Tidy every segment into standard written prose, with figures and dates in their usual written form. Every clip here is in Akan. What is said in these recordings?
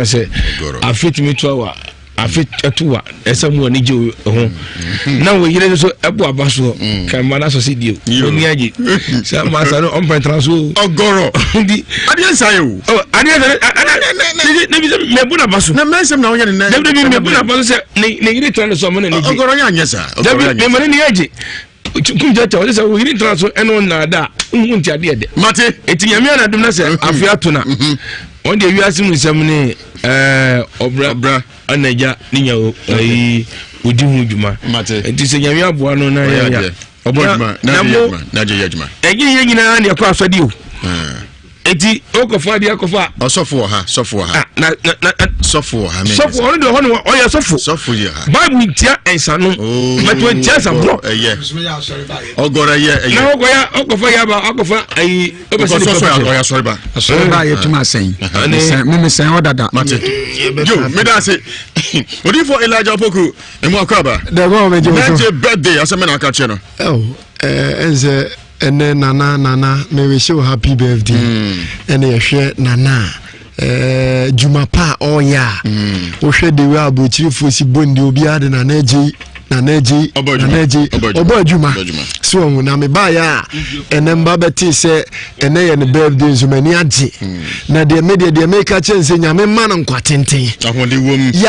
Sɛ afe tumi to awa afe ɛto wa ɛsɛ mu ani gye ho mm. na wɔ yere nso ɛbɔ aba soɔ mm. kɛmba na sɔsi die o ni agye sɛ masa no ɔmpɛ ntena so ɔgɔrɔ di adeɛ nsa yɛ o ɔ adeɛ nsa ne ne bi sɛ mɛ bu na ba so na mɛ nsɛm na ɔyɛ ne nɛ dabi dabi mɛ bu na ba so sɛ ne ne yere tena ne so ɔmo na ne gye ɔgɔrɔ yɛ anyɛ sa dabi mɛ mɛ ne ne agye kum kyɛ kyɛ ɔde sɛ oyiri ntena so ɛne ɔnnaada a nhu nti adeɛ dɛ mate eti nyame anadom na sɛ afe ato na mhm. wɔn deɛ wiase mu nsɛm ne ɛɛ ɔbra ɛna agya ne nya ɛyi odi ho dwuma nti sɛ nyame aboa no na yɛ ya ɔbɔ adwuma na mo ɛnyɛ yɛ nyinaa na ɛkɔ asɔde o. Eti okɔfa adi akɔfa. Ɔsɔfo wɔ ha, sɔfo wɔ ha. Ah, na na na. Sɔfo wɔ ha. Sɔfo ɔno deɛ ɔhɔ no ɔyɛ sɔfo. Sɔfo yɛ ha. Bible ntia nsanom. Oh, Bɛtɛ ntia nsaborɔ. Ɛyɛ. Ɔgɔrɔ ɛyɛ ɛyɛ. Na ɔkɔya ɔkɔfa yaba ɔkɔfa ayi. Ɔkɔ sɔfo yɛ ɔyɛ asɔreba. Asɔreba yɛ tuma sɛn. Sɛn mímí sɛn ɔdada. Mate. Yo, meda ase. Odifo Elijah Opoku, emu akɔ aba. Dɛbɔ ɔmɛ jɛ oso. Birthday birthday asɛm na aka kyerɛ no. Ɛwɔ ɛɛ ɛnsɛ. Ɛnɛ nana nana me wish you happy birthday mm. ɛne yɛhwɛ nana a eh, dwuma pa a ɔreyɛ a mm. wohwɛ de wei aburokyirifoɔ si bɔ ndi obiara de nana agye nana agye nana agye ɔbɔ adwuma so ɔho na mebaeɛ a ɛnɛ mba bɛtee sɛ ɛnɛ yɛ ne birthday nso m'ani agye mm. na deɛ me deɛ deɛ meka kyerɛ sɛ nyame ma no nkwa tenten yɛ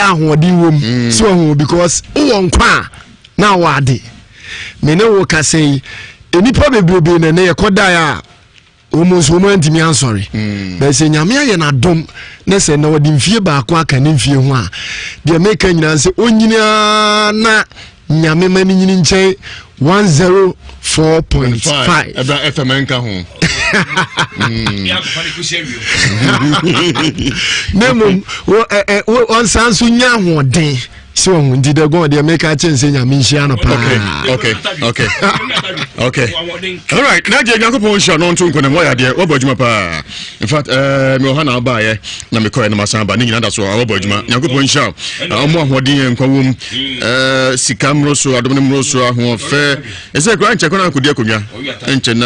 ahoɔden wom mm. so ɔho because wowɔ nkwa a na awɔ ade. Me ne wo kasa yi, nnipa bebrebe na ɛnɛ yɛkɔdaeɛ a wɔn nso wɔn antumi ansɔre. Mm. Bɛyɛ sɛ nyame ayɛ n'adom na sɛ na ɔde mfie baako aka ne mfie ho a, deɛ meka nyinaa sɛ ɔnyini na nyame ma ne nyini nkyɛn 104.5. Ɛbra FM nka ho. Na mmom ɔnsan so nya ahoɔden. sɛ ɔhu nti dɛ gɔn deɛ meka kyɛ nsɛ nyame nhyia no paa okay okay okay all right na gye nyankopɔn nhyira no nto nkɔnam wɔyɛ adeɛ wɔbɔ adwuma paa in fact eh, mewɔ ha na wobaeɛ na mekɔɛ na masan ba ne nyina da so a wɔbɔ adwuma nyankopɔn nhyira ɔmo ahoɔden yɛ nkwa wom eh, sika mmoro so adom no mmoro so ahoɔfɛ ɛsɛ kora nkyɛ kora akɔdi akonnwa nkyɛ na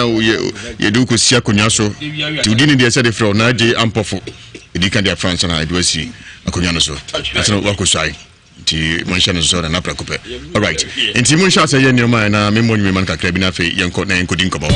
yɛde wokɔsi akonnwa so nti wodi ne deɛ sɛ de frɛ wo na agye ampɔfo Ɛdi kan de afra nsa na ɛde asi akonnwa no so ansa na wakɔsuae nti monhyɛ no nso na prɛko pɛ alright nti monhyɛ asɛ yɛ nneɛma na memmɔ nwuma no kakra bi na afei yɛnkɔ na yɛnkɔdi nkɔmmɔ.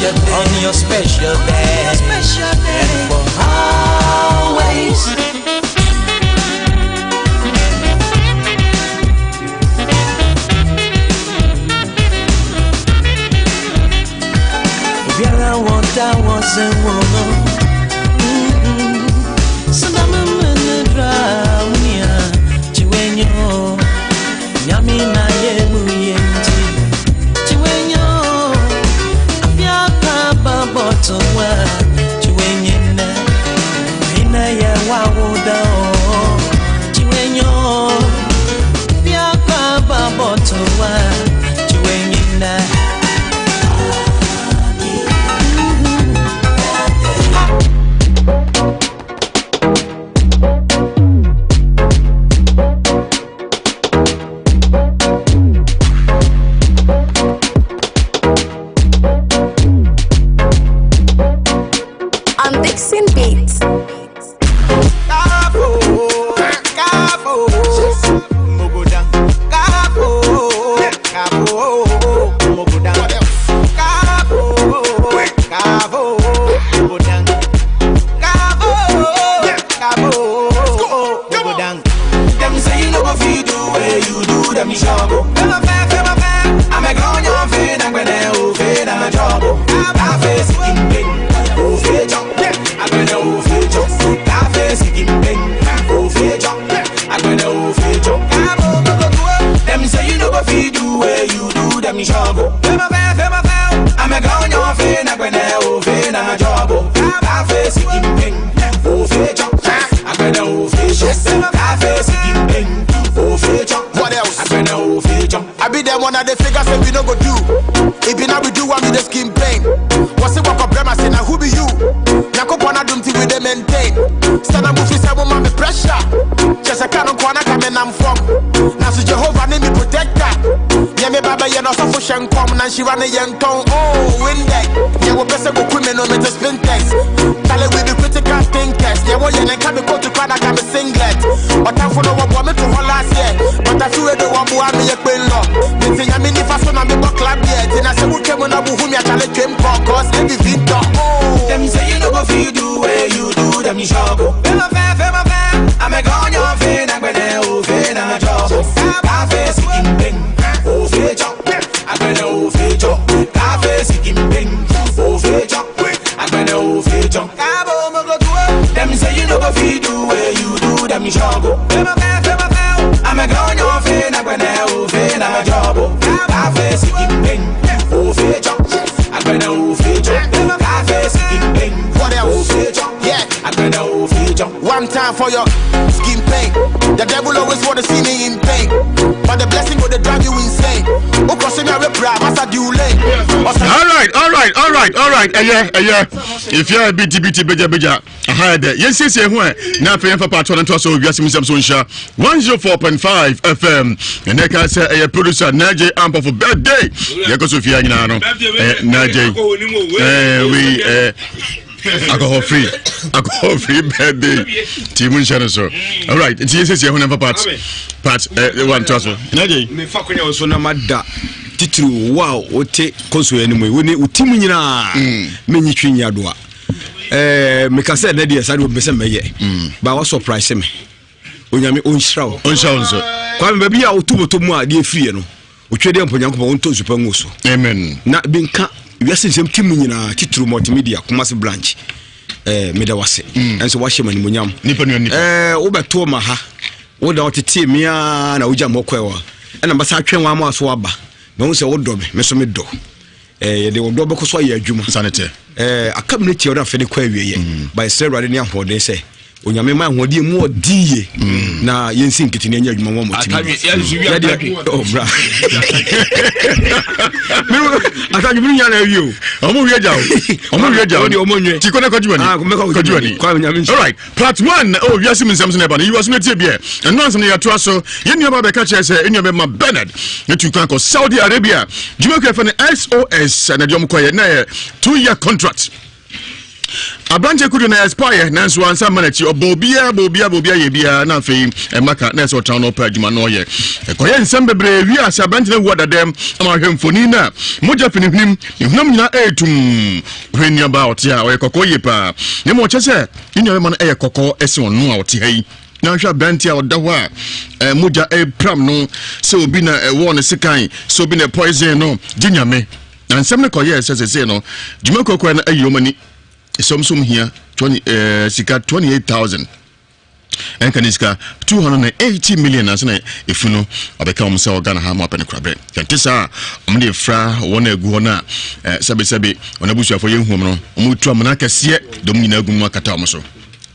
special day. On your special day. Your special day. And for always. Obiara wanta wasn't woman. On Dixon Beats. Them say you no go fit do where you do them shogo. I'm a grown young fan, I'm gonna ofe na jobo. Cafe sikim beng, ofe chop. I'm gonna ofe chop. Cafe sikim beng, ofe chop. I'm gonna ofe chop. Them say you no go fit do where you do them shogo. I'm a grown young fan, I'm gonna ofe na jobo. Cafe sikim beng, ofe chop. I'm gonna ofe chop. Cafe sikim beng, ofe chop. What else? I'm gonna ofe chop. I be there one of the figures say we no go do. If be now we do one with the skin pain. What's it walk up I say now who be you? Nyankopɔn adom ti we dey maintain. Stand up move say woman me pressure. Just a cannon corner come and I'm from. Now so Jehovah name me protector. Yeah me baba yeah no so for shenkom na she run a yenton. Oh win that. Yeah we pese go kwime no me to spin text. Tell we be critical thinkers. Yeah we yeah can be go to crowd I can be singlet. But I'm for no one me to hold last year. But I feel the one boy me a queen law. Me think I mean if I saw na me buck club yeah. Then I say we came na bu me a challenge came cause every victor. Oh. Them say you no go fit do where you do them shogo. I'm a gone your fin, I'm gonna ofe na jobo. Cafe sikim beng, ofe chop. I'm gonna ofe chop. Cafe sikim beng, ofe chop. I'm gonna ofe chop. Them say you no go fit do where you do them shogo. I'm a gone your fin, I'm gonna ofe na jobo. Cafe sikim beng, ofe chop. I'm gonna ofe chop. Cafe sikim beng, What else? ofe chop. Yeah. I'm gonna ofe chop. One time for your skin pain. The devil always wanna see me in pain. But the blessing will drive you insane. Oh, cross me a bra, master do lane. All right, all right, all right, all right. Ɛyɛ ɛyɛ efia biti biti beja beja. Aha yɛ dɛ yɛnsiesie ho ɛ na afei yɛmfa paatoɔ no ntoa so wiase mu nsɛm so nhyia 104.5 FM. Ɛnɛ ka sɛ ɛyɛ producer Najee Ampofo birthday. Yɛkɔ so fia nyinaa no. Ɛyɛ Najee. Ɛɛ wei ɛɛ alcohol free alcohol free birthday. Ti mu nhyɛ no so. All right, nti yɛnsiesie ho na yɛmfa part part ɛɛ one toa so. Najee. mefa kwanya wo so na mada titiri wo a wote kɔnso anim yi wo ne wo tim nyinaa menyi twi nyi adoa ɛɛ meka sɛ ɛnɛ deɛ saa deɛ mepɛ sɛ mɛyɛ ba wa surprise me onyame ɔnhyira wo Ɔnhyira wo nso. Kwame baabi a wotu moto mu a deɛ ɛfiriɛ no otwa deɛ mpo Nyankopɔn wontɔ nsupa ngu so. Amen. Na bi nka wiase nsɛm ti mu nyinaa titiri multimedia Kumasi branch ɛɛ meda wase. Ɛnso wahyɛ mu animonyam. Nipa nua nipa. Ɛɛ wobɛto ma ha woda ɔtetee me ara na wogya mɔ kɔɛ wa ɛna mbasa atwɛn wɔn ama so aba na wɔn sɛ wodɔ me me so me dɔ ɛɛ yɛde wɔn dɔ bɛkɔ so ayɛ adwuma. Sane tɛ. Ɛɛ aka mi ne tia ɔde afɛ de kɔ awie yɛ ba ɛsrɛ Awurade ne ahoɔden sɛ onyame ma ahoɔden mu ɔden yie na yɛnsi nkete ne ɛnyɛ adwuma wɔn mo timi yɛdeɛ oh bra atadwe mi nya na awie o ɔmo wie gya o ɔmo wie gya o ɔmo ɔmo nwe ti kɔnɛ kɔjú wani Ah, mɛkɔ kɔjú wani Kwame Nyame nhyira. alright part one oh wiase mu nsɛm so na ɛba no yiwa so na tie biɛ ɛno ansa na yɛatoa so yɛn nua ba bɛka kyerɛ sɛ ɛnua bɛma Bernard etu kwan kɔ Saudi Arabia dwumakua fɛ no SOS na deɛ ɔmo kɔyɛ na yɛ 2 year contract. Aberanteɛ Kojo na expire nanso wansa mma n'akyi. Ɔbɔ obiara bɔ obiara bɔ obiara yɛ biara na afei ɛma ka na ɛsɛ ɔtena na ɔpɛ adwuma na ɔyɛ. Ɛkɔyɛ nsɛm bebree wie ase aberante no awu adadam ama ahwɛ mfoni no a mogya fi ne hwenem ne honam nyinaa ɛretum. Hwɛ nuabaa a ɔte a ɔyɛ kɔkɔɔ yie paa na mmom ɔkyɛ sɛ ne nuabɛma no ɛyɛ kɔkɔɔ ɛsen ɔno a ɔte ha yi. Na hwɛ aberante a ɔda hɔ a eh, mogya ɛrepram no sɛ obi na ɛwɔɔ ne sekan sɛ obi na poison no gye nyame. Na nsɛm no kɔyɛɛ sɛ sesei no dwuma kuakua no ayi wɔn ani sɛ wɔn nso hia 20 eh, sika 28,000 ɛnka ne sika 280 million ansa na efu no ɔbɛka wɔn sɛ ɔga na ha ma ɔpɛ no korabrɛ yɛnte saa a wɔn de fra wɔn a egu hɔ no a eh, sɛbesɛbe wɔn abusuafoɔ yɛn huom no wɔn tu amena kɛseɛ dɔm nyinaa gu mu akata wɔn so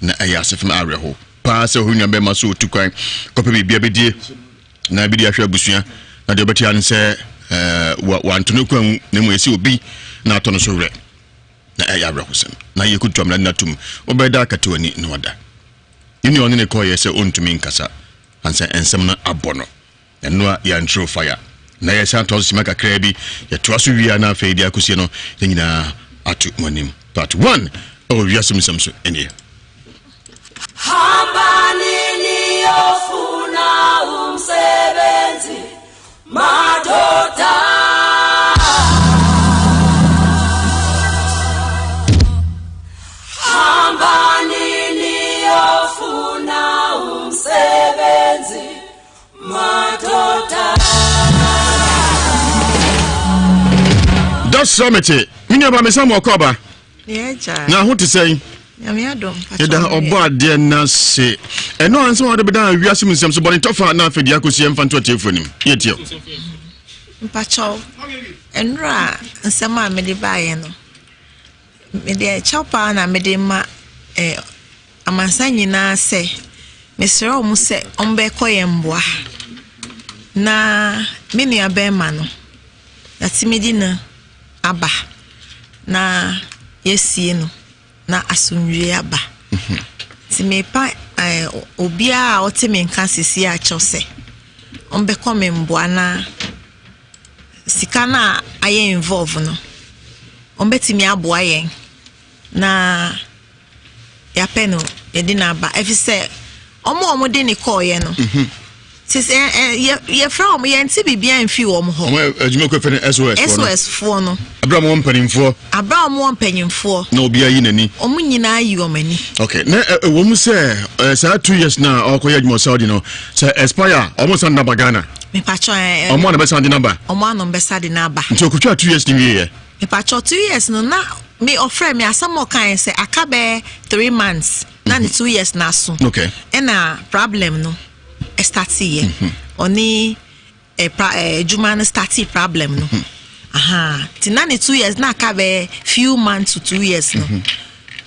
na ɛyɛ asefem awerɛho paa sɛ ɔhɔ nua bɛrima so otu kwan kɔpɛ biribi abɛdie na ebi de ahwɛ abusua na deɛ ɔbɛte ano sɛ ɛɛ wanto no kwan mu na mmom yɛsɛ obi na atɔ no so werɛ na ɛyɛ awerɛhosɛm na yɛkutu amena no atum wobɛda akata w'ani na wada ne nua ɔne ne kɔɔyɛ sɛ ɔntumi nkasa ansa nsɛm no abɔ no ɛno a yɛantwerɛ fire na yɛsan toa so sima kakraa bi yɛtoa so wie a na afei de akɔsie no yɛn nyinaa ato mo anim part 1 ɛwɔ wiase mu nsɛm so ɛneɛ Dasra mete me nuaba mesa mo ɔkɔ aba na ho te sɛn yɛda ɔbɔ adeɛ no ase ɛno ansa wɔde bɛda wiase mu nsɛm so bɔne tɔfa na afei deɛ akɔsi ɛmfa nto atiefoɔ anim yɛtie mpakyɛw ɛnora nsɛm a mede baeɛ no mede ɛkyɛw paa na mede ma eh, amansan nyinaa sɛ mesrɛ wɔn sɛ wɔbɛkɔ yɛn mmoa na me nua bɛrima no yɛatumi de no aba na yɛasie no na asomdwoeɛ aba. Nti mepa eh, obiara a ɔte me nka sisi akyɛw sɛ ɔmbɛkɔ me mboa na sika no a ayɛ involve no ɔmbɛtumi aboa yɛn na yɛapɛ no yɛde no aba efisɛ wɔn a wɔde ne kɔɔeɛ no mhm. sisi ɛ ɛ yɛ yɛfrɛ wɔn yɛn ti biribiara nfi wɔn hɔ. wɔn adwuma kɔ fɛ no sos foɔ no sos foɔ no. abira wɔn mpanimfoɔ. abira wɔn wɔ mpanyinfoɔ. na obiara yi n'ani. wɔn nyinaa yi wɔn ani. ok na ɛwɔ mu sɛ ɛ saa 2 years na ɔkɔyɛ adwuma saudi no sɛ expire wɔn san naba ghana. mipatwɔ ɛ ɛ wɔn a na bɛsan de naba. wɔn a na bɛsa de naba. nti okutwa 2 years ni wie yɛ. Mepakyɛw 2 years no na me ɔfrɛ me asɛm a ɔkae sɛ aka bɛyɛ 3 months na ne 2 years na aso. Okay. Ɛna problem no ɛstarteeɛ. Ɔne ɛ pra ɛ adwuma no startee problem no. Aha nti na ne 2 years na aka bɛyɛ few months to 2 years no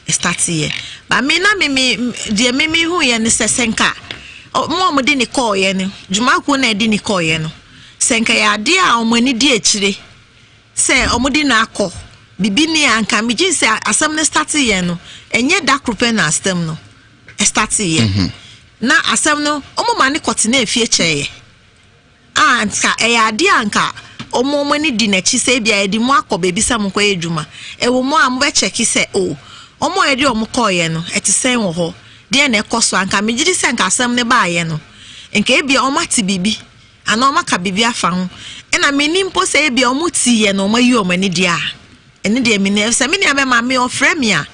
ɛstarteeɛ. Ba me na me me deɛ me me hu yɛ ne sɛ sɛ nka ɔmo a ɔmo de ne kɔɔyɛ no dwumakuo na ɛde ne kɔɔyɛ no sɛ nka yɛ adeɛ a ɔmo ani di akyire. Sɛ ɔmo de no akɔ bibi ni a nka megye di sɛ asɛm no starte yɛ no ɛnyɛ da koro pɛ na asɛm no starte yɛ mhm. na asɛm no ɔmo ma ne kɔtena efie kyɛɛ a nka ɛyɛ adeɛ a nka ɔmo ɔmo ani di n'akyi sɛ ebi a yɛde mu akɔ beebi sɛ mo kɔyɛ adwuma ɛwɔ mu a mo bɛkyɛki sɛ o ɔmo a yɛde ɔmo kɔɔyɛ no ɛte sɛn wɔ hɔ deɛ na ɛkɔ so a nka megye di sɛ nka asɛm no baayɛ no nka ebi a ɔmo ate biribi Anaa wɔaka biribi afa ho. Ɛna mennim mpo sɛ ebia wɔtiiɛ na wɔayi wɔn ani deɛ a, ɛno deɛ mennim. Ɛfiri sɛ me nua bɛma me ɔfrɛ me a,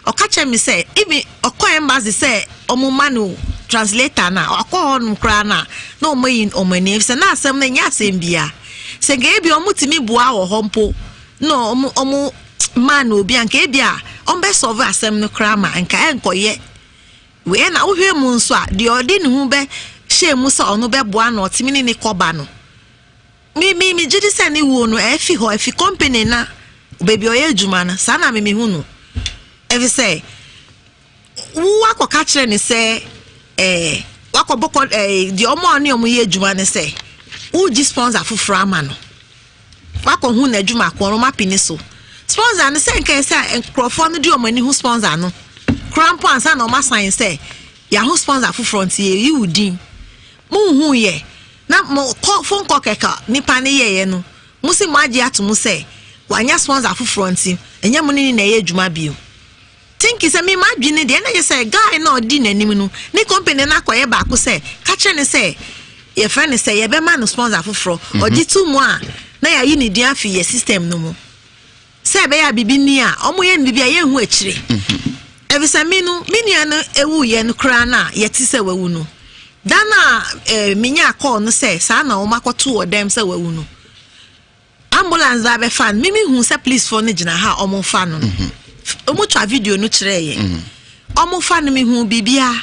ɔka kyerɛ me sɛ even ɔkɔ embassy sɛ wɔma no translator no a, ɔkɔ hɔnom koraa no a, na wɔayi wɔn ani. Ɛfiri sɛ na asɛm no ɛnyɛ asɛm biara. Sɛ nka ebia wɔtumi boa wɔ hɔ mpo na wɔn wɔn maa no obi a, nka ebia wɔbɛsɔlve asɛm no koraa ma nka ɛnkɔyɛ Wei na wohwɛ mu nso a, deɛ ɔde ne ho bɛhyɛɛ mu sɛ ɔno bɛboa no ɔtumi ne ne kɔba no, me me megye di sɛ ne wuo no ɛfi hɔ, ɛfi company na baabi ɔyɛ adwuma no, saa na me mehu no. Ɛfi sɛ wo akɔka kyerɛ ne sɛ ɛɛ wakɔbɔ kɔ ɛɛ deɛ ɔmo a ɔne ɔmo yɛ adwuma no sɛ wogye sponsor foforɔ ama no. Wakɔhu n'adwuma ko no mapini so. Sponsor no sɛ nka sɛ nkurɔfoɔ no de wɔn ani hu sponsor no koraa mpo ansa na wɔn asan sɛ yɛaho sponsor foforɔ nti yɛyi wo din. Monhu yɛ na mo kɔ phone call kɛkɛ nipa no yɛeɛ no mo si mo agye ato mu sɛ wanya sponsor foforɔ nti ɛnyɛ mo ne ne na ɛyɛ adwuma bio. Thinking sɛ me m'adwene deɛ na yɛ sɛ guy na ɔdi n'anim no ne company no akɔyɛ baako sɛ ka kyerɛ ne sɛ yɛfrɛ no sɛ yɛbɛma no sponsor foforɔ. Ɔgye to mu a na yɛayi ne din afi yɛ system no mu sɛ ɛbɛyɛ a biribi ni a ɔmo yɛ no biribi a yɛnhu akyire. Ɛfisɛ me no me nua no ewuiɛ no koraa no a yɛte sɛ wawu no, da no a menya call no sɛ saa na wɔn akɔto wɔ dɛm sɛ wawu no, ambulance ba bɛfa no, mimi hu sɛ policefoɔ no gyina ha a wɔn fa no no, wɔn twa video no kyerɛ yɛn, wɔn fa no, mi hu biribiara.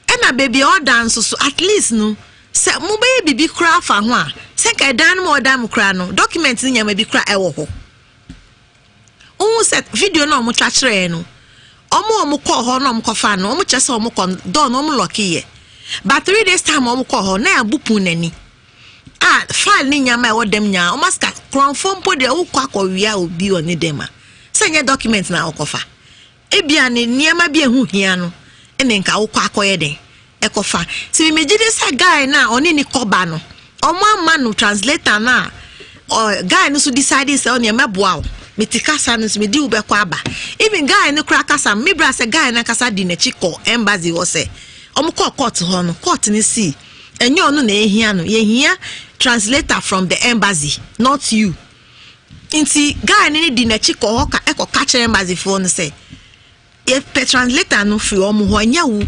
Ɛna beebi a ɔda nso so, at least no sɛ mobɛyɛ biribi koraa fa ho a, sɛ nka ɛdan no mu a ɔda mu koraa no, document no nyɛma bi koraa ɛwɔ hɔ. Wohu sɛ video no a wɔn twa kyerɛ yɛn no, wɔn a wɔn kɔɔ hɔ na wɔn kɔfa no, wɔn kyerɛ sɛ wɔn kɔ door no wɔn lock yɛ, but 3 days time wɔn kɔɔ hɔ na yɛabu pon n'ani a file ne nyama a ɛwɔ dɛm nyinaa wɔn asika. Kurɔnfoɔ mpo deɛ, wokɔ akɔwia obi wɔ ne dɛm a, sɛ nyɛ document na wɔkɔfa, ebia ne nneɛma bi ehu hia no ɛna nka wokɔ akɔyɛ den ɛkɔfa. Nti megye de sɛ guy na ɔne ne kɔba no, ɔmo ama no translator na ɔ guy no so decide sɛ ɔne ɛmɛboa wo, mete kasa no so medi wo bɛkɔ aba. Even guy no kora kasa me bra sɛ guy no ankasa di n'akyi kɔ embassy hɔ sɛ ɔmo kɔ court hɔ no, court no si ɛnyɛ ɔno na ehia no, yɛhia translator from the embassy, not you. Nti guy no ne di n'akyi kɔ hɔ ka ɛkɔ ka kyerɛ embassy foɔ no sɛ yɛpɛ translator no firi ɔmo hɔ, ɛnyɛ wo.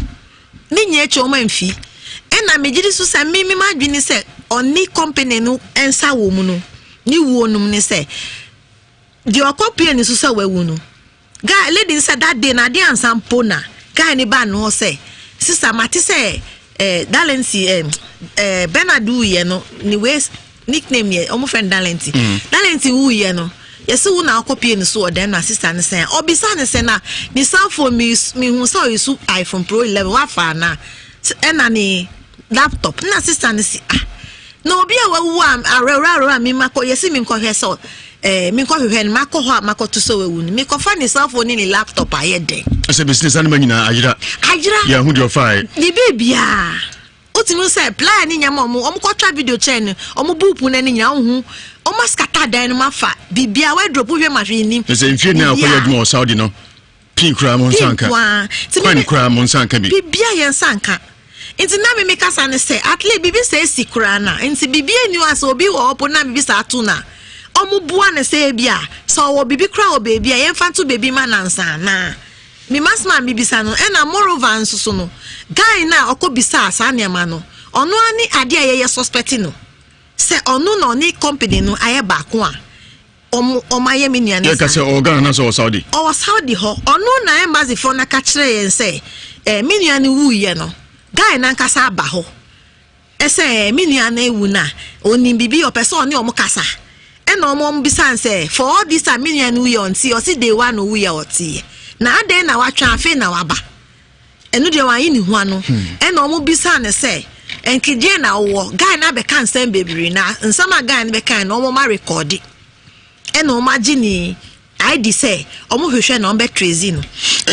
Ne nyɛ akyi ɔmo amfi. Ɛna megye di so sɛ me ma adwene sɛ ɔne company no nsa wɔ mu no ne wuo nom ne sɛ deɛ ɔkɔ pie ne so sɛ wawu no, guy lady sɛ that day na adeɛ ansa mpo na guy ne ba no hɔ sɛ, "Sister, mate sɛ Darlington, Bernard wuyɛ no, ne wei nickname yɛ ɔmo frɛ no Darlington. Darlington wuyɛ no, yɛsɛ wo na akɔ pie ne so wɔ dɛm." Na sister ne sɛn ɔbisa ne sɛ na ne cellphone mi hu sɛ ɔyɛ so iPhone Pro 11 wafa ana, ɛna ne laptop. Na sister ne si, "Ah, na obi a wawu a awerɛwerɛ a mi ma kɔ yɛsi mi nkɔhwɛ sɛ mi nkɔhwehwɛ no, makɔ hɔ a makɔto sɛ wawu no, mekɔfa ne cellphone ne ne laptop ayɛ dɛn?" Ɛsɛ business anima nyinaa ayera. Ayera. Yɛn ho deɛ ɔfae. Ne biribiaa wotumi sɛ plier ne nyama ɔmo kɔtwa video kyɛn no, ɔmo buupu no ne nyinaa wohu ɔmo askata dan no mu afa biribiaa, wardrobe wohwɛ ma hwee nim. Ɛsɛ mfie ne a ɔkɔyɛ adwuma wɔ Saudi no, pii koraa mo nsa nka. Kwan koraa mo nsa nka bi. Biribiaa yɛn nsa nka. Nti na mimi kasa ne sɛ at least biribi sɛ esi koraa na nti biribi eni hɔ a sɛ obi wɔ hɔ po na biribi sɛ ato na ɔmo bua ne sɛ ebi a sɛ ɔwɔ biribi koraa wɔ beebi a yɛmfa nto beebi ma nansa anaa mima soma mibisa no. Ɛna moreover nso so no, guy na ɔkɔ bisa saa nneɛma no, ɔno ani adeɛ a yɛyɛ suspect no sɛ ɔno na ɔne company no ayɛ baako a ɔmo ayɛ me nua ne Yɛ ka sɛ ɔwɔ Ghana na sɛ ɔwɔ Saudi? Ɔwɔ Saudi hɔ. Ɔno na embassy foɔ no ka kyerɛ yɛn sɛ me nua no wuyɛ no, guy nankasa aba hɔ ɛsɛ me nua no ewu na onim bibi, ɔpɛ sɛ ɔne ɔmo kasa. Ɛna ɔmo bisa sɛ for all this time me nua no wuyɛ ɔnte? Ɔsi day one owuyɛ ɔte, na adan na watwa afei na waba? Ɛno deɛ wayi ne ho ano. Ɛna ɔmo bisa ne sɛ nkedeɛ na ɔwɔ guy na abɛka nsɛm bebree, na nsɛm a guy no bɛka no, ɔmo ma record, ɛna ɔmo agye ne ID sɛ ɔmo hwehwɛ na ɔmo bɛ trace no.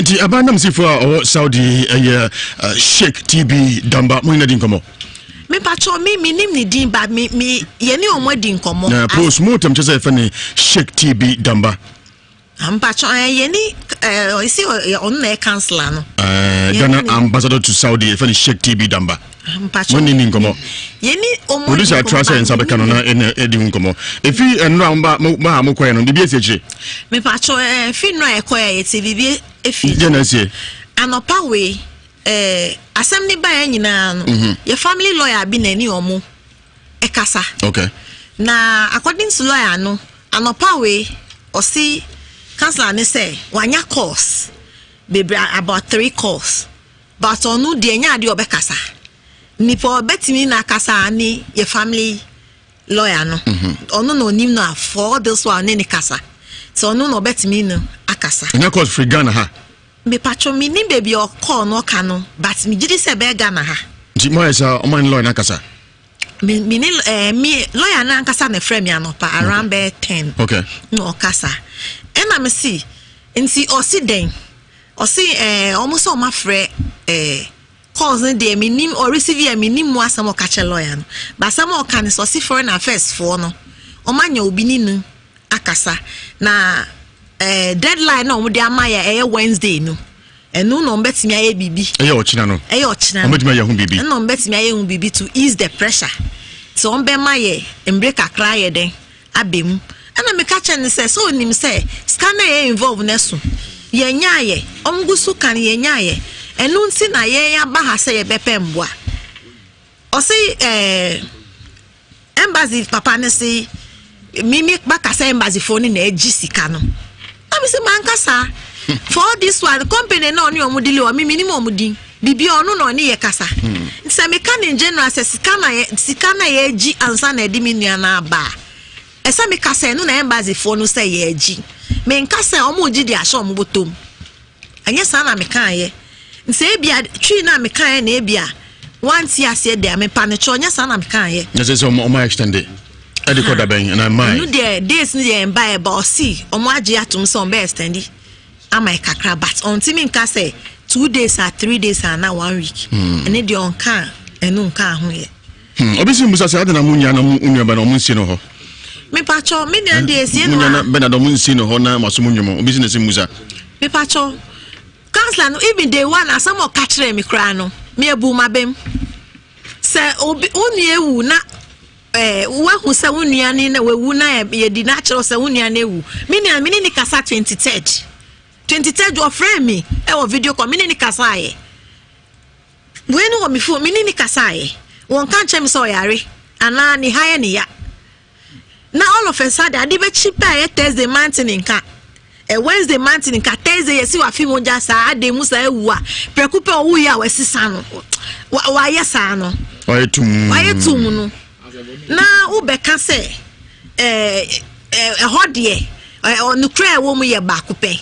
Nti aban nam sifo a ɔwɔ Saudi ɛyɛ Sheikh TB Damba, mo nyina di nkɔmmɔ? Mepatwɔ, mi nim ne din ba mi yɛne ɔmo adi nkɔmmɔ. Na post mortem kyɛ sɛ yɛfɛ ne Sheikh TB Damba. Mpatwɔ, yɛne ɔsi ɔno na yɛ counsellor no. Ghana ambassador to Saudi, yɛfɛ ne Sheikh TB Damba. Mpatwɔ. Mo ne ni nkɔmmɔ? Yɛne ɔmo Producer atra sɛ nsa bɛka no na ɛna ɛdi ho nkɔmmɔ. Ɛfi ɛnora mo ba mo ba a mokɔɛ no, biribi asi akyire? Mepatwɔ, fi nnora yɛkɔɛ a yɛte biribi efi. Gye na asie? Anɔpa wei asɛm ne baeɛ nyinaa no, yɛ family lawyer bi na ɛne ɔmo ɛkasa. Na according to lawyer no, anɔpa wei ɔsi counsellor ne sɛ wanya calls bebree, about three calls, but ɔno deɛ nyɛ adeɛ ɔbɛkasa. Nipa ɔbɛtumi na akasa ne yɛ family lawyer no. Ɔno na onim no a for all this while ne kasa, sɛ ɔno na ɔbɛtumi no akasa. Ɛnyɛ calls firi Ghana ha? Mepatwɔ, menim baabi a ɔkɔɔ no ɔka no, but megye di sɛ ɛbɛyɛ Ghana ha. Nti mo ayɛ sɛ ɔma ne lawyer no akasa? Me ne me lawyer no ankasa na ɛfrɛ me anɔpa around bɛyɛ 10. Na ɔkasa, ɛna me si nti ɔsi dɛn? Ɔsi ɔmo sɛ ɔmo afrɛ calls no deɛ, menim ɔreceive yɛ, menim mu asɛm ɔka kyerɛ lawyer no, but asɛm a ɔka no sɛ ɔsi foreign affairs foɔ no ɔmo anya obi ne no akasa na. Deadline na wɔn de ama yɛ ɛyɛ Wednesday no, ɛno na wɔn bɛtumi ayɛ biribi. Ɛyɛ ɔkyena no. Ɛyɛ ɔkyena no. Wɔn bɛtumi ayɛ ho biribi. Ɛna wɔn bɛtumi ayɛ ho biribi to ease the pressure. Sɛ wɔn bɛma yɛ mbere kakra ayɛ dɛn aba mu. Ɛna meka kyerɛ no sɛ, sɛ onim sɛ sika no a ɛyɛ involve no ɛso. Yɛnyaayɛ. Wɔn gu so ka no yɛnyaayɛ. Ɛno nti na yɛn aba ha sɛ yɛbɛpɛ mboa. Ɔse ɛɛ embassy papa no se me me baka sɛ embassy foɔ no na agyi sika no. Na me se manka saa. For all this one company na ɔne ɔmo dili wɔ me menim ɔmo din. Bibi ɔno na ɔne yɛ kasa. Nti sɛ meka no in general sɛ sika na yɛ sika na yɛagyi ansa na ɛde me nua no aba a, ɛsɛ meka sɛ ɛno na embassy foɔ no sɛ yɛagyi. Menka sɛ ɔmo gye de ahyɛ ɔmo bɔtɔ mu. Ɛnyɛ saa na mekaeɛ. Nti ebia twi no a mekaeɛ na ebia wante aseɛ deɛ mepa no kyɛw, ɛnyɛ saa na mekaeɛ. Na sɛ sɛ ɔmo ɔmo extend ɛde kɔ dabɛn na mmae. Ɛno deɛ dates no deɛ mbaeɛ ba ɔsi ɔmo agye atom sɛ ɔmo bɛ extend ama yɛ kakra but ɔntumi nka sɛ 2 days a 3 days a na one week. Ɛne deɛ ɔnka ɛno nka ho yɛ. Obi si musa sɛ adena mo nua na mo nua bɛ na ɔmo nsi no hɔ. Mepakyɛw, me nua deɛ esie no a. Mo nua bɛ na ɔmo nsi no hɔ na mo aso mo nwom. Obi si na si musa. Mepakyɛw, councillor no even day one asɛm a ɔka kyerɛɛ me koraa no, me abu m'abam. Sɛ obi wo nua ewu na ɛɛ eh, wahu sɛ wo nua ne na wawu na yɛdi na akyerɛw sɛ wo nua no ewu. Me nua me ne ne kasa 23rd. 23rd ɔfrɛ me ɛwɔ video call me ne ne kasa ayɛ. Wei no wɔ me phone, me ne ne kasaeɛ. Wɔnka nkyerɛ me sɛ ɔyare anaa ne ha yɛ ne ya. Na all of a sudden, ade bɛkyi pɛ a ɛyɛ Thursday mante ne nka. Ɛ Wednesday mante ne nka. Thursday yɛsi wafe mogya saa ade mu saa awu a prɛko pɛ ɔwu yɛ a wasisa no. Wayɛ saa no. Wayɛ tum. Wayɛ tum no. Na wobɛka sɛ ɛɛ ɛhɔ deɛ ɔnokora a ɛwɔ mu yɛ baako pɛ.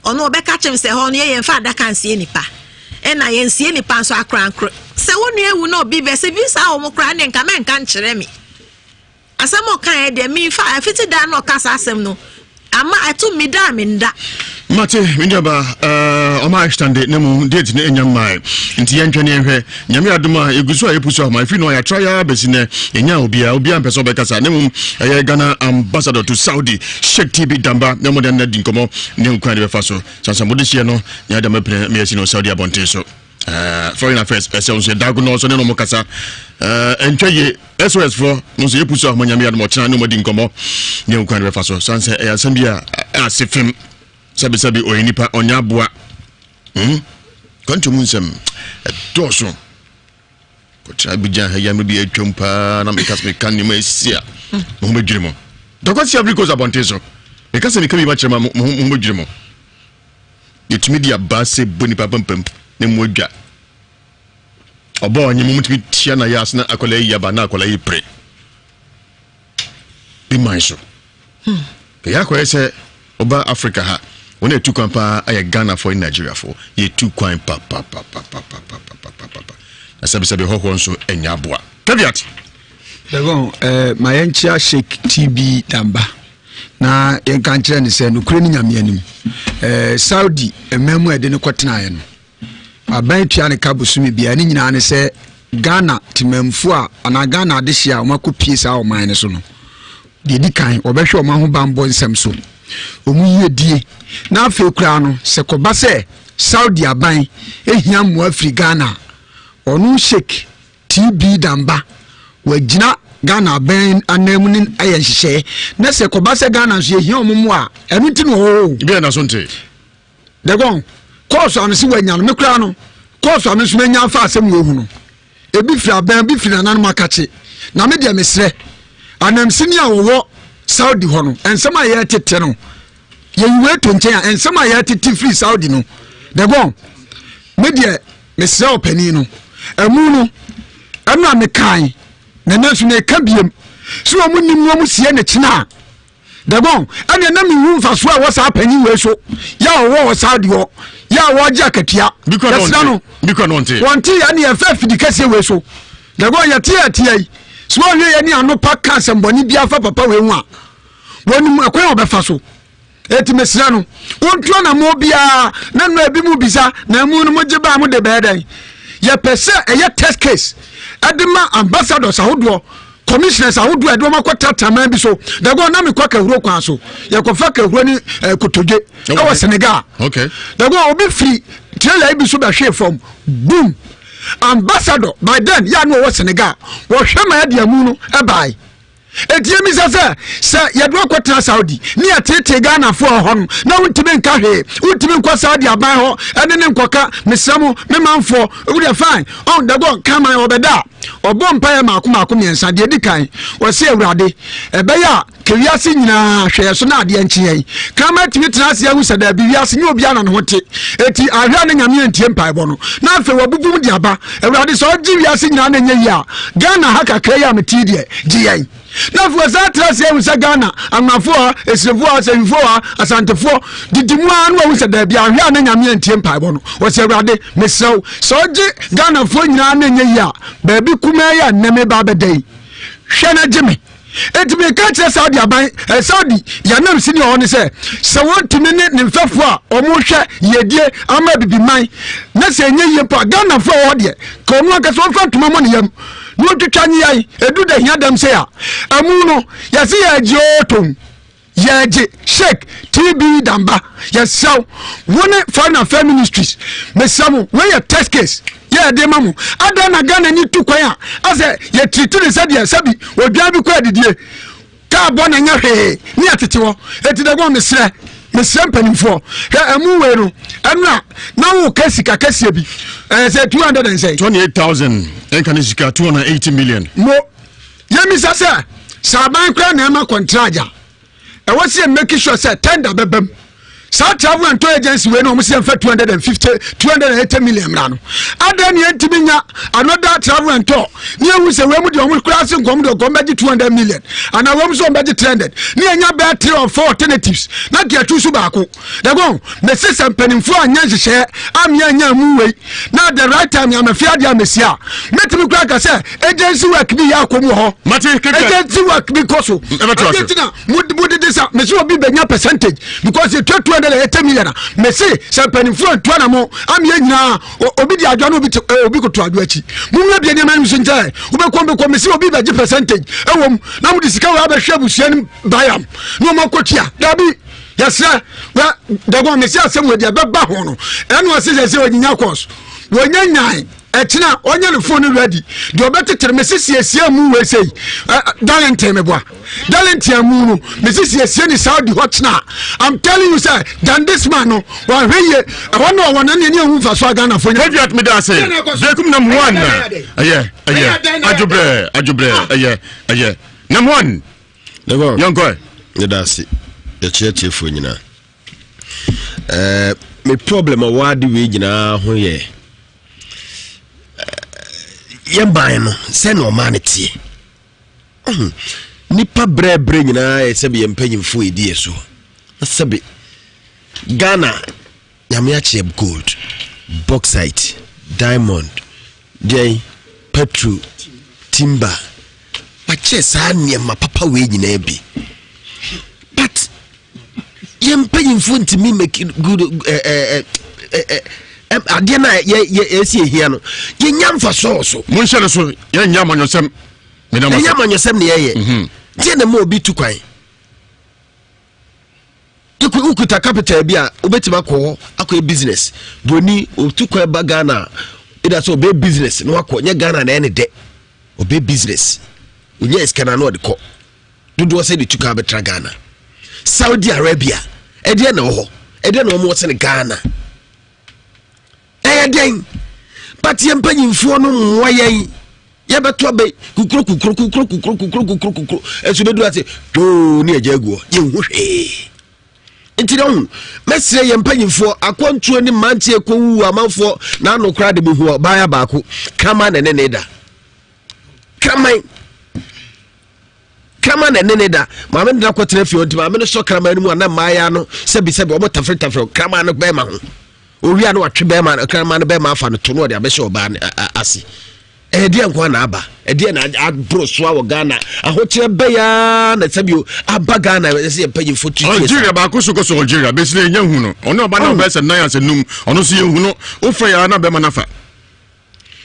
Ɔno ɔbɛka kyerɛ me sɛ ɛhɔ no yɛ yɛmfa adaka nsie nipa ɛna yɛnsie nipa nso akorankoro. Sɛ wo nua awu na obi bɛsɛ bi saa wɔn koraa ne nka mɛnka nkyerɛ me. Asɛm a ɔkaeɛ deɛ memfa afiti daa na ɔka saa asɛm no ama ɛto me da a menda. Mate, me nuaba, ɔma extende na mu date no enya mmae. Nti yɛntwɛn ne yɛnhwɛ. Nyame adom a yɛgu so a yɛpu so ahoma. Ɛfiri no a yɛatra yɛ ara bɛsi nnɛ, yɛnyaa obiara. Obiara mpɛ sɛ ɔbɛkasa. Na mmom ɛyɛ Ghana Ambassador to Saudi, Sheikh TB Damba, na mmɔden no adi nkɔmmɔ ne ahu kwan a de bɛfa so. Sansa mode hyeɛ no, nyɛ adam apina me asi no Saudi abɔnten so. Uh, foreign affairs ɛsɛ nso yɛdago no nso ne no mo kasa ɛntwa yie SOS foɔ no nso yɛpu so ahoma. Nyame adom ɔkyena ne ɔmadi nkɔmmɔ ne ahu kwan de bɛfa so. Sane sɛ ɛyɛ asɛm bi a ase fem sɛbesɛbe, ɔyɛ nipa ɔnyɛ aboa. Kwantu mu nsɛm ɛdɔɔso. Kɔtena Abidjan ha yammerɛ bi atwam paa na meka sɛ meka nneɛma asi a mo ho bɛdwiri mo. Dɔkɔ si Ivory Coast abɔnten so meka sɛ meka bi makyerɛ ma mo ho bɛdwiri mo. Yɛtumi de abaa sɛ bɔ nipa pampam na mu adwa ɔbɔ ɔnye mo mutumi tia na yɛ ase na akwadaa yi aba na akwadaa yi pere bi man so. Ɛyɛ akɔyɛ sɛ ɔba Africa ha, wɔn a ɛtu kwan paa ayɛ Ghanafoɔ ne Nigeriafoɔ. Yɛtu kwan papapapapapapapapa na sɛbisɛbi hɔhoɔ nso ɛnyɛ aboa. Caveat. Dagon, ma yɛnkyea Sheikh TB Damba na yɛnka nkyerɛ no sɛ nokorɛ ne Nyame anim. Saudi mmaa mu a yɛde no kɔtenaeɛ no, aban tua ne ka bosome biara. Ne nyinaa ne sɛ Ghana temamfo a anaa Ghana adehye a wɔakɔpie saa ɔman no so no, deɛ ɛdi kan wɔbɛhwɛ wɔn ahobanbɔ nsɛm so, wɔn yiedie, na afei koraa no sɛ kɔba sɛ Saudi aban ehia mmoa firi Ghana a, ɔno Sheikh TB Damba wagyina Ghana aban ananmu ne ayɛ nhyehyɛe na sɛ kɔba sɛ Ghana nso yɛhia wɔn mmoa a, ɛno nti na ɔwɔ hɔ. Bi a na so nte. Dɛgɔn, kɔɔso a mese wanya no, me koraa no, kɔɔso a me nso manya afa asɛm wei ho no, ebi firi abɛn, ebi firi nananom akakye. Na me deɛ mesrɛ, anamsini a wɔwɔ Saudi hɔ no, nsɛm a yɛretete no, yɛyi wei to nkyɛn a, nsɛm a yɛretete firi Saudi no, dɛgɔn, me deɛ mesrɛ ɔpanin no, ɛmu no, ɛno a mekae, na ɛnɛ nso meka biem, sɛ wɔn nim na wɔn sie ne kyena a, Dagon, ɛnneɛ na menhu mfasoɔ a ɛwɔ saa panyin wei so, yɛ a ɔwɔ wɔ Saudi hɔ, yɛ a wɔregye akatua. Yɛsrɛ no, wɔnte yɛ ne yɛmfa afidi kɛseɛ wei so. Dagon, yɛte yɛ atia yi, sɛ wɔhwɛ yɛ ne ano pa ka asɛmbɔne biara fa papa wei ho a, wɔnim ɛkwan a wɔbɛfa so. Eti mesrɛ no, wɔntu anammɔn biara na nnora ebi mu bisa na emu no mogye baa mo de bɛyɛ dɛn? Yɛpɛ sɛ ɛyɛ test case ɛde ma ambassadors ahodoɔ. Commissioners ahodoɔ a yɛde wɔn akɔ tataman bi so. Dago na mekɔ Kahuro kwan so. Yɛkɔfa Kahuro ne eh, Kotodwe ɛwɔ Senegal. Okay. Dago obi firi trailer yi bi so bɛhwee fam. Boom. Ambassador by then yɛ a na ɔwɔ Senegal. Wɔhwɛ ma yɛde amu no ɛbae. Enti yɛmmisa sɛ, sɛ yɛde wo akɔtena Saudi ne yɛteetee Ghanafoɔ wɔ hɔ no na wontumi nka hwee, wontumi nkɔ Saudi aban hɔ ɛne ne nkɔka, mesrɛ mo, me manfoɔ, wodeɛ fine, ɔn dagɔ kraman ɔbɛda a, ɔbɔ mpaeɛ maako maako mmiɛnsa, deɛ ɛdi kan, ɔse Awurade, ɛbɛyɛ a ka wiase nyinaa hwɛ yɛ so na adeɛ nkye yɛn. Kraman tumi tena ase ahu sɛ daabi, wiase nyɛ obiara na ne ho te, enti ahwɛ a na Nyame antie mpaebɔ no, na afei wabubu mu de aba. Awurade sɛ ɔgye wiase nyinaa na ɛnyɛ yie a, Ghana ha kakra yi a mete yi deɛ, gye yɛn. Na afei ɔsan tra ase ahu sɛ Ghana, Anwafoɔ ha, Esirifoɔ ha, Sɛwifoɔ ha, Asantefoɔ, didi mu ara na wahu sɛ daabi ahwɛ a na Nyame antie mpaebɔ no. Ɔsɛ Awurade, mesrɛ wo, sɛ ɔgye Ghanafoɔ nyinaa na ɛnyɛ yie a, baabi kumaa yi a nnɛ meba abɛda yi, hwɛ na gye me. Enti meka kyerɛ Saudi aban, eh, Saudi yɛnam sini ɔhɔ ne sɛ, sɛ wɔntumi ne ne mfɛfoɔ a wɔhwɛ yiedie ama abibiman na sɛ ɛnyɛ yie mpo a, Ghanafoɔ a wɔhɔ deɛ, ka ɔno ankasa ɔmfa ntoma mmɔ ne yam na ɔntwitwa nyeae. Ɛdu da hia dɛm sɛ a, ɛmu no, yɛse yɛagye otom. Yɛgye Sheik TB Damba, yɛsrɛ wo, wo ne Foreign Affairs Ministries, mesrɛ mo, wei yɛ test case yɛ yɛde ma mo. Adɛn na Ghana ni tu kwan a asɛ yɛtiriti ne sɛdeɛ sɛbi odwan bi kɔ adidie, kaa bɔ na nyɛ hwee ne yɛtete hɔ. Eti dɛgɔn mesrɛ, mesrɛ mpanimfoɔ, hwɛ ɛmu wei no, ɛno a na woka sika kɛseɛ bi, ɛyɛ sɛ 200 and sɛ 28,000 ɛnka ne sika 280 million. Mo Yɛmmisa sɛ, sɛ aban koraa na ɛma kɔntragye a, ɛwɔ sɛ yɛ make sure sɛ tender bɛba mu. Saa travel and tour agency wei na wɔn sɛ yɛmfa 250 280 million mmra no. Adɛn na yɛntumi nya another travel and tour ne yɛhu sɛ wei mu deɛ wɔn koraa se nkɔm deɛ wɔn bɛgye 200 million anaa wɔn nso wɔn bɛgye 300 ne yɛnya bɛyɛ three or four alternatives na nka yɛtu so baako. Dagon, mese sɛ mpanimfoɔ anyɛ nhyehyɛɛ amea anya mu wei na at the right time yɛamɛfe adeɛ amɛsi a, mɛtumi koraa ka sɛ agency work bi yɛ akɔ mu wɔ hɔ. Mate, keke. Agency work bi kɔ so. Ɛbɛto ase. Adeɛ nti na modede sa, mese obi bɛnya percentage because yɛtua 280 million a, mese sɛ mpanimfoɔ antua na mo amea nyinaa obi di adwa na obi te obi koto adwa akyi. Mumia bie nneɛma no so nkyɛn, wobɛkɔ mbɛkɔ, mese obi bɛgye percentage ɛwɔ mu na mode sika wɔ abɛhwɛ abusua no bayam na wɔn akɔtua. Dabi. Yɛsrɛ wɛ dɔgɔn mesi asɛm wɔ deɛ ɛbɛba ho no ɛna ɔse sɛ sɛ ɔnyinya kɔs wɔnya nyan ɛkyena ɔnyɛ ne phone no ready deɛ ɔbɛtetere mesi siesie mu wei sei darlington meboa darlington mu no mesi siesie ne saudi hɔ kyena I'm telling you sɛ than this man no wɔahwɛ yie ɛhɔ na ɔwɔ no ɛne ɛne ɛhu mfa so a Ghanafoɔ nya Patriot me da ase. Bekum nam one. Ɛyɛ ɛyɛ adwobrɛ adwobrɛ ɛyɛ ɛyɛ nam one. Dɛbɔ. Yɛnkɔ ɛ. Yɛda ase. Yɛkyerɛ tiefoɔ nyinaa. Eh, me problem a wɔade wei nyinaa ho yɛ eh, yɛn ban no sɛ na ɔmaa no teɛ. Nipa brɛbrɛ nyinaa yɛ sɛbe yɛn mpanyinfoɔ yɛdi yɛ so. Na sɛbe Ghana Nyame akyɛ gold, bauxite, diamond, deɛn, petrol, timber. Wakyɛ saa nneɛma papa wei nyinaa bi. But yɛn mpanyinfoɔ ntumi make good ɛɛ ɛɛ ɛɛ adeɛ no a yɛ yɛ yɛsi ehia no yɛnya mfasoɔ wɔ so. Monhyɛ no so yɛnyɛ amanyɔsɛm. Yɛnyɛ amanyɔsɛm na yɛyɛ. Deɛ na ma obi tu kwan. Wokuta capital bi a wobɛtumi akɔ hɔ akɔyɛ business. Broni otu kwan ba Ghana a ɛda sɛ ɔbɛyɛ business na wakɔ nyɛ Ghana na ɛyɛ ne dɛ. Ɔbɛyɛ business. Ɔnya sika no na ɔde kɔ. Dodoɔ sɛ de tu kan bɛtra Ghana. Saudi Arabia ɛdeɛ na wɔ hɔ. Ɛdeɛ na wɔn wɔ sene Ghana. Ɛyɛ dɛn? But yɛn mpanyinfoɔ no mmoa yɛn. Yɛbɛto abɛ kukuro kukuro kukuro kukuro kukuro kukuro kukuro. Ɛnso bɛduru ase dwoo ne agya aguɔ. Yɛnhu hwee. Nti na hu mɛsrɛ yɛn mpanyinfoɔ akwantuo ne mmeranteɛ kɔwu amanfoɔ n'ano koraa de mehu ɔbaa baako kraman na ɛne ne da. Kraman. Kraman na ɛne ne da. Maame no de no akɔtena fie hɔ nti maame no sɔ kraman no mu a na mmaayaa no sɛbisɛbi wɔn tafretafre kraman no bɛrima ho. Owia no watwe bɛrima no kraman no bɛrima afa no to no ɔde abɛhyɛ ɔbaa no ase. Ɛyɛ deɛ nko na aba. Ɛdeɛ na aboro soa wɔ Ghana. Ahokyerɛ bɛyaa na sɛbi aba Ghana ɛsɛ yɛ mpanyinfo tutu. Algeria baako so kɔ so Algeria bɛsi na yɛnya hu no. Ɔne ɔba na ɔbɛyɛ sɛ nan asɛ num ɔno nso yɛhu no. Wofrɛ yɛ na bɛrima no afa.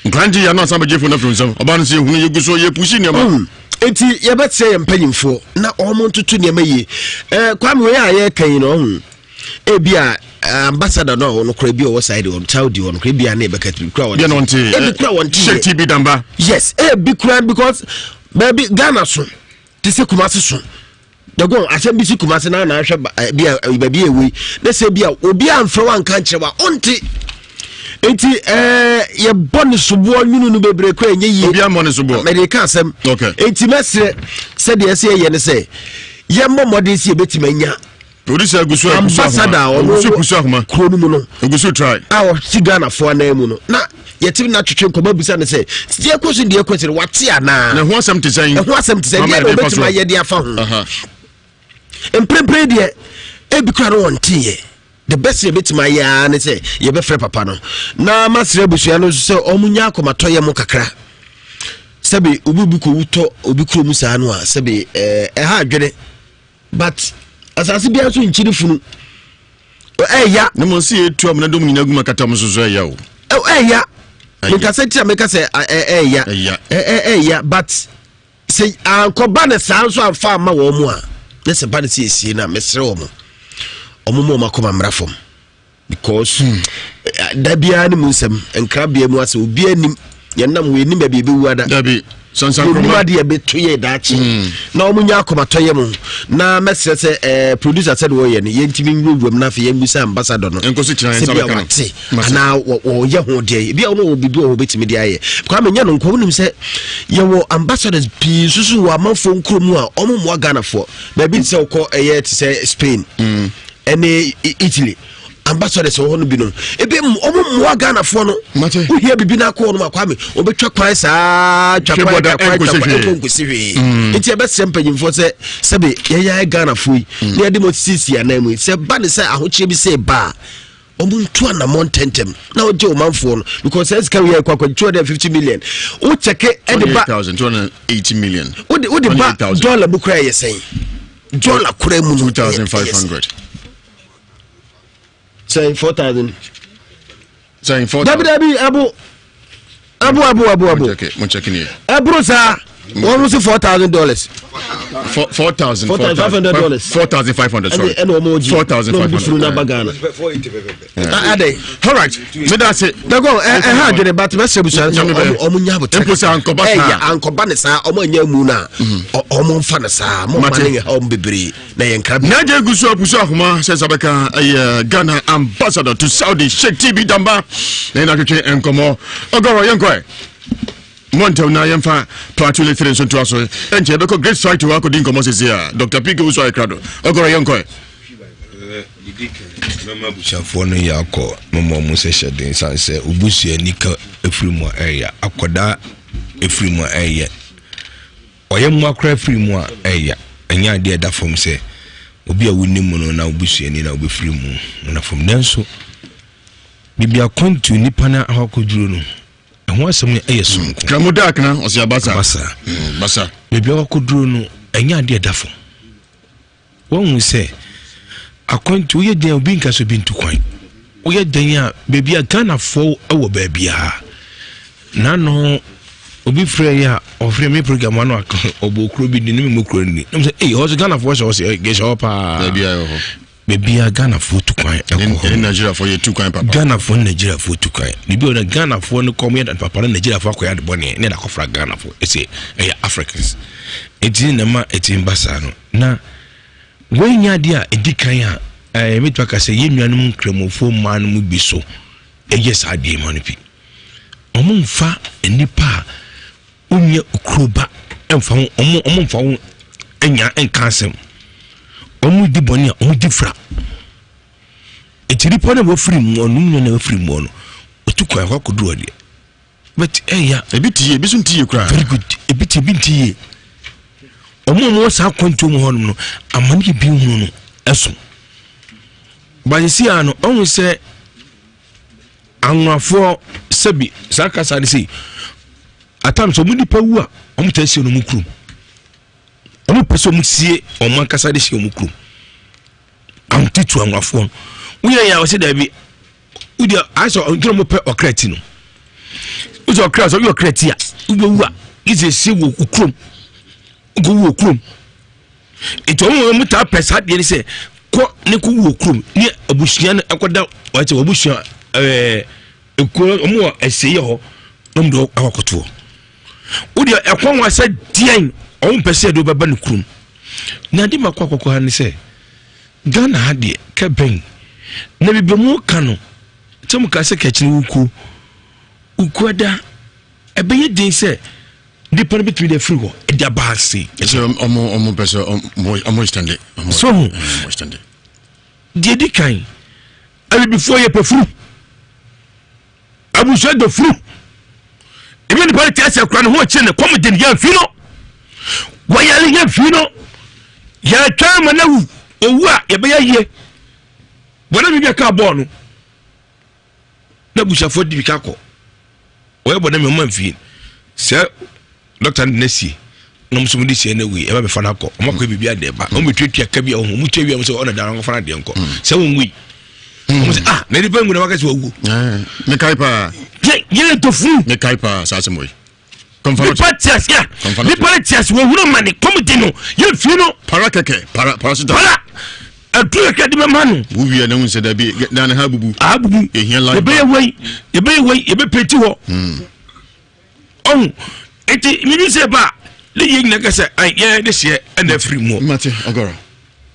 Nkran gye yɛ no asan bɛgye fo no afiri nsam. Ɔbaa no sɛ yɛhunu yɛgu so yɛpusi nneɛma. Enti yɛbɛkyerɛ yɛn mpanyimfoɔ na wɔn ntoto nneɛma yie. Ɛɛ Kwame wei a yɛreka yi no ɔho ebi a eh, ambassador no a ɔno kora bi a ɔwɔ side wɔn Saudi wɔn kora ebi a ne yɛbɛka bi kura wɔn ti ebi kura wɔn ti yɛ TB Damba yes ebi kura because baabi Ghana so te sɛ Kumasi so dagon asɛm bi si Kumasi na na ahwɛ eh, bi a eh, baabi a ɛwɔ yi na sɛ bi a obi amfrɛ wa nka nkyerɛ wa ɔnte nti ɛɛ eh, yɛbɔ ne soboɔ nwunu no bebree kora ɛnyɛ yie obi amɔ ne soboɔ mɛde ka asɛm okay nti mɛsrɛ sɛdeɛ ɛsɛ yɛyɛ ne sɛ yɛmmɔ mmɔden sɛ yɛbɛtumi anya polisi agusu agusu ambassador a ɔno agusu ahoma kuro no mu no agusu try a ɔsi Ghanafoɔ anan mu no na yɛtumi na twetwe nkɔmɔ bisa no sɛ deɛ ɛkɔ so deɛ ɛkɔ so wate anaa na ɛho asɛm te sɛn ɛho asɛm te sɛn deɛ na ɔbɛtumi ayɛ de afa ho mprempren deɛ ebi kura no wɔn teeɛ the best yɛbɛtumi ayɛ ara ne sɛ yɛbɛfrɛ papa no na masrɛ abusua no nso sɛ ɔmo nya akɔmatɔyɛ mu kakra sɛbi obi bi kɔwu tɔ obi kurom saa no a sɛbi ɛha adwene but asase biara nso nkyiri funu ɛya. Ne mo nsi etu amuna dom nyina gu makata mo soso ɛya o. Ɛya mekasa ti a meka sɛ ɛya ɛya but sɛ ankɔba ne saa nso amfa ama wɔn mu a ne sɛ ba ne sɛ esie no a mesrɛ wɔn wɔn mu wɔn akoma mmra fam. Because hmm. Da biara ne mu nsɛm nkrabea mu asɛ obi anim yɛnam wɔ anim baabi ebewu ada. Dabi sansankroma adeɛ bɛto yɛ daakye hmm. na wɔn nya akɔmatɔ yɛ mu na mɛsrɛ sɛ ɛɛ eh, producer sɛ de wɔyɛ no yɛntumi nwurawura mu n'afɛ yɛn bisa ambassador no sɛ bi a wate anaa wɔyɛ ho deɛ ebi a wɔn wɔ biribi wɔ hɔ bɛtumi de ayɛ kwame nyɛ no nkɔm nim sɛ yɛwɔ ambassadors pii nso so wɔ amanfoɔ nkuro mu a wɔn mmoa Ghanafoɔ baabi te sɛ wokɔ ɛyɛ te sɛ Spain. Mm. ɛne Italy ambassadors wɔ hɔ no binom ebi ɔmo mmoa Ghanafoɔ no wohia bibi no akɔ ɔnom akwame ɔbɛtwa kwan saa twa kwan twa kwan twa kwan ɛnkɔ nkosi hwee mm. nti ɛbɛsrɛ mpanyinfoɔ sɛ sɛbe yɛyɛ ayɛ Ghanafoɔ yi mm. na yɛde mo sisi anan mu yi sɛ ba ne sɛ ahokyere bi sɛ ba a wɔn ntu anamɔ ntɛntɛm na wɔgye ɔmanfoɔ no because sɛ sika yɛ kɔ akɔ 250 million wo kyɛke ɛde ba 280 million wode wode ba dollar mu kura yɛ sɛn Dɔla kura mu no. 2,500. Sɛn 4,000. Sɛn 4,000. Dabi dabi ɛbo ɛbo ɛbo ɛbo ɛbo. Mo check ni. Ɛboro saa wɔn mo si $4,000. 4,000. $4,500. 4,500 sorry. Ɛna wɔn gyi. 4,500. Na wɔn de funu n'aba Ghana. Adɛ. All right. Me da se. Dago ɛ ɛ ha adwene ba tɛmɛ sɛ busua sɛ ɔmo ɔmo nya abotire. Mpo sɛ ankɔba saa. Ɛyɛ ankɔba ne saa ɔmo anya mu na ɔmo nfa ne saa mo ma ne yɛ ha ɔmo bebree na yɛn kra bi. N'agya egu so apusu ahoma sɛ nsa bɛka ɛyɛ Ghana ambassador to Saudi Sheikh TB Damba na yɛn atwetwe nkɔmɔ ɔgɔrɔ yɛn kɔɛ. Mo ntɛm na yɛmfa Plateau le 3 nso ntoa so. Ɛnkyɛ yɛbɛkɔ Great Strike hɔ akɔdi nkɔmmɔ sese a Dr. PK Wusu ayɛ krado. Ɔgɔrɔ yɛnkɔɛ. Didi kan mɛma abusuafoɔ no yɛ akɔ mɛma ɔmo sɛ hyɛ den san sɛ obusuani ka efiri mu a ɛyɛ akɔdaa efiri mu a ɛyɛ ɔyɛ mmoa koraa firi mu a ɛyɛ ɛnyɛ adeɛ ɛda fam sɛ obi a wonim no na obusuani na obɛfiri mu na fam nanso biribi akwantu nipa no akɔduro no Ɛho asɛm no yɛ soronko. Kramu da akena ɔsi abasa. Abasa. Mm, basa. Baabi a wakɔduro no ɛnyɛ adeɛ ɛda fam. Wɔhu sɛ akwantu woyɛ dɛn obi nka sɛ obi ntu kwan. Woyɛ dɛn a baabi a Ghanafoɔ wɔ baabiara. Nano obi frɛ yɛ a ɔfrɛ me program ano ɔbɔ kuro bi di ne mu kuro ni. Nam sɛ ei ɔsɛ Ghanafoɔ hyɛ ɔsɛ hyɛ hɔ paa. Baabi a ɛwɔ hɔ. Baabi a Ghanafoɔ tu kwan kɔ hɔ. Ɛne Nigeriafoɔ yɛ tu kwan papa. Ghanafoɔ ne Nigeriafoɔ tu kwan. Biribi wɔ na Ghanafoɔ no kɔm yɛ papa na Nigeriafoɔ akɔyɛ ade bɔne ne yɛde akɔfra Ghanafoɔ. Ɛsɛ ɛyɛ Africans. Eti na ɛma ɛtumi ba saa no. Na wei nyɛ adeɛ a ɛdi kan a ɛɛ mɛtumi aka sɛ yɛn nuanom nkramofoɔ mmaa no mu bi so ɛyɛ saa adeɛ ma no bi. Wɔn mfa nnipa a wonyɛ kuro ba mfa ho ɔmo ɔmo mfa ho nya nka asɛm ɔmo di bɔne a ɔmo di fra eti nipa na wafiri mu ɔno nyina na wafiri mu no otu kwan akɔ akɔduru ɔdeɛ but ɛya ebi ti yie ebi so nti yie koraa very good ebi ti ebi nti yie ɔmo ɔmo wɔ saa akwantuo mu hɔnom no amane ebi hunu no ɛso bayesi ano ɔmo sɛ Anwonafoɔ sɛbi saa kasa no sei at times wɔn nipa wu a wɔn taa sie wɔn kurom wɔn pɛ sɛ wɔn sie wɔn ankasa de sie wɔn kurom ahotetu anwonafoɔ no woyɛ yɛ a wɔsɛ daabi wodi ayɛ sɛ ɔntena wɔn pɛ ɔkra ti no wosɛ ɔkra sɛ ɔyɛ ɔkra ti a wobɛwu a gye sɛ sie wɔ kurom. Nkɔwu wɔ kurom. Nti wɔn wɔn taa pɛ saa deɛ ne sɛ kɔ ne kɔ wu wɔ kurom ne abusua no ɛkɔda wɔte wɔn abusua ɛɛ ekuro wɔn wɔ ɛsɛ yɛ hɔ na wɔn de akɔ akɔtoɔ. Wodeɛ ɛkwan wɔn asɛ deɛn wɔn mpɛ sɛ yɛde wɔbɛba ne kurom. Na ade ma kɔ akɔkɔ ha ne sɛ Ghana ha deɛ kɛ bɛn na bibi mu ka no sɛ mo ka sɛ kɛkyene wukuo wukuada ɛbɛyɛ den sɛ nipa no bɛtumi de afiri hɔ ɛde aba ase. Ɛsɛ ɔmo ɔmo pɛ sɛ ɔmo ɔmo extend. So ho deɛ di kan abibifoɔ yɛ pɛ furu abusua dɔ furu ebi nipa no te ase akora ne ho akyire ne kɔm de ne yɛn fi no wɔyare yɛn fi no yɛtwɛn ma no awu owu a yɛbɛyɛ yie wɔn a biribi aka bɔɔl no na abusuafoɔ di bi ka kɔ wɔyɛ bɔ ne mi ɔma nfie sɛ dɔkta no de n'asie na ɔmo nso mo de sie no awie ɛba bɛfa no akɔ ɔmo akɔ biribi adeɛ ba ɔmo bɛtuatua ka bi a ɔmo tua wie ɔmo sɛ ɔna da ɔmo fa no adeɛ nkɔ sɛ wɔn wui ɔmo sɛ ah na nipa ngu na waka sɛ wawu. mekae paa yɛ yɛ tofuru. Mekae paa saa asɛm wɔ yi. Nipa te ase a nipa ne te ase wɔhunu ma ne kɔm di no yɛ fie no. Para kɛkɛ para parasita. Para aduru kɛkɛ de bɛma no. Wowie na wohu sɛ dabi na ne ha abubu. Abubu. Ehia life. Yɛbɛyɛ wei yɛbɛyɛ wei yɛbɛpɛti hɔ. Ɔhu eti mimi sɛ ba ne yɛ nyina kɛsɛ yɛ ne seɛ ɛna afiri mu. Mate ɔgɔrɔ.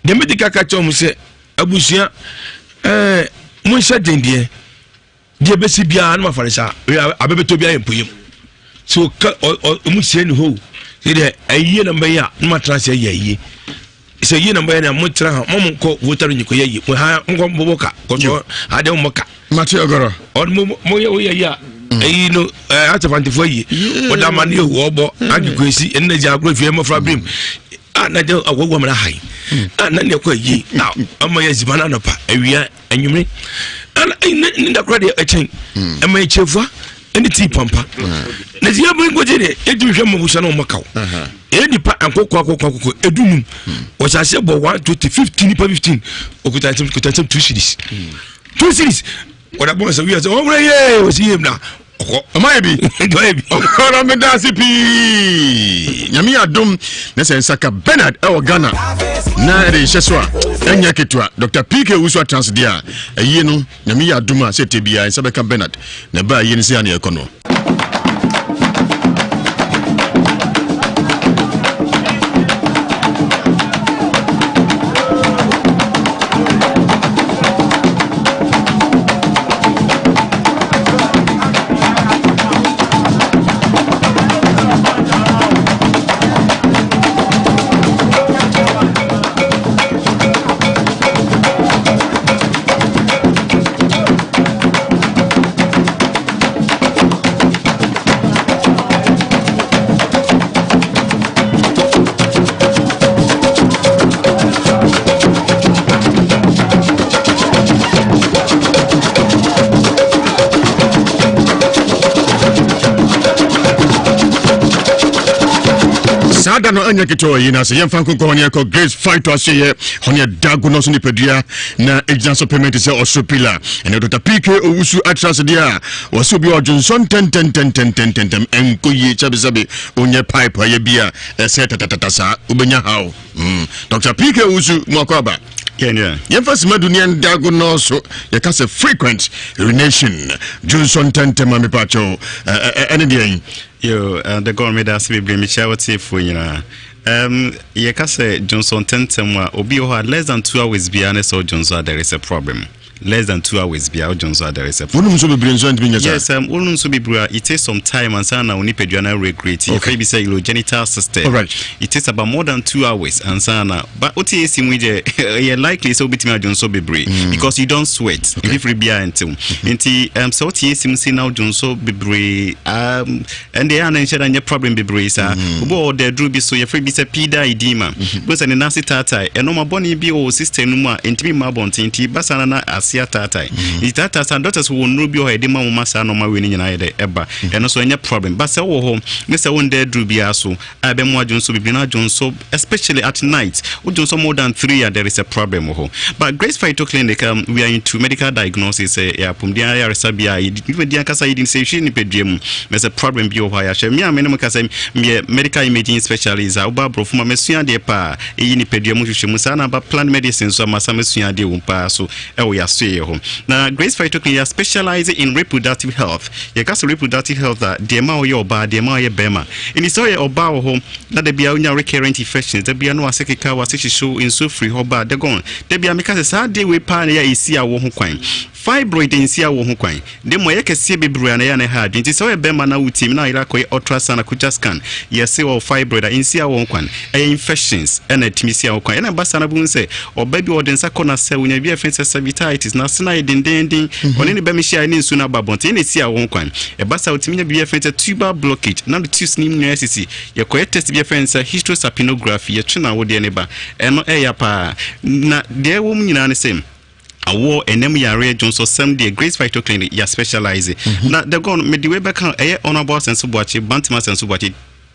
Deɛ medi kaka kyerɛ wɔn sɛ abusua ɛɛ monhyɛ den deɛ. Deɛ ɛbɛsi biara no mafa no saa abɛbɛtɔ biara yɛ mpoyam sɛ ɔka ɔmu sie ne hɔ sɛ deɛ ayie na mbɛyɛ a na matena ase ayɛ ayie sɛ ayie na mbɛyɛ na motena ha mo nkɔ votaro nyikɔ yɛ ayie mo ha nkɔ mbɔbɔ ka kɔsɔ adeɛ mo ka mate ɔgɔrɔ ɔno mo mo yɛ woyɛ ayie a ɛyi no ɛɛ asɛfantefoɔ ayie ɔda ama ne yɛ ɔbɔ agye esi ɛnna gya agorɔ fie mmɔfra birim a na gya awɔwɔ amena ha yi a na ne ɛkɔ ayie a ama yɛ ziban anɔpa awia anwummere ɛna ne ne da kora deɛ ɛkyɛn hmm. ɛma ɛkyɛfua ɛne tii pampa hmm. na sɛ yɛbɛ nkɔgye deɛ ɛtumi hwɛ ma busa na ɔma kaw ɛyɛ nipa nkɔkɔ akɔkɔ akɔkɔ ɛdunum wɔhyɛ aseɛ bɔ 1 2 3 15 nipa 15 ɔkuta nsɛm kuta nsɛm 2 series 2 series wɔde abɔ nsɛm wiase ɔwura yee wɔsi yie mu na ɔkɔ ɔma yɛ bi ɔyɛ bi ɔna meda ase pii nyame yɛ adom na sɛ nsaka Bernard ɛwɔ Ghana na ɛde nhyɛ so a ɛnyɛ ketewa Dr. PK wusu atrans deɛ a ɛyie no nyame yɛ adom a sɛ ɛtɛ biara nsa bɛka Bernard na ɛbaa yie no sɛ ana ɛkɔ no. Saa da no ɛnyɛ ketewa yi na sɛ yɛmfa nkonkɔ hɔ ne yɛkɔ Grace Fight aseɛ hɔ ne ɛda go no so nipadua na ɛgyina so pɛmɛ te sɛ ɔsoro pila ɛne Dr. PK Owusu atra ase deɛ a wɔsɛ obi ɔdwonsɔ ntɛntɛntɛntɛntɛntɛm ɛnkɔ yie kyɛbesɛbe onyɛ pipe ayɛ bi a ɛsɛ tatatata saa wobɛnya haw mm. Dr. PK Owusu mu akɔ aba yɛmfa sima du ne ɛnda go no so yɛka sɛ frequent urination dwonsɔ ntɛntɛm a mepakyɛw ɛne deɛn. Yo, uh, the God meda ase bebree mekyia wɔtiefoɔ nyinaa. Um, yɛka sɛ dwonsɔ ntɛntɛm a obi wɔ hɔ a less than 2 hours biara ne sɛ wodwonsɔ a there is a problem. Less than 2 hours biara wodwonsɔ a there is a problem. Wonum nso bebree nso ntumi nyɛ saa. Yes, wonum nso bebree a it takes some time ansa na wo nipadua no regulate. Okay. Yɛfrɛ bi sɛ urogenital system. All right. It takes about more than 2 hours ansa na but wote esi mu yi deɛ ɛyɛ likely sɛ wobɛtumi adwonsɔ bebree because you don't sweat. Okay. Mfifiri biara ntew. Nti sɛ wote esi mu sei na wodwonsɔ bebree ɛnde ɛyɛ a na nhyɛ da nyɛ problem bebree saa. Obi wɔ hɔ ɔda aduro bi so yɛfrɛ bi sɛ pida edema. Bohu sɛ ne nan ase taatae. Ɛnɔɔma bɔne bi wɔ system no mu a ɛntumi mma abɔnten nti ba saa na na as wase ataatae. Nti taataa saa doctors wɔ nnuro bi wɔ hɔ a yɛde ma wo ma saa nnoɔma wei no nyinaa yɛ dɛ ɛba. Ɛno nso ɛnyɛ problem. But sɛ wowɔ hɔ ne sɛ wonda aduru biara so a ɛbɛma woadwonsɔ bebree na adwonsɔ especially at night wodwonsɔ more than three a there is a problem wɔ hɔ. But Grace Phyto Clinic um, we are into medical diagnosis sɛ yɛ apɔmuden ayaresabea a yɛdi dwumadi ankasa yɛdi sɛ yɛhwɛ nipadua mu na sɛ problem bi wɔ hɔ a yɛahwɛ. Me a me ne mo kasa yi meyɛ medical imaging specialist a woba aborɔfo mu a masua adeɛ paa ɛyi nipadua mu nhwehwɛmu saa na aba plant medicine nso a masa masua adeɛ wɔ mu paa so ɛwɔ yɛasoɛeɛ hɔ. Na Grace Phyto Clinic yɛ specialize in reproductive health. Yɛka sɛ reproductive health a, deɛ ɛma woyɛ ɔbaa, deɛ ɛma woyɛ bɛrima. Ɛnti sɛ woyɛ ɔbaa wɔ hɔ na da biara wonya recurrent infections, da biara na wase keka, wase hyehyew, nsuo firi hɔ ba a, dagon. Da biara meka sɛ saa adeɛ wei paa na ɛyɛ a ɛsi awoɔ ho kwan. Fibroid nsi awoɔ ho kwan, na mmom ɛyɛ kɛseɛ bebree a na ɛyɛ a na ɛha adwene. Nti sɛ woyɛ bɛrima na wotie me na woyere akɔyɛ ultrasound, akɔtwa scan, yɛse ɔwɔ fibroid a, ɛnsi awoɔ ho kwan. Ɛyɛ infections na ɛtumi si awoɔ kwan. Ɛna ɛba saa no wobɛhu sɛ ɔbaa bi ɔde nsa kɔ n'ase a, ɔnya biribi a yɛfrɛ no sɛ cervicitis, n'ase no ayɛ dendeenden, ɔne ne bɛma hyia a ɛne nsuo no aba abɔnten, ɛna ɛsi awoɔ ho kwan. Ɛba saa a, ɔtumi nya biribi a yɛfrɛ no sɛ tubal blockage, na ne tubes no mu nyinaa asisi. Yɛkɔyɛ test bi a yɛfrɛ no sɛ hysterosalpingography, yɛtwe n'awodeɛ no ba. Ɛno ɛyɛ paa. Na deɛ ɛwɔ mu nyinaa ne sɛ, Awɔ, ɛnam yareɛ, dwonsɔsɛm deɛ Grace Phyto Clinic yɛ specialize. Mhm. Na the gone mede wei bɛka ɛyɛ Honorable Asɛnso Boakye, Bantam Asɛnso Boakye,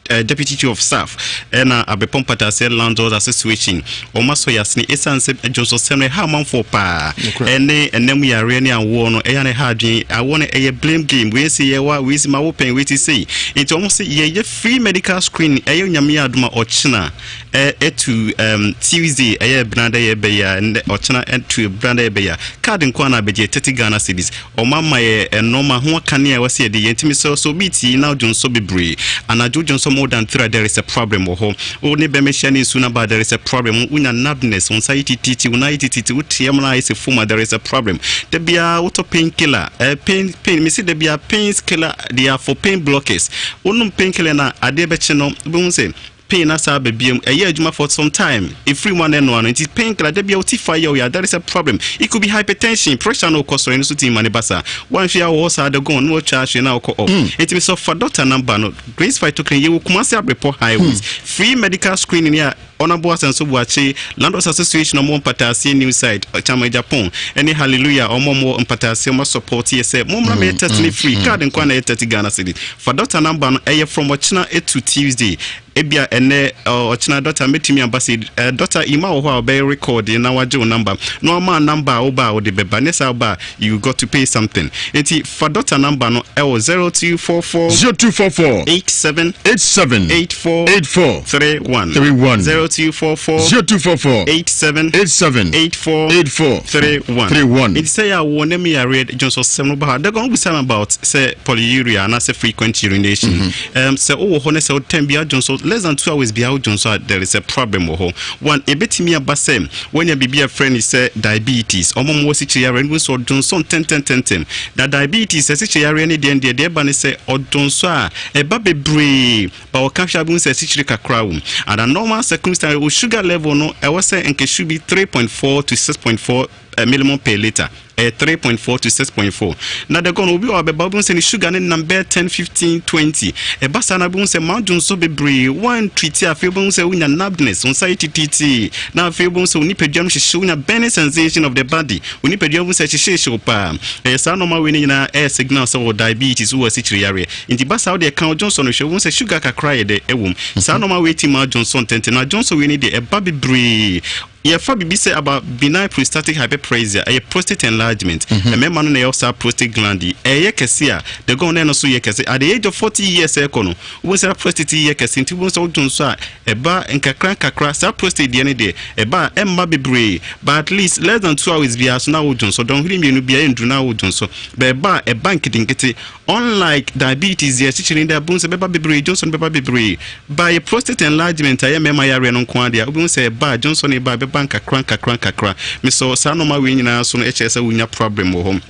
uh, Deputy Chief of Staff ɛna Abepɔ Mpataseɛ Landlords Association wɔn asɔ yasene ɛsiane sɛ dwonsɔsɛm no ɛha amanfoɔ paa ɛne ɛnam yareɛ ne awoɔ no ɛyɛ na ɛha adwene awoɔ no ɛyɛ blame game wei si yɛwa wei si ma wo pɛn wei ti sei nti wɔn sɛ yɛyɛ free medical screen ɛyɛ Nyame yɛ adom a ɔkyena ɛtu um, Tuesday ɛyɛ benada yɛ bɛyɛ a ɛnɛ ɔkyena ɛtu benada yɛ bɛyɛ a card nko ana abɛgye 30 Ghana cedis ɔma ma yɛ ɛnɔma ho akanea ɛwɔ sɛ yɛde yɛn ntumi sɛ so obi ti na dwonsɔ bebree anadwo dwonsɔ more than three there is a problem wɔ hɔ wo ne bɛmɛ hyia ne nsu na ba there is a problem wonya numbness wo nsa yɛ tititi wo nan yɛ tititi wo teɛ mu na ayɛ sɛ fom a there is a problem da biara wotɔ pain killer eh, pain pain mesi da biara pain killer They are for pain blockers. Wonom pain killer no a, adeɛ bɛkye no, wobɛhu sɛ pain no asan aba biom. Ɛyɛ adwuma for some time. Ɛfiri mu a na ɛnoa no. Nti pain killer, da biara wo ti fa yɛ wo ya, there is a problem. It could be hypertension, pressure no wokɔ soro, ɛno nso tumi ma no ba saa. Woanhwɛ a wowɔ hɔ saa da gone, na woatwa ahwe na wokɔ off. Nti mesɛ fa doctor number no, Grace Phytoclinic, yɛwɔ Kumasi Abrepɔ Highways. Free medical screening a Honourable Asenso Boakye, Landlords Association a wɔwɔ Mpataaseɛ New Site, Chairman Agyapong, ɛne Hallelujah wɔn a wɔwɔ Mpataaseɛ wɔn support yɛ sɛ mommra mɛyɛ test no free, card nko ara na ɛyɛ 30 Ghana cedis. Fa doctor number no, ɛyɛ from ɔkyena to Tuesday. Ebia ɛnɛ ɔkyena doctor mɛtumi aba sɛ eh, doctor Ima wɔ hɔ a ɔbɛyɛ record na wagye wo number na wama number a woba a wode bɛba, nyɛ saa woba a you got to pay something. Nti fa doctor number no ɛwɔ 0244 0244 87 87 84 84 31 31 0244 0244 87 87 84 84 31 31. Nti sɛ yɛ awoɔ ne me yareɛ dwonsɔsɛm no ba ha dagon wobisa me about sɛ polyuria anaasɛ frequent urination. Sɛ wowɔ hɔ ne sɛ wotɛn bia dwonsɔ less than 2 hours bia wodwonsɔ a there is a problem wɔ hɔ. One, ɛbɛtumi aba sɛ Wanya biribi a yɛfrɛ no sɛ diabetes. Wɔn a wɔwɔ asikyire yareɛ no, wohu sɛ ɔdwonsɔ ntɛntɛntɛntɛm. Na diabetes, asikyire yareɛ no deɛ deɛ, deɛ ɛba ne sɛ ɔdwonsɔ a, ɛba bebree. Ba ɔka hwɛ a, wobɛhu sɛ asikyire kakra wɔ mu. Under normal circumstance, wo sugar level no, ɛwɔ sɛ nka should be 3.4 to 6.4 millimole per litre. Ɛyɛ 3.4 to 6.4. Na the gone, obi wɔ hɔ a ɔbɛba, wobɛhu sɛ ne sugar no nam bɛyɛ 10, 15, 20. Ɛba saa no a, wobɛhu sɛ ma wodwonsɔ bebree, woantreat a, afei wobɛhu sɛ wonya numbness, wo nsa yɛ titiritii, na afei wobɛhu sɛ wo nipadua no hyehye, wonya burning sensation of the body, wo nipadua wohu sɛ ɛhyehyeehye wo paa. Ɛyɛ saa nnoɔma wei no nyinaa ɛyɛ signal sɛ wowɔ diabetes, wowɔ asikyire yareɛ. Nti ba saa wodeɛ ka wo dwonsɔ no hwɛ, wobɛhu sɛ sugar kakra yɛ dɛ ɛwɔ mu. Saa nnoɔma wei tumi ma wodwonsɔ ntɛntɛm, na dwonsɔ wei no deɛ ɛba bebree. Yɛfa biribi sɛ about benign prostatic hyperplasia, ɛyɛ prostate enlargement. Mmarima no na ɛyɛ saa prostate gland yi. Ɛyɛ kɛse a, the gone na ɛno nso yɛ kɛse. At the age of 40 years ɛrekɔ no, wobɛhu sɛ prostate yi yɛ kɛse nti wobɛhu sɛ wodwo nso a, ɛba nkakra nkakra. Saa prostate deɛ no deɛ, ɛba a ɛmma bebree, but at least less than 2 hours biara so na wodwo nso. Dɔnhwere mmienu biara ɛnduru na wodwo nso. But ɛba a, ɛba nketenkete. Unlike diabetes deɛ asikyire no deɛ wobɛhu sɛ ɛbɛba bebree, dwonsɔ no bɛba bebree. But yɛ prostate enlargement a ɛyɛ mmarima yareɛ no nko ara deɛ a, wobɛhu sɛ ɛba a dwonsɔ no ba a ɛbɛba nkakra nkakra nkakra. Mesɛ saa nnoɔma wei nyinaa so no kyerɛ sɛ wonya problem wɔ hɔ.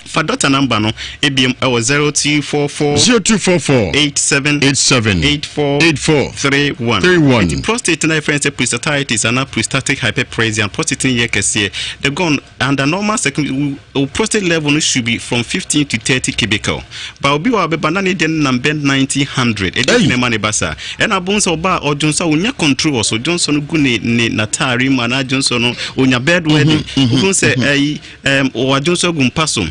Fa dɔkta number no ebiem ɛwɔ 0244 0244 87 87 84 84 31 31. Nti prostate na yɛfrɛ no sɛ prostatitis anaa prostatic hyperplasia, prostate no yɛ kɛseɛ. The gone under normal circum wo prostate level no should be from 15 to 30 cubicle. Ba obi wɔ a ɔbɛba na ne deɛ no nam bɛ 90 100. Ɛdeɛ nti na ɛma ne ba saa. Ɛna abom sɛ ɔba a ɔdwonsɔ a ɔnya control wɔ so. Dwonsɔ no gu ne ne n'ataare mu anaa dwonsɔ no ɔnya bed wedding. Wohu sɛ ɛyi Erm wadwo nso agu mpa so.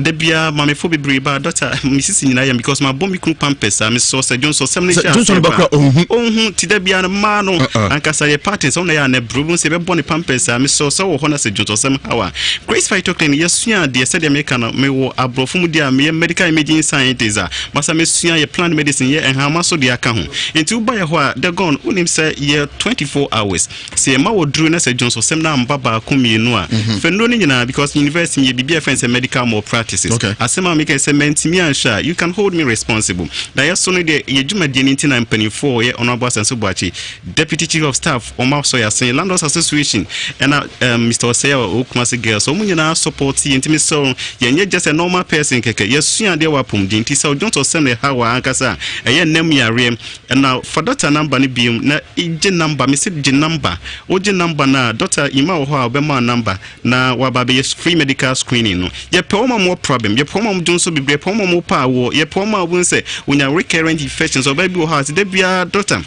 Da biara mamefo bebree ba doctor me sisi nyinaa yɛ me because mabɔ me kunu pampers a mesɔ sɛ dwonsɔ sɛm no hyɛ aseɛ ba ɔnhu ti da biara no mmaa no ankasa yɛ patterns ɔno na yɛ a na ɛbrɛ mu sɛ yɛbɛbɔ ne pampers a mesɔ sɛ wɔ hɔ na sɛ dwonsɔ sɛm haw a. Grace Phytoclinic yɛsua adeɛ sɛdeɛ meka no mewɔ aborɔfo mu deɛ a meyɛ medical imaging scientist a masa mesua yɛ plant medicine yɛ nhama so deɛ aka ho nti woba yɛ hɔ a the gone wonim sɛ yɛ 24 hours. Sɛ yɛma wo duro na sɛ dwonsɔsɛm no amba baako mmienu a, fa nnuro no nyinaa because university meyɛ biribi a yɛfrɛ no sɛ medical malpractices. Asɛm a meka sɛ mantumi anhwɛ a, you can hold me responsible. Na yɛso no deɛ, yɛ dwumadie no nti na mpanimfoɔ a wɔyɛ Honourable Asanso Boakye, Deputy Chief of Staff, wɔn asɔ yɛn asen, Landlords Association, ɛna um, Mr. Osei a ɔwɔ Kumasi Girls, wɔn nyinaa support yɛn nti mesrɛ wo, yɛnyɛ just a normal person kɛkɛ, yɛsua adeɛ wɔ apɔmuden nti sɛ wo dwonsɔsɛm na ɛha wo ankasa a, ɛyɛ nnam yareɛ. Ɛna fa dɔkta number no biom na gye number, mese gye number, wogye number no a dɔkta Emma wɔ hɔ a ɔbɛma wo number na waba abɛyɛ free medical screening no. Yɛpɛ wɔn a wɔwɔ problem, yɛpɛ wɔn a wɔdwo nso bebree, yɛpɛ wɔn a wɔpɛ awoɔ, yɛpɛ wɔn a wɔhu sɛ wɔnya recurrent infections, ɔbaa bi wɔ hɔ a sɛ da biara dɔkta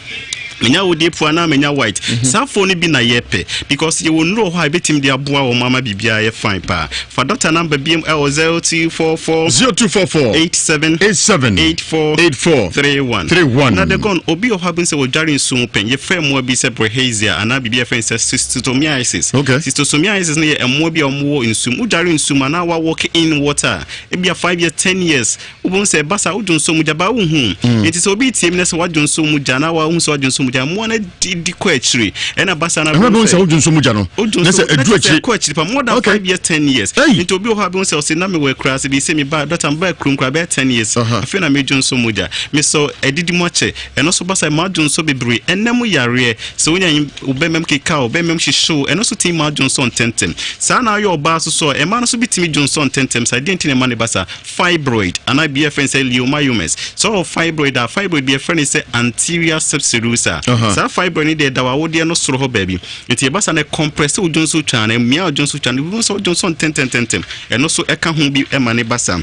menya wodie pua na menya white mm -hmm. saa fo no bi na yɛpɛ because yɛwɔ nnuro hɔ a yɛbɛtumi de aboa wɔn ama biribiara yɛ fine paa. Fa dɔkta number biom ɛwɔ 0244 0244 87 87 84 84 31 31. Na the gone obi wɔ hɔ abɛn sɛ wɔdware nsuo mu pɛn, yɛfrɛ mmoa bi sɛ bilharzia anaa biribi a yɛfrɛ no sɛ schistosomiasis. Schistosomiasis no yɛ mmoa bi a wɔwɔ nsuo mu. Wodware nsuo mu anaa wa walk in water a, ebia 5 years, 10 years, wobɛhu sɛ ɛba saa wodwo nsuo mu gya baa wonhu. Nti sɛ obi tie mi na sɛ wadwo nsuo mu gya anaa wahu sɛ wadwo nsuo mu gya, mmoa no di di kɔ akyiri. Ɛna ba saa na Ɛhɔ bɛhu sɛ wodwo nsuo mu gya no. Wodwo Na nsuo sɛ na ɛdu kyerɛ sɛ akyiri. ɛkɔ akyiri pa more than 5 years, 10 years. Nti obi wɔ hɔ a bɛhu sɛ ɔse na mewɔ akura ase bi sɛ meba dɔkta meba akurom koraa bɛyɛ 10 years. Afei na medwo nsuo mu gya. Mesɔ adidi mu akyɛ. Ɛno nso ba saa ɛma adwo nsuo bebree. Ɛnna mu yareɛ sɛ wonya wo bɛmam keka wo bɛmam hyehye wo ɛno nso tumi ma adwo nsuo ntɛmntɛm. Saa na ayɛ ɔbaa nso so a ɛma no nso bi tumi dwo nsuo ntɛmntɛm saa. Deɛ nti na ɛma no ba saa? Fibroid anaa biribi a yɛfrɛ no sɛ leiomyomas. Sɛ ɔwɔ fibroid a, fibroid bi yɛfrɛ no sɛ anterior subserosa. Saa fibroid no deɛ ɛda w'awodeɛ no soro hɔ baabi. Nti ɛba saa no ɛcompresse wo dwonso twa no, ɛmia wo dwonso twa no, wobɛhu sɛ wodwonso ntɛmntɛmntɛm. Ɛno nso ɛka ho bi ma no ba saa.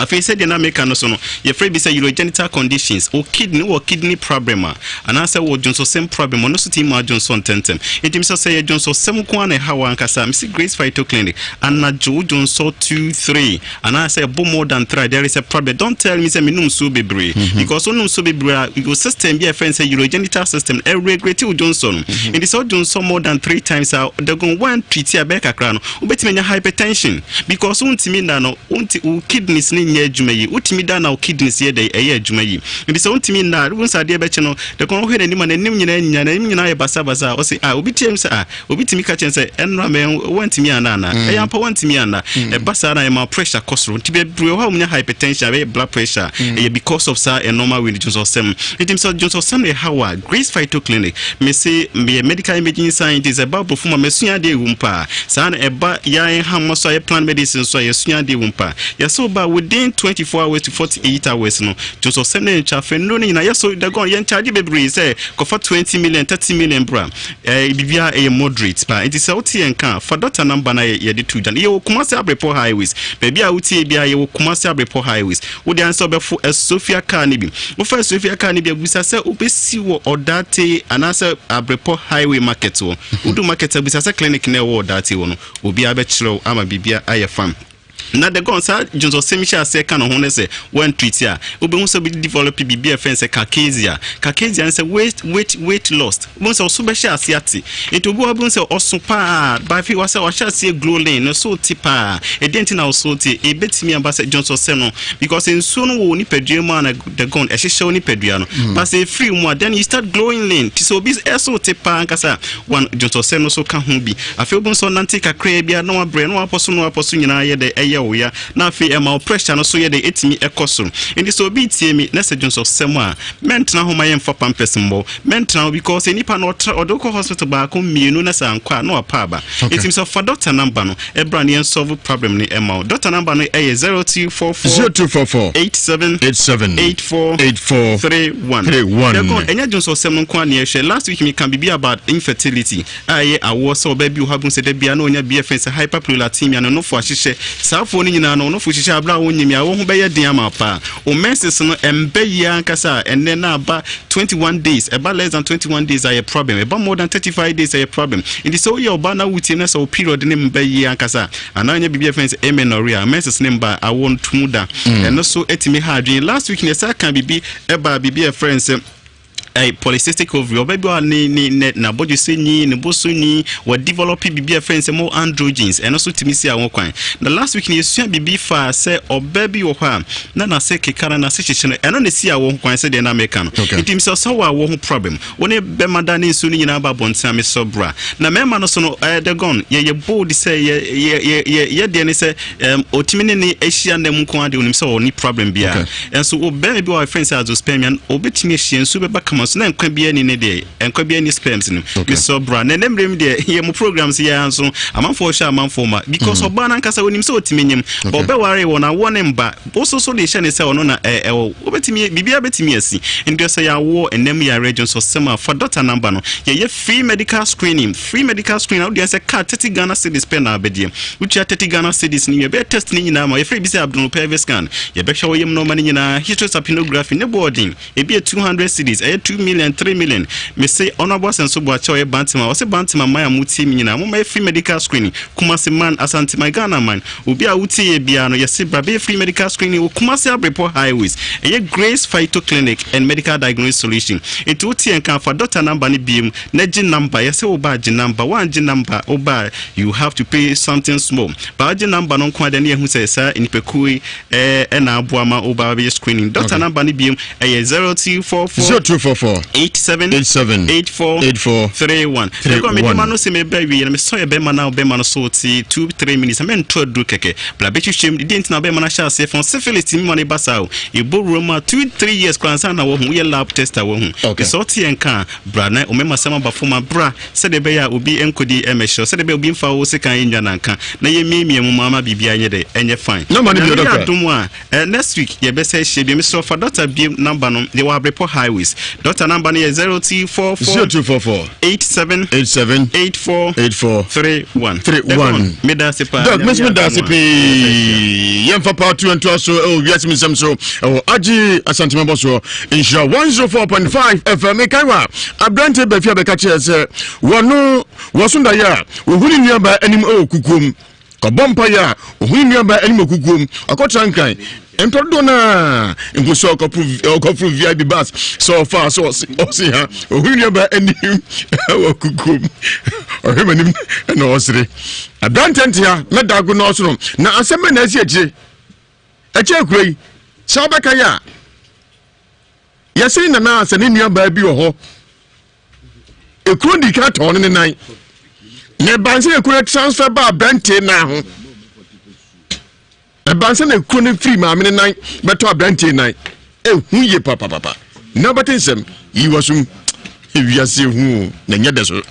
Afei sɛdeɛ na meka no so no, yɛfrɛ bi sɛ urogenital conditions. Wo kidney, wowɔ kidney problem a, anaasɛ wowɔ dwonsosɛm problem, ɔno nso tumi ma wodwonsɔ ntɛmntɛm. Nti mesɛ sɛ ɛyɛ dwonsosɛm nko ara na ɛha wo ankasa a, mese Grace Phyto Clinic, anadwo wodwonsɔ two, three, anaasɛ ɛbɔ more than three a, there is a problem. Don't tell me sɛ menom nsuo bebree, because wonom nsuo bebree a, wo system bi a yɛfrɛ no sɛ urogenital system no, ɛregreti wo dwonsɔ no. Nti sɛ wodwonsɔ more than three times a, dagon woantreat a ɛbɛyɛ kakra no, wobɛtumi anya hypertension because wontumi nna no, wonti wo kidneys no nyɛ adwuma yie. Wotumi da na wo kidneys yɛ dɛn? Ɛyɛ adwuma yie. Nti sɛ wontumi nna a, wohu sɛ adeɛ bɛkye no, dagon wohwɛ n'anim a, n'anim nyinaa nyinya, n'anim nyinaa ayɛ basabasa. Ɔse ah, obi team sɛ ah, Obi tumi ka kyerɛ no sɛ, Ɛnnora mɛ, woantumi anna anaa? Ɛyɛ ampa woantumi anna. Ɛba saa na ɛma pressure kɔ soro. Nti bebree wɔ hɔ a wɔnya hypertension, ɛbɛyɛ blood pressure a, ɛyɛ because of saa nneɛma wei no, dwonsɔsɛm. Nti sɛ dwonsɔsɛm na ɛha wo a, Grace Phyto Clinic, mese meyɛ medical imaging scientist, ɛba aborɔfo mu a, masua adeɛ wɔ mu paa. Saa na ɛba yɛn nhama so a, yɛ plant medicine so a, yɛsua adeɛ wɔ mu paa. Yɛsɛ wo ba a, within 24 hours to 48 hours no, dwonsɔsɛm no ntwa, afei nnuro no nyinaa, yɛso, dagon, yɛnkyagye bebree sɛ kɔfa 20 million, 30 million bra. Eh, biribiara ɛyɛ moderate paa. Nti sɛ wote yɛn nka a, fa dɔkta number no a yɛde to dwa no. Yɛwɔ Kumasi Abrepɔ Highways. Baabi a wotie biara, yɛwɔ Kumasi Abrepɔ Highways. Wo deɛ ansɛ wobɛfo Asuofia car no bi. Wofa Asuofia car no bi a, bisa sɛ wobɛsi wɔ Ɔdaate anaasɛ Abrepɔ Highway Market hɔ. Wodu market a, bisa sɛ clinic no a ɛwɔ Ɔdaate hɔ no, obiara bɛkyerɛ wo ama biribiara ayɛ fine. Na the gone saa dwonsɔsɛm hyɛ aseɛ ka ne ho ne sɛ woantreat a, wobɛhu sɛ wobɛ develop biribi a ɛfɛn sɛ caucasia. Caucasia ne sɛ weight, weight, weight lost. Wobɛhu sɛ ɔso bɛhyɛ aseɛ ate. Nti obi wɔ hɔ wobɛhu sɛ ɔso paa, but afei wasɛ wahyɛ aseɛ glowing, ne so te paa. Ɛdeɛn nti na ɔso te? Ɛbɛtumi aba sɛ dwonsɔsɛm no, because nsuo no wɔ wo nipadua mu a na the gone ɛhyehyɛ wo nipadua no. But sɛ ɛfiri mu a, then you start glowing lean. Nti sɛ obi ɛso te paa ankasa a, One, dwonsɔsɛm no nso ka ho bi. Afei wobɛhu sɛ ɔnante kakraa bi a na wabrɛ, na wapɔ so na wapɔ so nyinaa yɛ dɛ, ɛyɛ. ɛyɛ wo ya na afei ɛma wo pressure no so yɛ dɛn ɛtumi ɛkɔ soro. Nti sɛ obi retie me na sɛ dwonsɔsɛm a, mɛntena ho ma yɛmfa pampers mmɔ. Mɛntena ho because nipa no ɔtra ɔde wokɔ hospital baako mmienu na sɛ ankɔ a na wapa aba. Okay. Nti sɛ fa doctor number no ɛbra na yɛn solve problem no ɛma wo. Doctor number no ɛyɛ 0244 0244 87 87 84 84 31. 31. Yɛkɔ ɛnyɛ dwonsɔsɛm no nko ara na yɛhwɛ. Last week meka biribi about infertility. a ɛyɛ awoɔ sɛ ɔbaa bi wɔ hɔ a bɛhu sɛ da biara na ɔnya bi a yɛfrɛ no sɛ hyperprolactinemia, ne nofo ahyehyɛ. Saa afoɔ no nyinaa no, wo nofo hyehyɛ a berɛ a wonyim yi, awoɔ ho bɛyɛ den ama wo paa. Wo menses no ɛmba yie ankasa a, ɛnnɛ na aba 21 days, ɛba less than 21 days a ɛyɛ problem, ɛba more than 35 days a ɛyɛ problem. Nti sɛ woyɛ ɔbaa na wotie na sɛ wo period no mba yie ankasa a, anaa wonya biribi a yɛfrɛ no sɛ amenorrhea, menses no mba a, awoɔ no to mu da. Ɛno so tumi ha adwene. Last week no yɛsan kaa biribi ɛbaa biribi a yɛfrɛ no sɛ ɛy polycystic ovary ɔbɛ bi a ne ne ne n'abɔdwesɛ nyi ne bo so nyi wɔ develop biribi a fɛn sɛ mo androgens ɛno so tumi si a wɔn kwan na last week no yɛsua biribi fa sɛ ɔbɛ bi wɔ hɔ a na n'ase keka na n'ase hyehye no ɛno na si a wɔn kwan sɛ deɛ na meka no nti sɛ ɔsɛ wɔ a wɔ ho problem wo ne bɛma da ne nsuo no nyinaa ba abɔnten a mesɔ bra na mmarima no so no ɛɛ the gone yɛyɛ bold sɛ yɛ yɛ yɛ yɛ deɛ ne sɛ ɛm otumi ne ne ahyia nna mu nko ara deɛ onim sɛ ɔni problem biara Nso wo bɛrima bi wɔ hɔ a yɛfrɛ no sɛ azoospermia no, obetumi ahyia nsuo bɛba kama so na nkwa biara ni ne deɛ, nkwa biara ni sperms no. Mesrɛ bra na ɛnɛ mmerɛ mu deɛ yɛ mo programs yɛ ara nso amanfoɔ hwɛ amanfoɔ ma because ɔbaa no ankasa onim sɛ ɔtumi nyim but ɔbɛware wɔ no awoɔ ne mba woso so de hyɛ ne sɛ ɔno na ɛwɔ wobɛtumi biribiara bɛtumi asi nti sɛ yɛawoɔ ɛnam yareɛ dwonsɔsɛm a fa doctor number no yɛyɛ free medical screening free medical screening a wodeɛ sɛ car 30 Ghana cedis pɛ na abɛdeɛ Wotua 30 Ghana cedis no wie a, yɛbɛyɛ test no nyinaa ma wo. Yɛfrɛ bi sɛ abdominopelvic scan. Yɛbɛhwɛ wo yam nnoɔma no nyinaa, hysterosapinography, ne boɔ ɔden. Ebi yɛ 200 cedis, ɛyɛ 2 million, 3 million. Mese Honourable Asɛnso Boakye a ɔyɛ Bantama, ɔse Bantama man a motie me nyinaa, momma yɛ free medical screening. Kumasi man, Asante man, Ghana man, obi a wotie yɛ biara no, yɛse bra bɛyɛ free medical screening wɔ Kumasi Abrepɔ Highways. Ɛyɛ Grace Phyto Clinic and Medical Diagnosis Solution. Nti wote yɛn nka a, fa doctor number no biem na gye number. Yɛse wo ba a, gye number. Woangye number a, wo ba a, You have to pay something small. But wogye number no nko ara deɛ ne yɛhu sɛ saa nnipakuo yi ɛna aboa ma woba bɛyɛ screening. Doctor okay. number no biom ɛyɛ 0244 0244 87 87 84 84 31. 31. Mekɔ mede ma no sɛ meba wie na mesɔ yɛ bɛma no a bɛma no so te 2 3 minutes mɛnto aduru kɛkɛ. Bla bɛhwehwɛ mu deɛ nti na bɛma no ahyɛ aseɛ fɔn syphilis tumi ma no ba saa o. Ɛbɔ wura mu a 2 3 years koraa ansa na wahu woyɛ lab test a wahu. Okay. Sɛ ɔte yɛn ka a bra na ɔmɛma sɛm aba fam a bra Sɛdeɛ ɛbɛyɛ a obi nkɔdi mmɛhyɛ wo, sɛdeɛ ɛbɛyɛ a obi mfa wo sekan nnwa nanka, na yɛmmiamia mu ama biribiara nyɛ dɛ, ɛnyɛ fine. Number no bio, Nyame yɛ doctor. adom a, eh, next week yɛbɛsɛ ahyia bio. Mesrɛ wo fa doctor bio number no, yɛwɔ Abrepɔ Highways. Doctor number no yɛ 0244 0244 87 87 84 84 31. 31. Meda ase paa. Doc, Nyame mɛsɛ yɛ meda ase adom a, pii. yɛbɛhyia. Yɛmfa part 2 ntoa so ɛwɔ wiase mu nsɛm so ɛwɔ Agye Asantemabɔ soɔ. Nhyira 104.5 FM mekae wa aberante baafi a bɛka kyerɛ sɛ wɔno wɔso daeɛ a wɔhu ne nuabaa anim wɔ kukuom kɔbɔ mpaeɛ a ɔhu ne nuabaa anim wɔ kukuom ɔkɔtra nkran mpɛ dodoɔ no a mpo sɛ ɔkɔforo vip bus sɛ ɔfa sɛ ɔse ha ɔhu ne nuabaa anim wɔ kukuom ɔhwɛ m'anim na ɔsere aberante ntea mɛda ago na ɔsono na asɛm bɛ na asi akyire Ɛkyɛ akura yi, sɛ wobɛka yɛ a, yɛse nana sɛ ne nua baa bi wɔ hɔ. Ekuro di ka tɔn ne nan. Na ɛban sɛ ekuro transfer ba aberante nan ho. Ɛban sɛ na ekuro no firi maame ne nan bɛtɔ aberante nan. Ehu yie papapapa. Na wobɛte nsɛm yi wɔ som. Ewiase ehu na ɛnyɛ dɛ so.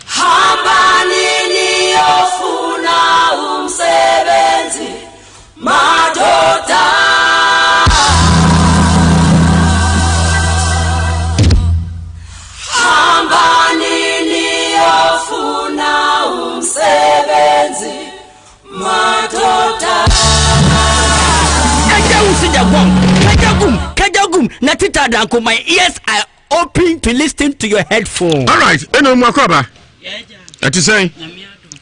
My ears are open to listen to your headphone. All right, ɛna mu akɔ aba. Ɛte sɛn?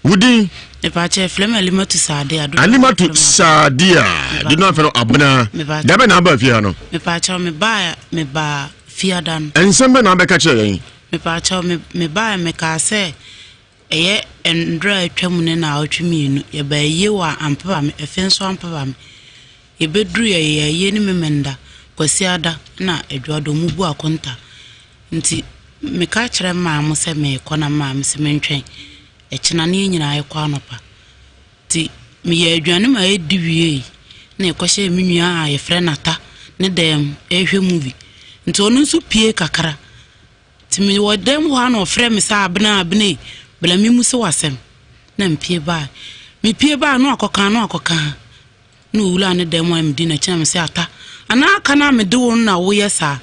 Wodin? Mepakyɛ frɛ me Alimatu Saadia. Alimatu Saadia. Di no afɛ no abena. Dabɛ na aba fie ha no. Mepakyɛ me ba me ba fiada no. Nsɛm bɛ na abɛka kyerɛ yɛn. Mepakyɛ me me ba me kaa sɛ ɛyɛ ndra atwa mu ne na awɔtwe mmienu yɛba ayie wɔ ampeba me ɛfe nso ampeba me yɛbɛduru yɛ yɛ ayie ne memenda kwasiada na adwuada ɔmu bu akonta nti meka kyerɛ maa mo sɛ meekɔ na maa me sɛ mentwɛn Ɛkyena ne yɛn nyinaa yɛkɔ anɔpa. Nti Meyɛɛ aduane ma yɛdi wiei na yɛkɔhyɛɛ me nua a yɛfrɛ no Ata ne dan mu rehwɛ movie. Nti ɔno nso pue kakra. Nti mewɔ dan mu hɔ a na ɔfrɛ me sɛ Abena, Abena ei, bra memmuse wo asɛm. Na mepue bae. Mepue bae no akɔka no akɔka. Na owuraa ne dan mu a medi n'akyi na mese Ata, anaa aka no a mede wo no na woyɛ saa?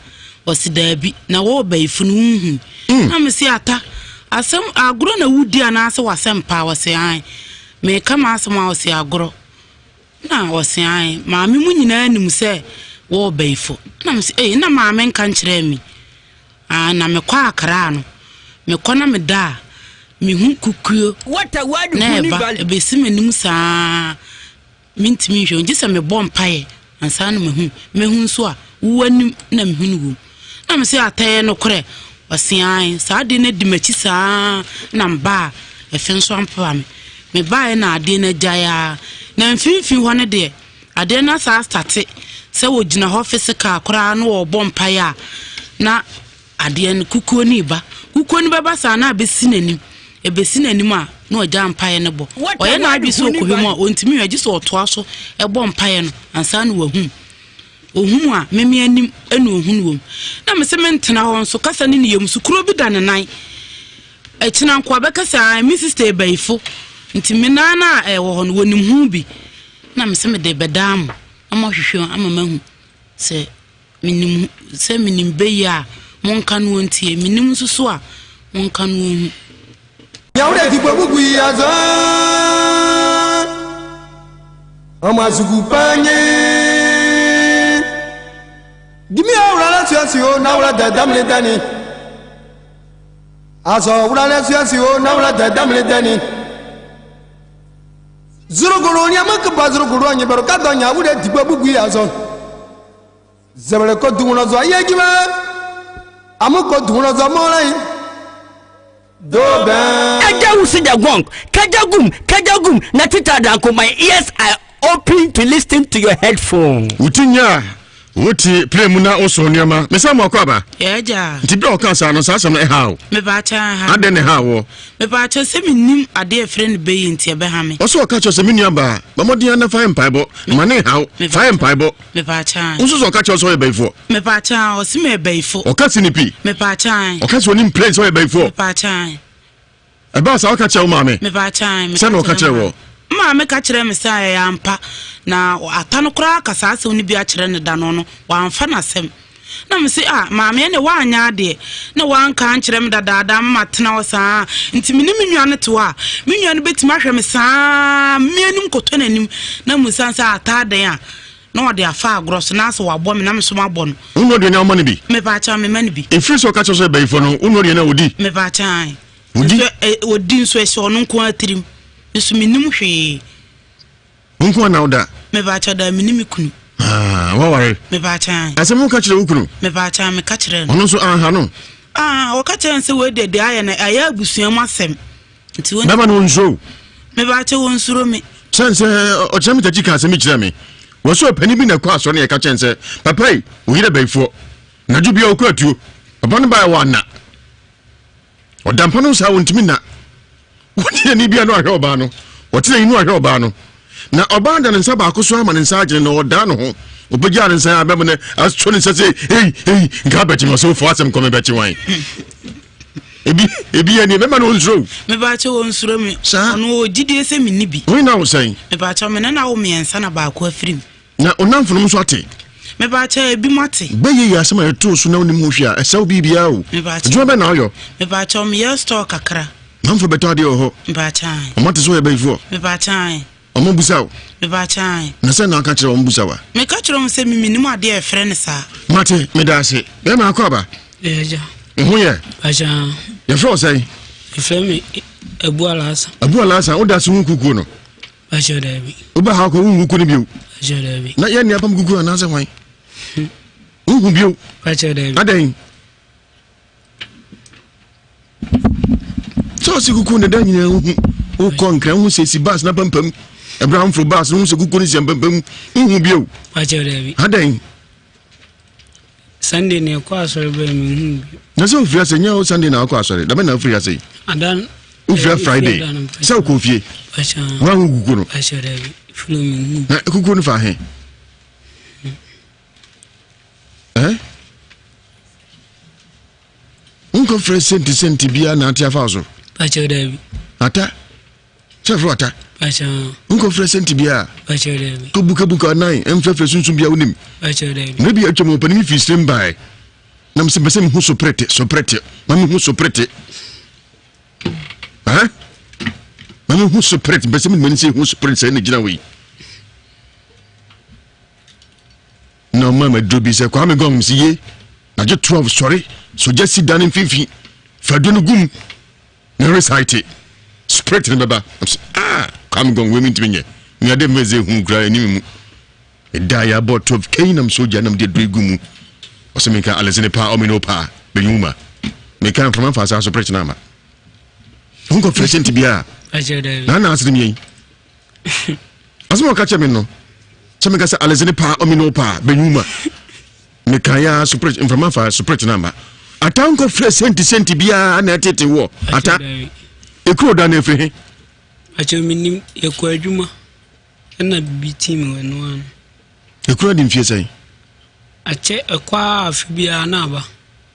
Ɔse daabi, na wo ɔbayifo no wonhui. Na mese Ata, asɛm agorɔ na wodi anaasɛ w'asɛm paa? Ɔse ae. Meka m'asɛm a ɔse agorɔ. Na ɔse ae. Maame mu nyinaa nim sɛ wo ɔbayifo. Na mese ei, na maame nka nkyerɛɛ me. Aah na mekɔ Accra no, mekɔ na meda a, mehu kukuo na ɛba, ɛbɛsi m'anim saa, mentumi nhwɛ, gye sɛ mebɔ mpaeɛ ansa na mahu. Mɛhu nso a, wo anim na mehu no wom. Na mese ata ɛyɛ nokorɛ? Ɔse ae. Saa adeɛ no adi m'akyi saa na mebaa ɛfe nso ampepa me. Mebaeɛ na adeɛ no agyae ara. Na mfimfini hɔ no deɛ, Adeɛ no asan astate sɛ wɔgyina hɔ physical koraa na wɔrebɔ mpaeɛ a, na adeɛ no kukuo no reba. Kukuo no bɛba saa na abɛsi n'anim. Ɛbɛsi n'anim a, na wagya mpaeɛ no bɔ. Ɔyɛ n'adwene sɛ ɔkɔhwɛ mu a, ɔntumi nhwɛ gye sɛ ɔtoa so bɔ mpaeɛ no ansa na wahu. Ɔhu mu a, meme anim na ɔhu no wɔ mu. Na mese mentena hɔ nso, kasa ne ne yam so, kuro bi da ne nan. Akyina nkoa bɛka sɛ, ae, me sister yɛ bayifo, nti me nan no a ɛwɔ hɔ no, wɔnim ho bi. Na mese mede bɛdaa mo na moahwehwɛ mu ama mahu sɛ menim sɛ menim bɛ yi a, monka no ɔntie, menim nso so a, monka no ɔnhu. Zuruguru ni ama ka ba zuruguru anyi baro ka dɔn nya wure digba bugu ya zɔn. Zɛbɛrɛ ko dunwulɔ zɔ ye jumɛn amu ko dunwulɔ zɔ mɔlɔ yi. Do bɛn. Kajagum sijagong, kajagum, kajagum, na tita danko, my ears are open to listen to your headphone. Wuti nya a wote plane mu na wosɔn nneɛma. Mesa mu akɔ aba. Yɛagya. Nti bere a ɔkaa saa no, saa asɛm no ɛhaw wo? Mepaakyɛ ɛha. Adɛn na ɛhaw wo? Mepaakyɛ sɛ mennim adeɛ a ɛfrɛ no bɛyi nti ɛbɛha me. Ɔsɛ ɔka kyerɛ sɛ me nua baa, bɔ mmɔden ara na fa yɛ mpaebɔ. Ma ne nhaw. Fa yɛ mpaebɔ. Mepaakyɛ. Wo nso sɛ ɔka kyerɛ sɛ ɔyɛ bayifoɔ? Mepaakyɛ ɔse meyɛ bayifo. Ɔka si ne pi? Mepaakyɛ. Ɔka sɛ onim plane sɛ ɔyɛ bayifoɔ? Mepaakyɛ. Ɛbaa saa woka kyerɛ wo maame? Mepaakyɛw, Sɛn na ɔka kyerɛ wɔ? Me maame ka kyerɛɛ me sɛ ɛyɛ ampa. Na Ata no koraa aka saa asɛm no bi akyerɛ no da no, ɔno wamfa n'asɛm. Na mese, ah, maame ɛnneɛ woanyɛ adeɛ na woanka ankyerɛ me dadaada ama matena hɔ saa. Nti me ne me nua no te hɔ a, me nua no bɛtumi ahwɛ me saa, me anim kɔtɔ n'anim na mmusa no sɛ Ata adɛn a, na ɔde afa agorɔ so na asɛ wabɔ me na me nso mabɔ no. Wo nua aduane a woma no bi? Mepaakyɛw, mema no bi. Ɛfiri sɛ ɔka kyerɛ sɛ ɔyɛ bayifoɔ no, wo nua aduane a ɔdi? Mepaakyɛw, Odi. Nso ɛ odi nso ɛhyɛ ɔno nko ara tirim. Nso menim hwee. Wo nko ara na woda? Mepaakyɛw daa mene me kunu. Ah, waware? Mepaakyɛw. Asɛm wo ka kyerɛ wo kunu? Mepaakyɛw meka kyerɛ no. Ɔno nso anha no? Ah, ɔka kyerɛ no sɛ wei deɛ deɛ ayɛ no ɛyɛ abusua mu asɛm. Nti wɔn. Bɛma no onsuro? Mepaakyɛw onsuro me. Sɛn sɛ ɔkyerɛ me takyi ka asɛm bi kyerɛ me. Wɔsɛ ɔpanin bi na ɛkɔ asɔre na yɛka kyɛn sɛ papa yi wo yere bayifoɔ. Nadwo bia ɔkɔ atuo. Papa no baeɛ wɔ anna. Ɔda mpa no saa ɔntumi nna. Wode ani bia no ahwɛ ɔbaa no. Ɔtena yi no ahwɛ ɔbaa no. Na ɔbaa da ne nsa baako so ama ne nsa agyene na ɔdaa ne ho. Ɔbɛgyaa ne nsa abɛm no asɔ ne nsa sɛ ei ei nka abɛkye me ɔsɛ wofa asɛm kɔ me bɛkye wan. Ebi ebi yɛ ni mɛma no ɔnsuro. Mebaakyɛ ɔnsuro me. Saa. Ɔno ɔwɔ gyidie sɛ menni bi. Wo na wo sɛn? Mebaakyɛ me ne no awo mmiɛnsa na baako afiri mu. Na wo nnamfonom nso ate. Mepaakyɛw, ebinom ate. Bɛyɛ yɛ asɛm a ɛtoo so na wonim ho hwee a, ɛsɛ wo biribiara o. Mepaakyɛw. Adwuma bɛn na woyɔ? Mepaakyɛw, meyɛ store kakra. Manfoɔ bɛtɔ adeɛ wɔ hɔ? Mepaakyɛw ae. Wɔn ate sɛ woyɛ bayifoɔ? Mepaakyɛw ae. Wɔn bisa wo? Mepaakyɛw ae. Na sɛn na woka kyerɛ wɔn bisa wo a? Meka kyerɛ wɔn sɛ me mennim adeɛ a yɛfrɛ no saa. Mate, meda ase. Bɛrima akɔ aba? Ɛyɛ agya. Wo ho yɛ? Agya. Yɛfrɛ wo sɛn? Yɛfrɛ me Abu Alhassan. Abu Alhassan, woda ase ho kukuo no? Akyɛ daabi. Woba ha kɔ wonhu kuku no bio. Akyɛ daabi. Na yɛn ne apam kuku anaasɛ hwan? Wonhu bio. Akyɛ daabi. Adɛn? Sɛ ɔsi kuku ne da nyinaa wohu. Wokɔ nkran wohu sɛ si bus na pampam. Ɛberɛ a womforo bus no wohu sɛ kuku no si pampam. Wonhu bio. Akyɛ daabi. Adɛn? Sunday na ɛkɔ asɔre bɛn mehu bio. Na sɛ ofiri ase nyɛ wo Sunday na wakɔ asɔre. Dabɛ na ofiri ase yi. Adan. Wofira Friday sɛ wokɔ fie. Woahu kukuo no? Na kukuo no fa he? Eh? Wonkɔfrɛ senti senti biara na ate afa so? Ata? Sɛ frɛ ata? Wonkɔfrɛ senti biara? Kɔbukabuka nan mfrɛfrɛ sunsum biara wonim? Mmerɛ bi atwam ɔpanin bi firi serem bae na mesɛ mpɛ sɛ mehu soprete soprete ma mehu soprete ha ma mehu soprete mpɛ sɛ mede m'ani sɛ hu soprete sɛ ne gyina wei na ɔma maduro bi sɛ Kwame Gong si ye na gye 12 sɔre sogya si dan mfimfini fa duro no gum na recite spirit no bɛba ah Kwame Gong wei mentumi nyɛ meade mmɛsɛ hu kura anim mu Ɛda a yɛabɔ 12 kɛyi nam sogya nam de aduro gu mu. Ɔsɛ menka alɛsene paa ɔmene wo paa bɛnwu ma. Meka mframa mfa saa so prekyena ama. Wonkɔ frɛ sɛnti biara. Na na asene miɛn. Asɛm a ɔka kyerɛ me no sɛ menka sɛ alɛsene paa ɔmene wo paa bɛnwu ma. Meka ya so prekyena mframa mfa so prekyena ama. Ata nkɔ frɛ sɛnti sɛnti biara na ɛtete wɔ ata. Ekuro da na efiri he. Akyɛ menim yɛkɔ adwuma. Ɛna biribi tim wɔ ɛno ano. Ekura di mfie sɛn? Akyɛ ɛkɔ ara afe biara na aba.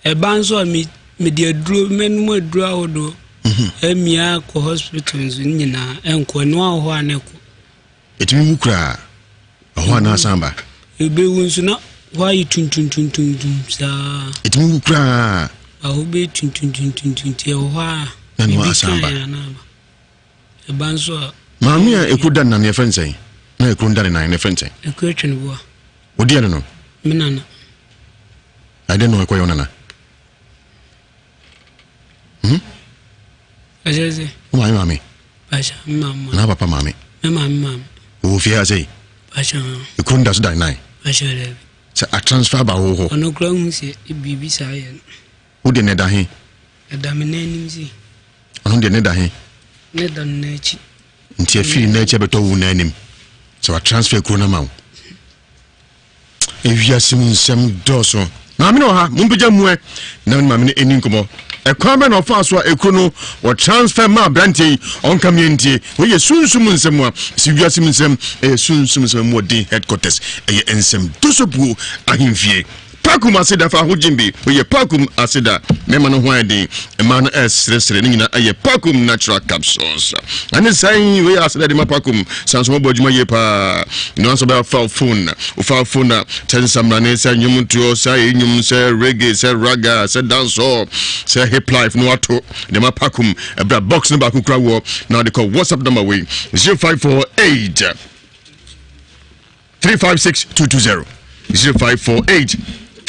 Ɛba nso a me mede aduro mɛnum aduro ahodoɔ. Mhm. Ɛmia kɔ hospital nso ne nyinaa ɛnkɔ ɛno a hɔ a na ɛkɔ. Ɛtumi wu koraa ɛhɔ a na asan ba. Ɛbɛwu nso na hɔ ayɛ tuntuntuntuntum saa. Ɛtumi wu koraa. Ahɔ bɛyɛ tuntuntuntuntum nti ɛwɔ hɔ a. Na ɛno asan ba. Ɛba nso a. Maame a ekuro da ne nan yɛfrɛ no sɛn? Na ekuro da ne nan yɛfrɛ no sɛn? Ekuro atwa ne boa. Odi ɛno no? Me nana. Ɛdɛn na ɔkɔyɛ wo nana? Hmm? Ɛsɛ sɛ. Wo maame maame? Bahyɛ me maame maame. Anaa papa maame? Me maame maame. Ɔwɔ fie ha sɛi? Bahyɛ. Ekuro no da so da ne nan? Bahyɛ dɛbi. Sɛ a transfer ba wo hɔ? Ɔno kura hu sɛ biribi saa yɛ no. Wo deɛ na ɛda he? Ɛda me nan anim sei. Ɔno deɛ ne da he? Ne da no n'akyi. Nti afiri n'akyi abɛtɔ wo nan anim. Sɛ wa transfer kuro no ama wo. Ewiase mu nsɛm dɔɔso. Maame no wɔ ha, mompagya mmuɛ na me ne maame no ɛni nkɔmmɔ. Ɛkwan bɛ na ɔfaa so a ekuro no wɔ transfer ma aberanteɛ yi ɔnka mmea ntie. Wei yɛ sunsum nsɛm a si wiase mu nsɛm ɛyɛ sunsum nsɛm mu ɔden headquarters ɛyɛ nsɛm dosopuo ahemfie. Pakum aseda fa ho gyimbi oyɛ Pakum aseda mɛma no ho ayɛ den mmaa no ɛresresre ne nyinaa ɛyɛ Pakum natural capsules ɛne sɛn wei yɛ aseda de ma Pakum sanso wɔbɔ adwuma yie paa no nso bɛyɛ fa phone wofa phone a kyɛ nsamrane sɛ nnwomtoɔ sɛ ayɛ nnwom sɛ reggae sɛ raga sɛ dancehall sɛ hip life no ato de ma Pakum ɛbra box no baako kura wɔ na ɔde kɔ WhatsApp number wei 0548 356 220 0548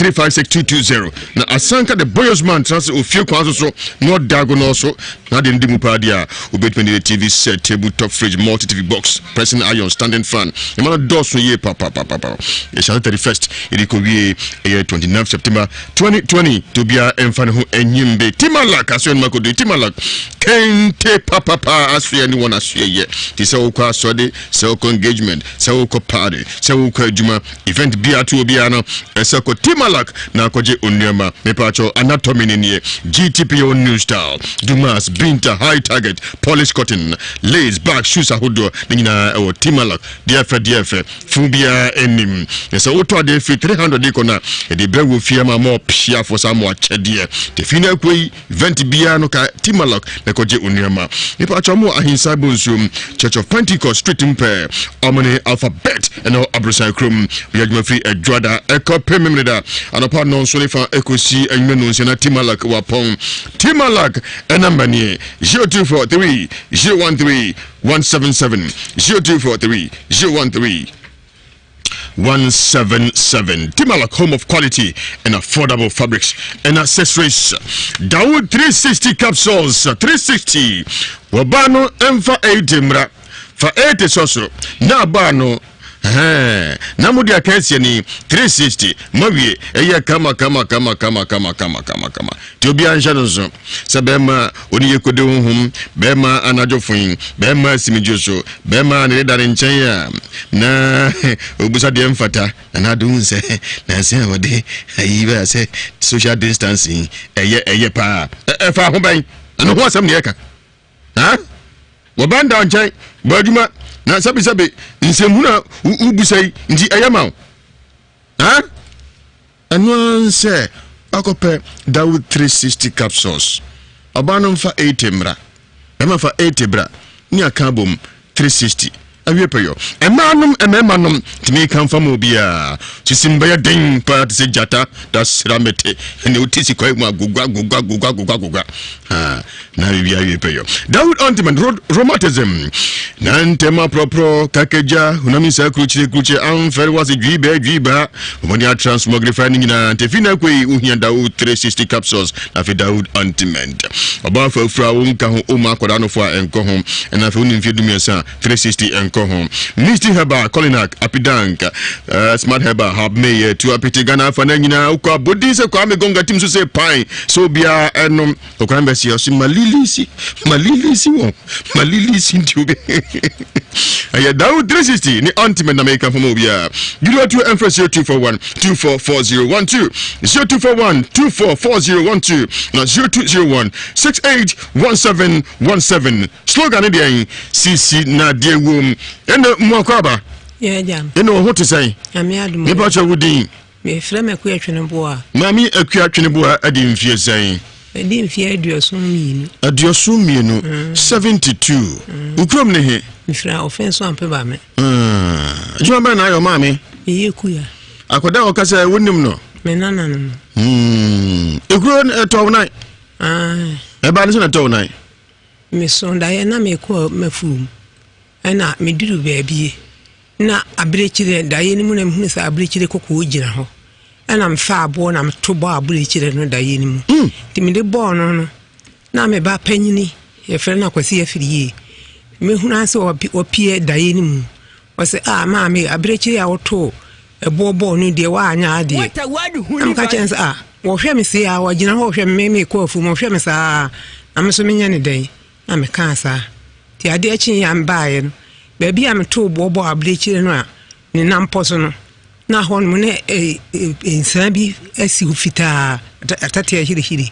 356 220 na asanka the boyos man tena se ofie kwan so so na ɔda ago na ɔso na adeɛ no di mu paa deɛ a wobɛtumi de tv set table top fridge multi tv box pressing iron standing fan ɛma no dɔɔso yie papapapapa yɛhyɛ 31st yɛde kɔwie ɛyɛ 29 September 2020 nti obiara ɛmfa ne ho ɛnyim be timalak asoɛ no makodo timalak kente papapa asoɛ ne wɔn asoɛ yɛ te sɛ wokɔ asɔde sɛ wokɔ engagement sɛ wokɔ party sɛ wokɔ adwuma event biara to obiara no ɛsɛ kɔ timalak na akɔgye onneɛma mepaakyɛw anatomy ne nie gtpo new style dumas binta high target polish cotton lace bag shoes ahodoɔ ne nyinaa ɛwɔ timalak deɛ fɛ deɛ fɛ fun biara anim na sɛ wotɔ adeɛ firi 300 kɔ no a ɛde brɛ wɔ fie ama ma ɔpiafoɔ saa ma akyɛdeɛ tefi no akɔ yi Event biara no ka Timalok na kɔgye onuama. Nipa atwa ɔmo wɔ Ahinsan Bonsuom, Church of Pentecost street mu pɛɛ. Ɔmo ne Alphabet ɛna wɔ Aborosan kurom. Wɔyɛ adwuma firi Ɛdwoada ɛkɔ pem Memeneda anɔpa nnɔnson ne fa ɛkɔsi anwummerɛ nnɔnsia na Timalok wapɔn. Timalok ɛnamba nie 0243 013 177 0243 013 177 Timalak home of quality and affordable fabrics and accessories Dawood 360 capsules 360 wɔbaa no ɛmfa 80 mmra fa 80 sɔ so na abaa no na mode aka asia ni 360 mawie ɛyɛ kama kama kama kama kama kama kama kama nti obiara nhyɛ no nso sɛ bɛrima a ɔne yɛ kɔdi honhom bɛrima anadwo foe bɛrima asimidwo so bɛrima a ne da ne nkyɛn a na ɔbusa deɛ mfata na n'ade hu sɛ nanse a wɔde ayi bɛyɛ sɛ social distancing ɛyɛ ɛyɛ paa ɛfa ho bɛn ɛno ho asɛm ne yɛka. Ha? Wɔba nda nkyɛn bɔ adwuma na sɛbesɛbe nsɛmhunu a wobusa yi nti ɛyɛ ma wo. Ha? Ɛno ara ne sɛ wakɔpɛ Dawood 360 capsules. Ɔbaa no mfa 80 mmra, bɛrima fa 80 bra, ne aka abom 360. Awie pɛyɔ. Mmaa nom, mmarima nom, tumi ka mfa ma obiara. Sisim bɛyɛ den paa te sɛ gyata da sra mete. Ɛnna wote si kwae mu agogwa agogwa agogwa agogwa agogwa. Ha, na biribi awie pɛyɔ. Dawood ointment, rheumatism, na ntɛm aprɔprɔ, kakagya, honam nsa kurukyire kurukyire, amfɛre wase dwii bɛɛ dwii baa. Wɔde atransmogrify no nyinaa nti fi na akɔ yi wohia Dawood 360 capsules na afei Dawood ointment. Ɔbaa fa afura wo nka ho oma akwadaa no fo a ɛnkɔ ho ɛna afei wone mfeɛ dumiɛnsa 360 ɛnkɔ ho. Misty Herbal, Colinac, Apidank, uh, Smart Herbal, Hab Mayer, Tu Apete Ghana afa na nyinaa wokɔ abɔdin sɛ Kwame Gonga tim so sɛ pan sɛ obiara ɛnom Ɔkwan bɛsi ɔsi malilisi malilisi wɔn malilisi nti obi ɛyɛ Dawood 360 ne ultimate na meka fama obiara Judo 2 ɛmfrɛ 0241 244012 0241 244012 na 0201 681717 slogan ne deɛ sisi na deɛ wom ɛna mu akɔ aba ɛna ɔho te sɛn nipa kyɛ wo din Mefrɛ me Akua Tweneboa. Maame Akua Tweneboa adi mfeɛ sɛn? Madi mfeɛ 72. 72, 72. Mm. Wo kurom ne he? Mefiri Offinso Ampebame. Ah, adwuma bɛn na ayɔ maame? Meyɛ kuya. Akwadaa a ɔka sɛ wonim no? Me nana no no. Hmm. Ekuro ɛtɔ wo nan? Ɛbaa ne sɛ na ɛtɔ wo nan? Meso daeɛ na mekɔ mafuom ɛna meduru baabie Na abirekyire, daeɛ no mu na mehunu sɛ abirekyire kɔkɔɔ gyina hɔ. Ɛna mefaa aboɔ na meto bɔɔ abirekyire no daeɛ no mu. Mm. Nti mede bɔɔ no no, na me ba panyini, yɛfrɛ no Akwasi Afiriyie. Mehunu ara sɛ wapue daeɛ no mu. Ɔsɛ, ah maame, abirekyire a wotoo ɛboɔ bɔɔ no deɛ woanyɛ adeɛ. Na meka kyerɛ no sɛ, ah, wɔhwɛ me sei a, wɔgyina hɔ wɔhwɛ me, mekɔ afuom, wɔhwɛ me saa, na me nso menyɛ ne dɛn? Na mekaa saa. Nti adeɛ kyeeɛ a mebaeɛ no, baabi a metoo boɔ bɔɔ abirekyire no a ne nan pɔ so no, na hɔnom na nsaa bi asi hɔ fitaa, atatea hirihiri.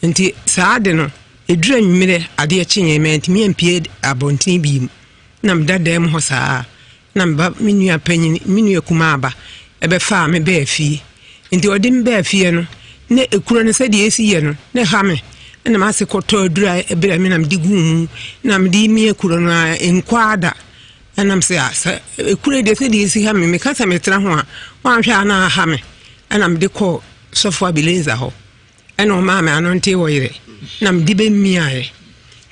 Nti saa ade no, ɛduru anwummerɛ adeɛ kyeeɛ, mantumi ampue abɔntene bio. Na meda dan mu hɔ saa. Na me ba, me nua panyin, me nua kumaa ba bɛfaa me baa fie. Nti ɔde me baa fie no, na ekuro no sɛdeɛ esi yɛ no, na ɛha me. Ɛna m'ase kɔtɔ aduru a ɛbrɛ me na mede guu mu, na mede mia kuro no a nkɔ ada. Ɛna me sɛ, ah, sɛ ekuro deɛ sɛdeɛ esi ha me, meka sɛ metra ho a, wanhwɛ a na aha me. Ɛna mede kɔɔ sɔfo Abelenza hɔ. Ɛna ɔmaa me ano ntee wɔ yerɛ na mede bɛmiaeɛ.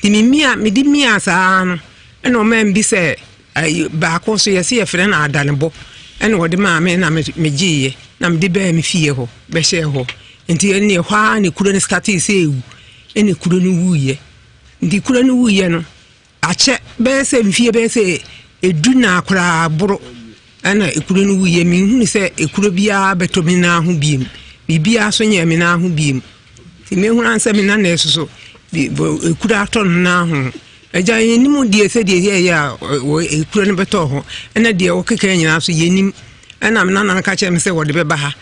Nti memia, mede miaa saa no, ɛna ɔmaa me bi sɛ ayi baako nso yɛse yɛfrɛ no adanebɔ ɛna ɔde maa me na megyeeɛ na mede baa me fie hɔ bɛhyɛɛ hɔ. Nti ɛne ɛhɔ ara na kuro no startee sɛ ɛwu, ɛna kuro no wuiɛ. Nti kuro no wuiɛ no, Akyɛ bɛyɛ sɛ mfie bɛyɛ sɛ edu na koraa boro ɛna ekuro no wuiɛ. Menhunu sɛ ekuro biara bɛtɔ me nan ho biem. Biribiara so nyɛ me nan ho biem. Nti mehunu ara sɛ me nana ɛso so ekuro atɔ no nan ho. Agya yɛnim deɛ sɛdeɛ yɛyɛ a ekuro no bɛtɔ hɔ ɛna deɛ wɔkeka nyinaa so yɛnim. Ɛna me nana no ka kyerɛ me sɛ wɔde bɛba ha.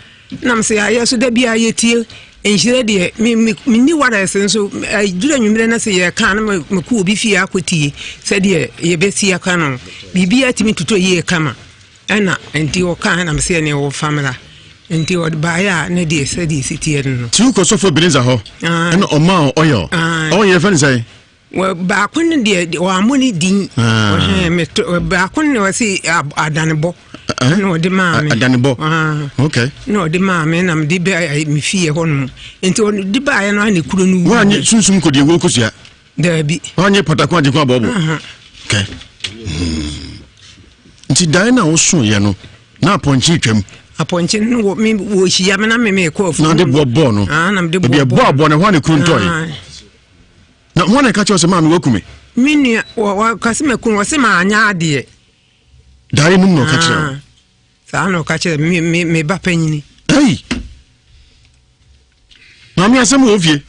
Nam sɛ ayɛ so da biara yɛtie nhyira deɛ menni warɛs nso duru anwummerɛ no sɛ yɛka no mekɔ obi fie akɔtie sɛdeɛ yɛbɛsi aka no biribiara tumi totɔ yie kama ɛna nti ɔka na mesɛ ɛne wɔfa mmra nti ɔde baeɛ a ne deɛ sɛdeɛ ɛsi teɛ no no. Nti wokɔ sɔfo Ebenezer hɔ ɛna ɔmaa ɔyɛ ɔyɛ fɛn sɛn? Baako no deɛ wɔammɔ ne din. Ah. Baako no wɔsi adanebɔ. Eh? Na ɔde maa me. Adanebɔ. Ah. Okay. Na ɔde maa me na mede bɛ me fie hɔ nom. Nti ɔde baeɛ no ana kuro no wu. Wɔanye sunsum kɔ deɛ wuo kosua. Daabi. Wɔanye pɔtako agye kɔ abɔbɔ. Okay. Hmm. Nti dan na wosoeɛ no na apɔnkye twam. Apɔnkye no wɔ me wɔhyia me na me mekɔ afuo. Na ɔde boɔ bɔɔ no. Ah, na mede boɔ bɔɔ. Ebi ɛbɔ aboɔ no ɛhɔ a ne kuro ntɔe. Na hwan na ɛka kyerɛ sɛ maame waku me? Me nua wɔka sɛ maku no, wɔse maanyɛ adeɛ. Daeɛ no mu na ɔka kyerɛ wo? Ah, saa na ɔka kyerɛ me me me ba panyini. Ei! Maame asɛm wɔ fie.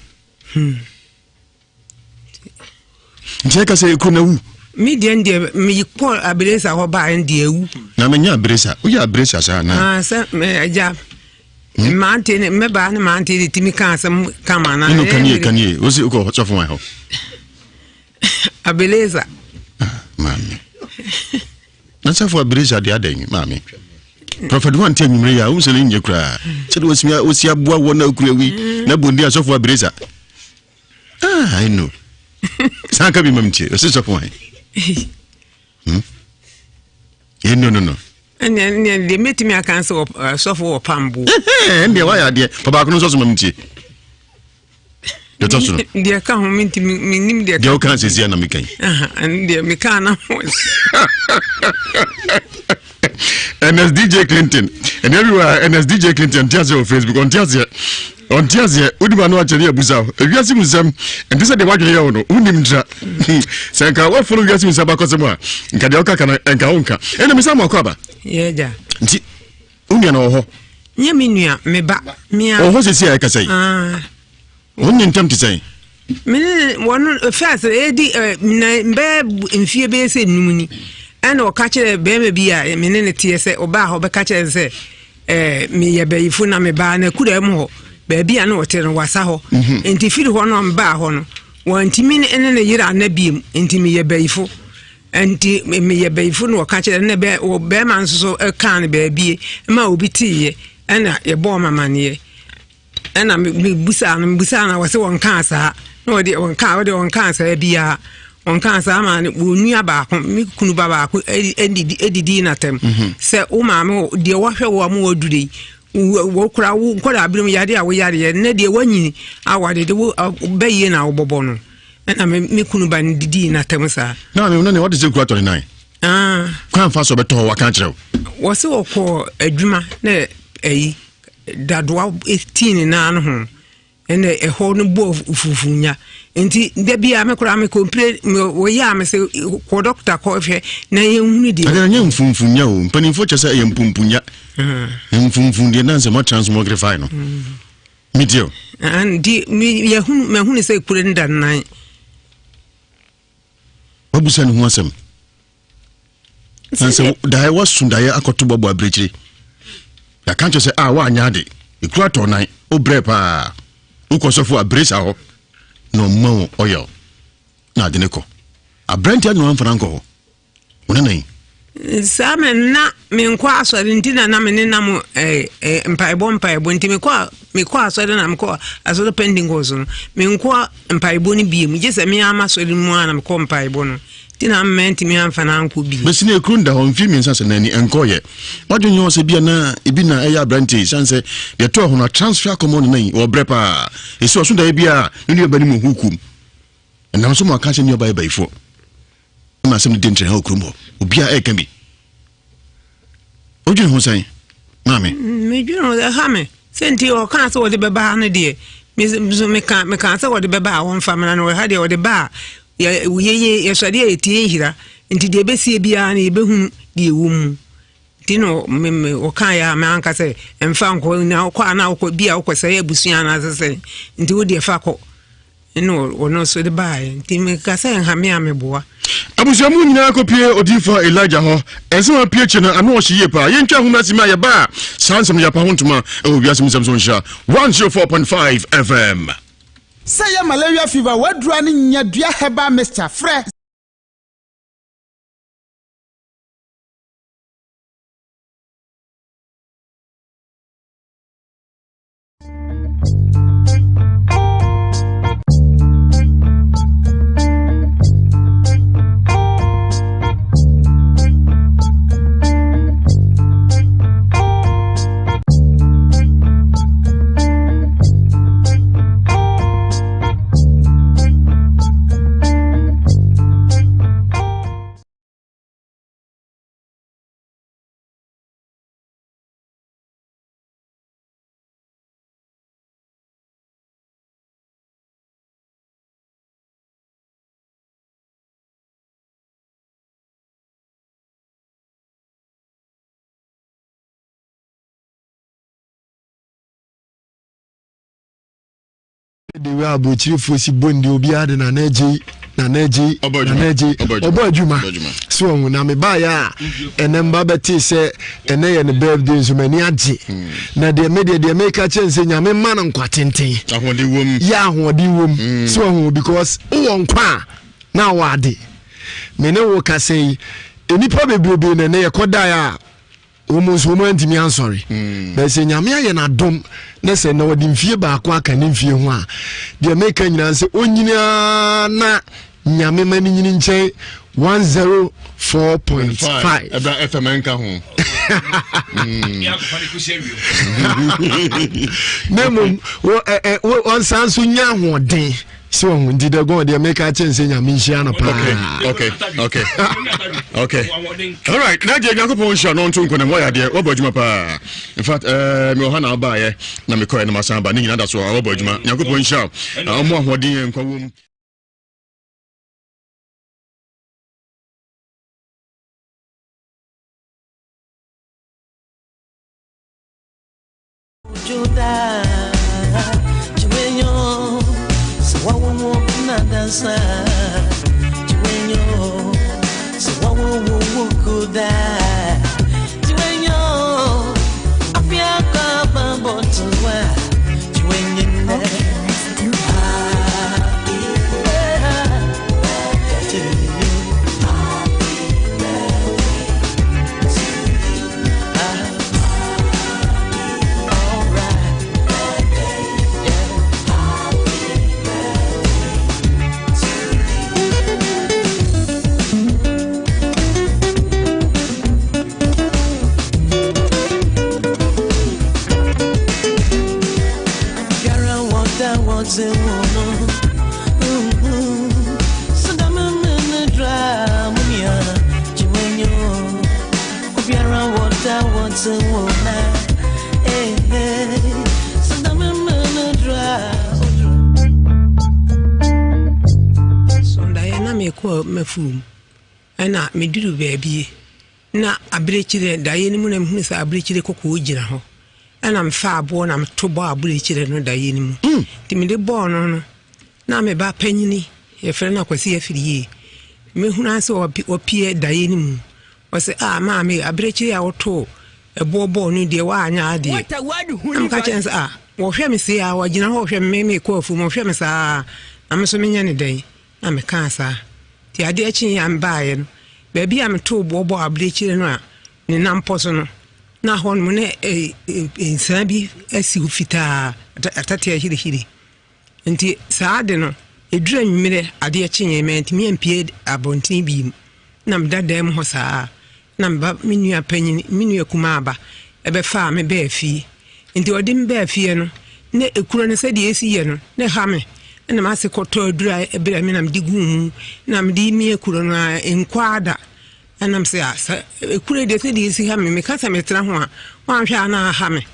Hmm. Nti ɛka sɛ ekuro na wu. Me deɛ deɛ meyi kɔ abiresa hɔ baa deɛ awu. Na menya abiresa, woyɛ abiresa saa na. Ah, sɛ agya. Hmm? Mmerante ne mmabaa ne mmerante de tumi ka asɛm kama na. Ɛnu kanie kanie wosi wokɔ sɔfo wan hɔ. Abeleza. Ah, maame. Na sɛfo Abeleza deɛ adɛn maame? Prɔfɛt ho ante anwummere yi a wohu sɛ ne nyɛ koraa. Sɛde wɔsi wɔsi aboa wɔn na okura wi na bondi asɔfo Abeleza. Ah, I know. San ka bi mam tie. Ɔsi sɔfo hwan? Hmm? Eh, no, no, no. Ɛnna ɛnna deɛ mɛtumi aka sɛ sɔfo wɔ pambo. Ɛnna wayɛ adeɛ. Fa baako no nso so mam tie. Deɛ ɛtɔ so no. Deɛ ɛka ho mentumi mennim deɛ. Deɛ woka sɛsi a na meka yi. Deɛ meka na ho. Ernest DJ Clinton ɛnna everywhere Ernest DJ Clinton ɔnte aseɛ wɔ Facebook ɔnte aseɛ ɔnte aseɛ wodi ma no akyɛ ne abusa ewiase mu nsɛm ɛnte sɛ deɛ wadwene yɛ wo no wonim ntra sɛ nka woafolo wiase mu nsɛm akɔsɛm a nka deɛ woka ka no nka wonka ɛnna mesa mo akɔ aba nti Wo nua no wɔ hɔ? Nyɛ me nua, me ba. Mea. Wɔ hɔ sɛsi a ɛkasa yi? Ah. Wɔn ne ntam te sɛn? Me ne wɔn first edi na bɛyɛ mfie bɛyɛ sɛ num ni. Ɛna ɔka kyerɛ bɛrima bi a me ne ne teɛ sɛ ɔbaa hɔ bɛka kyerɛ sɛ ɛɛ meyɛ bɛyifo na mebaa na kura mu hɔ baabi a na ɔte no wasa hɔ. Mhm. Nti firi hɔ no mbaa hɔ no wɔntumi ne ne yere ana biem nti meyɛ bɛyifo. Nti meyɛ bayifo na wɔka kyerɛ na bɛ wɔ bɛrima nso so kaa no baabie ma obi teeɛ ɛna yɛbɔɔ ma amaneɛ ɛna mebusaa no mebusaa no wɔsɛ wɔn kaa saa na wɔde wɔn kaa wɔde wɔn kaa saa biara wɔn kaa saa ma wɔn nua baako me kunu ba baako ɛdidi ɛdidi n'atɛm mhm. sɛ wo maame deɛ wɔhwɛ wɔ a mo wɔ dure yi wɔ kora wo nkɔda abinom yadeɛ a woyareɛ ne deɛ wɔanyini a wɔde de wo bɛyie na wɔbɔbɔ no. ɛna me me kunu ba no didii n'atɛm saa. na me na ɔde sɛ kura tɔne nan. Ah. kwan fa so ɔbɛtɔ hɔ waka akyerɛ wo. wɔsi wɔkɔ adwuma na ɛyi dadoa tii ne nan no ho ɛna ɛhɔ no bɔ fufufu nya nti da bi a me koraa me kɔmpire wɔyɛ a me sɛ kɔ dɔkta kɔhwɛ na yɛnhunu deɛ. ɛdɛ nyɛ mfumfunya o mpanimfoɔ kyɛ sɛ ɛyɛ mpumpunya ah. mfumfum deɛ nansɛ mo transmogrify no. Mm. Metie o. Nti yɛhunu mahunu sɛ kure no da nnan. Wabusa ne ho asɛm. Na sɛ daeɛ wasu daeɛ akɔto bɔbɔ abirekyire. Yɛaka nkyɛ sɛ a woanyɛ ade. Ekuru atɔ nan. Wobrɛ paa. Wokɔ sɔfo a bresa hɔ na ɔma wo oil na ade ne kɔ. Aberanteɛ na wamfa no ankɔ hɔ. Wo nana yi. Saa mɛ na menkɔ asɔre nti na na me ne nam eh, eh, mpaebɔ mpaebɔ nti mekɔ mekɔ asɔre na mekɔ asɔre Pentecost no menkɔ mpaebɔ no bie mu gye sɛ me ama asɔre mu a na mekɔ mpaebɔ no nti na mma ntumi amfa no ankɔ bie. Bɛsi na ekuro nda hɔ mfie mmiɛnsa sɛ n'ani ɛnkɔɔyɛ wadwen yɛ sɛ bia na ebi na ɛyɛ aberante yi sane sɛ deɛ ɛtɔɔ ho no transfer akɔmɔ ne nan yi ɔbrɛ paa ɛsi ɔso daeɛ biara ne nuaba no mu hukum ɛnam so ma ɔka sɛ nuaba yɛ bayifoɔ ma asɛm no di ntrɛha wɔ kurom hɔ obiara ɛreka bi wodwene ho sɛn maame mm, medwene ho ɛha me sɛ nti ɔkaa sɛ wɔde bɛba ha no deɛ meka meka sɛ wɔde bɛba a wɔmfa mmra no ha deɛ wɔde ba a yɛyɛ yɛsɔre a yɛtie nhira nti deɛ ɛbɛsie biara no yɛbɛhunu deɛ ɛwɔ mu nti na ɔkaa yɛ a meanka sɛ ɛmfa nkɔ na wokɔ a na wokɔ bi a wokɔ sɛ abusua anaasɛ sɛ nti wodeɛ fa kɔ Ɛna ɔno nso de baeɛ nti meka sɛ nha me a meboa. Abusua mu nyinaa kɔpie odiyifoɔ Elijah hɔ. Nsɛm a apue akyi no, ano ɔhye yie paa. Yɛntwa nhoma asi ma yɛba a, saa nsɛm no yɛapa ho ntoma wɔ wiase mu nsɛm so nhyira 104.5 FM. Sɛ ɛyɛ malaria fever, w'aduru ano nya dua herbal mixture, frɛ. The way aburokyirifoɔ si bɔ ndi obiara de nana agye nana agye nana agye ɔbɔ adwuma so ɔho na mebaeɛ a ɛnɛ mba bɛtee sɛ ɛnɛ yɛ ne birthday nso m'ani agye hmm. na deɛ me deɛ deɛ meka kyerɛ n sɛ nyame ma no nkwa tenten yɛ ahoɔden wom hmm. so ɔho because wowɔ nkwa a. na awɔ ade. Me ne wo kasa yi, nnipa bebrebe na ɛnɛ yɛkɔdaeɛ a wɔn nso wɔn antumi ansɔre. Hmm. Bɛn sɛ Nyame ayɛ n'adom na sɛ na ɔde mfie baako aka ne mfie ho a, deɛ meka nyinaa sɛ ɔnyini ara na Nyame ma ne nyini nkyɛn 104.5. Ɛbra FM nka ho. Na mmom wɔnsan nso nya ahoɔden sɛ ɔho nti dɛ gɔn deɛ meka kyɛn sɛ Nyame nhyia no paa. Okay, okay, okay. All right, na gye Nyankopɔn nhyira no nto nkɔnam wɔyɛ adeɛ wɔbɔ adwuma paa. In fact, eh, mewɔ ha na wobaeɛ na mekɔɛ na masan ba ne nyina da so a wɔbɔ adwuma. Nyankopɔn nhyira wo. Ɔmo ahoɔden yɛ nkwa wom. Mɛfuom ɛna meduru baabi na abirekyire daeɛ no mu na mehunu sɛ abirekyire kɔkɔɔ gyina hɔ ɛna mefaa aboɔ na meto bɔɔ abirekyire no daeɛ no mu mm. nti mede bɔɔ no no na me ba panyini yɛfrɛ no Akwasi Afiriyie mehunu ase ɔpie daeɛ no mu ɔsɛ a ah, maame abirekyire a wotoo ɛboɔ bɔɔ no deɛ woanyɛ adeɛ na meka kyerɛ sɛ a ah, wɔhwɛ me sei a wɔgyina hɔ wɔhwɛ me mekɔ afuom wɔhwɛ me saa na me nso menyɛ ne dɛn na mekaa saa. Nti adeɛ kyeeɛ a mebaeɛ no, baabi a metoo boɔ bɔɔ abirekyire no a ne nan pɔ so no, na hɔnom na nsaa bi asi hɔ fitaa, atatea hirihiri. Nti saa ade no, ɛduru anwummerɛ adeɛ kyeeɛ, mantumi ampue abɔntene bio. Na meda dan mu hɔ saa. Na me ba, me nua panyin, me nua kumaa ba bɛfaa me baa fie. Nti ɔde me baa fie no, na ekuro no sɛdeɛ esi yɛ no, na ɛha me. Ɛna m'ase kɔtɔ aduru a ɛbrɛ me na mede guu mu, na mede mia kuro no a nkɔ ada. Ɛna me sɛ, ah, sɛ ekuro deɛ sɛdeɛ esi ha me, meka sɛ metena ho a, wanhwɛ a na aha me.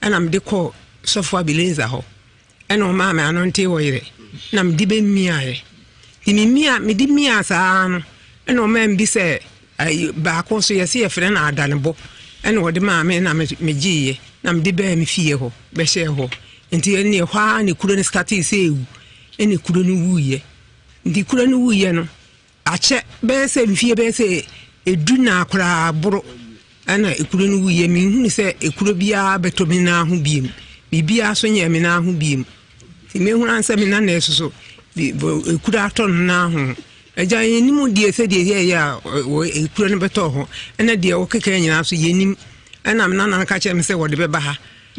Ɛna mede kɔɔ sɔfo Abilezer hɔ. Ɛna ɔmaa me ano ntee wɔ yerɛ na mede bɛmiaeɛ. Nti memia mede miaa saa no ɛna ɔmaa me bi sɛ ayi baako nso yɛse yɛfrɛ no adanebɔ ɛna ɔde maa me na megyeeɛ na mede baa me fie hɔ bɛhyɛɛ hɔ. Nti ɛne ɛhɔ ara na kuro no startee sɛ ɛwu ɛna kuro no wuiɛ. Nti kuro no wuiɛ no Akyɛ bɛyɛ sɛ mfie bɛyɛ sɛ edu na koraa boro ɛna ekuro no wuiɛ menhunu sɛ ekuro biara bɛtɔ me nan ho biem biribiara so nyɛ me nan ho biem nti mehunu ansɛ me nana ɛso so ekuro atɔ no nan ho agya yɛnim deɛ sɛdeɛ yɛyɛ a ekuro no bɛtɔ hɔ ɛna deɛ wɔkeka nyinaa so yɛnim ɛna me nana no ka kyerɛ me sɛ wɔde bɛba ha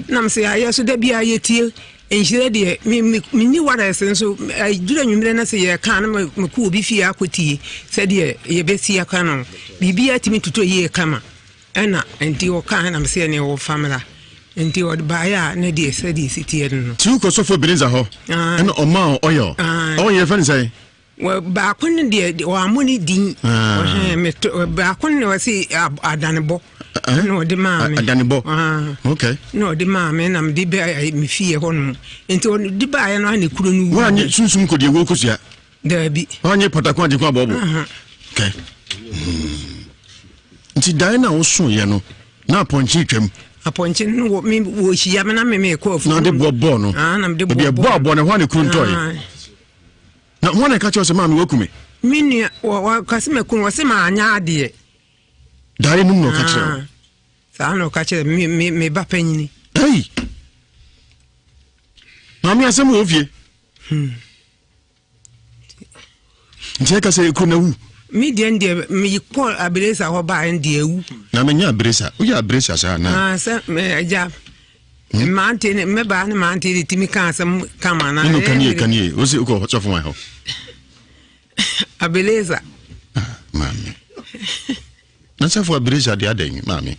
Nam sɛ yɛayɛ so da biara yɛtie nhyira deɛ me me menni warɛs nso duru anwummerɛ na sɛ yɛka na mekɔ obi fie akɔtie sɛdeɛ yɛbɛsi aka no biribiara tumi totɔ yie kama ɛna nti ɔka na mesɛ ɛne wɔfa mmra nti ɔde baeɛ a na deɛ sɛdeɛ ɛsi teɛ no no. Ti wokɔ sɔfo Ebenezer hɔ ɛna ɔmaa ɔyɛ ɔyɛ fɛn sɛn? Baako no deɛ wɔammɔ ne din. Ah. Baako no na wɔsi adanebɔ. Eh? Na ɔde maa me. Adanebɔ. Ah. Okay. Na ɔde maa me na mede bɛ eh, me fie hɔ nom. Nti ɔde baeɛ no ana kuro no wu. Wɔanye sunsum kɔ deɛ wɔn kosua. Daabi. Wɔanye patako agye kɔ abɔbɔ. Okay. Hmm. Nti dan na wosoeɛ no na apɔnkye twam. Apɔnkye no wɔ me wɔhyia me na me mekɔ afuo. Na ɔde boɔ bɔɔ no. Ah, na mede boɔ bɔɔ. Ebi ɛbɔ abɔ no ɛhɔ a ne kuro ntɔe. Na hwan na ɛka kyerɛ sɛ maame waku me? Me nua wɔka sɛ maku no wɔse maanyɛ adeɛ. Daeɛ num na ɔka kyerɛ wo? Ah, saa na ɔka kyerɛ me me me ba panyini. Hey! Maame asɛm wɔ fie. Hmm. Nti ɛka sɛ ekuro na wu. Me deɛ n deɛ meyi kɔ aberesa hɔ baa n deɛ awu. Na menya aberesa woyɛ aberesa saa na. Ah, sɛ agya mmerante ne mmɛbaa ne mmerante de tumi ka asɛm kama na. Ɛnu kanie kanie wosi wokɔ sɔfo wan hɔ. Abeleza. Ah, maame. Na sɔfo Abeleza de adɛn maame.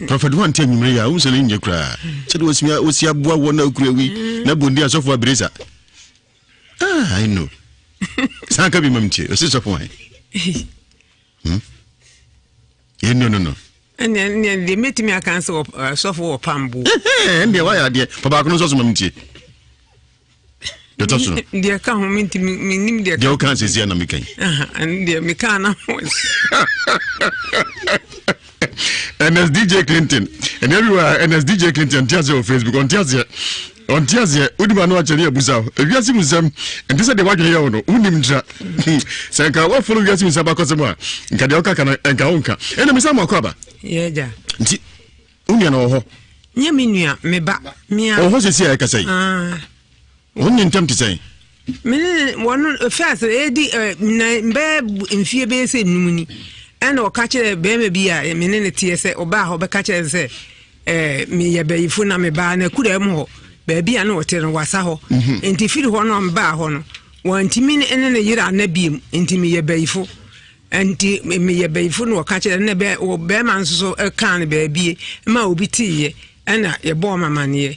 Prɔfɛt ho ante anwummere yi a wohu sɛ ne nyɛ koraa. Sɛde wɔsi wɔsi aboa wɔn a okura wi na bondi asɔfo Abeleza. Ah, I know. San ka bi mam tie. Ɔsi sɔfo wan. Hmm? Eh, no, no, no. Ɛnna ɛnna deɛ mɛtumi aka sɛ sɔfo wɔ pambo. Ɛnna wayɛ adeɛ. Fa baako no nso so mam tie. Deɛ ɛtɔ so no. Deɛ ɛka ho mentumi mennim deɛ. Deɛ woka sɛsi na meka yi. Deɛ meka na. Ernest DJ Clinton ɛnna bi wɔ Ernest DJ Clinton ɔnte aseɛ wɔ Facebook ɔnte aseɛ ɔnte aseɛ wodi ma no akyɛ ne abusa o ewiase mu nsɛm ɛnte sɛ deɛ wadwene yɛ wo no wonim ntira sɛ nka woafolo wiase mu nsɛm akɔsɛm a nka deɛ woka ka no nka wonka ɛna mesa mo akɔ aba nti Wo nua no wɔ hɔ? Nyɛ me nua, me ba. Mea. Ɔwɔ hɔ sisi a ɛkasa yi. Ah. Wɔn ne ntam te sɛn? Me ne wɔn first edi na bɛyɛ mfie bɛyɛ sɛ num ni. Ɛna ɔka kyerɛ bɛrima bi a me ne ne teɛ sɛ ɔbaa hɔ bɛka kyerɛ sɛ ɛɛ meyɛ bɛyifo na me baa na kura mu hɔ baabi a na ɔte no wasa hɔ. Mhm. Nti firi hɔ no ɔmbaa hɔ no wɔntumi ne ne yere ana biem nti meyɛ bɛyifo. Nti meyɛ bayifo na wɔka kyerɛ na bɛ wɔ bɛrima nso so kaa no baabie ma obi teeɛ ɛna yɛbɔɔ ma amaneɛ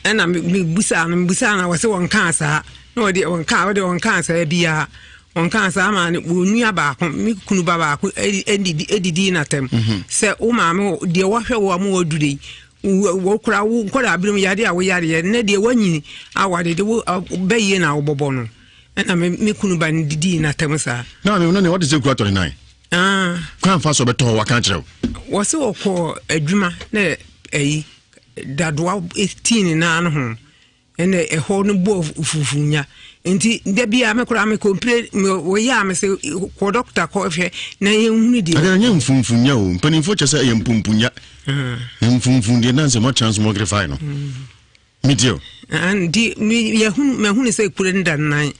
ɛna mebusaa no mebusaa no wɔsɛ wɔn kaa saa na wɔde wɔn kaa wɔde wɔn kaa saa biara wɔn kaa saa ma wɔn nua baako me kunu ba baako ɛdidi ɛdidi n'atɛm mhm. sɛ wo maame deɛ wɔhwɛ wɔ mo wɔdure yi wɔkura wo nkɔda abinom yadeɛ a woyareɛ ne deɛ wɔanyini a wɔde de wo bɛyie na wɔbɔbɔ no. Ɛna me me kunu ba no didii n'atɛm saa. Na me no ne ɔde sɛ kura tɔ ne nan. Ah. Kwan fa so ɔbɛtɔ hɔ waka akyerɛ wo. Wɔse wɔkɔ adwuma na ɛyi dadoa tii ne nan no ho ɛna ɛhɔ no bɔɔ fufunya nti da bi a me koraa me kɔmpire wɔyɛ a me sɛ kɔ dɔkta kɔhwɛ na yɛnhunu deɛ. Ɛnyɛ mfumfunya o mpanimfoɔ kyɛ sɛ ɛyɛ mpumpunya. Ah. Mfumfun deɛ nansɛ mo transmogrify no. Mm. Metie o. Ah, nti yɛhunu mahunu sɛ kure no da nnan.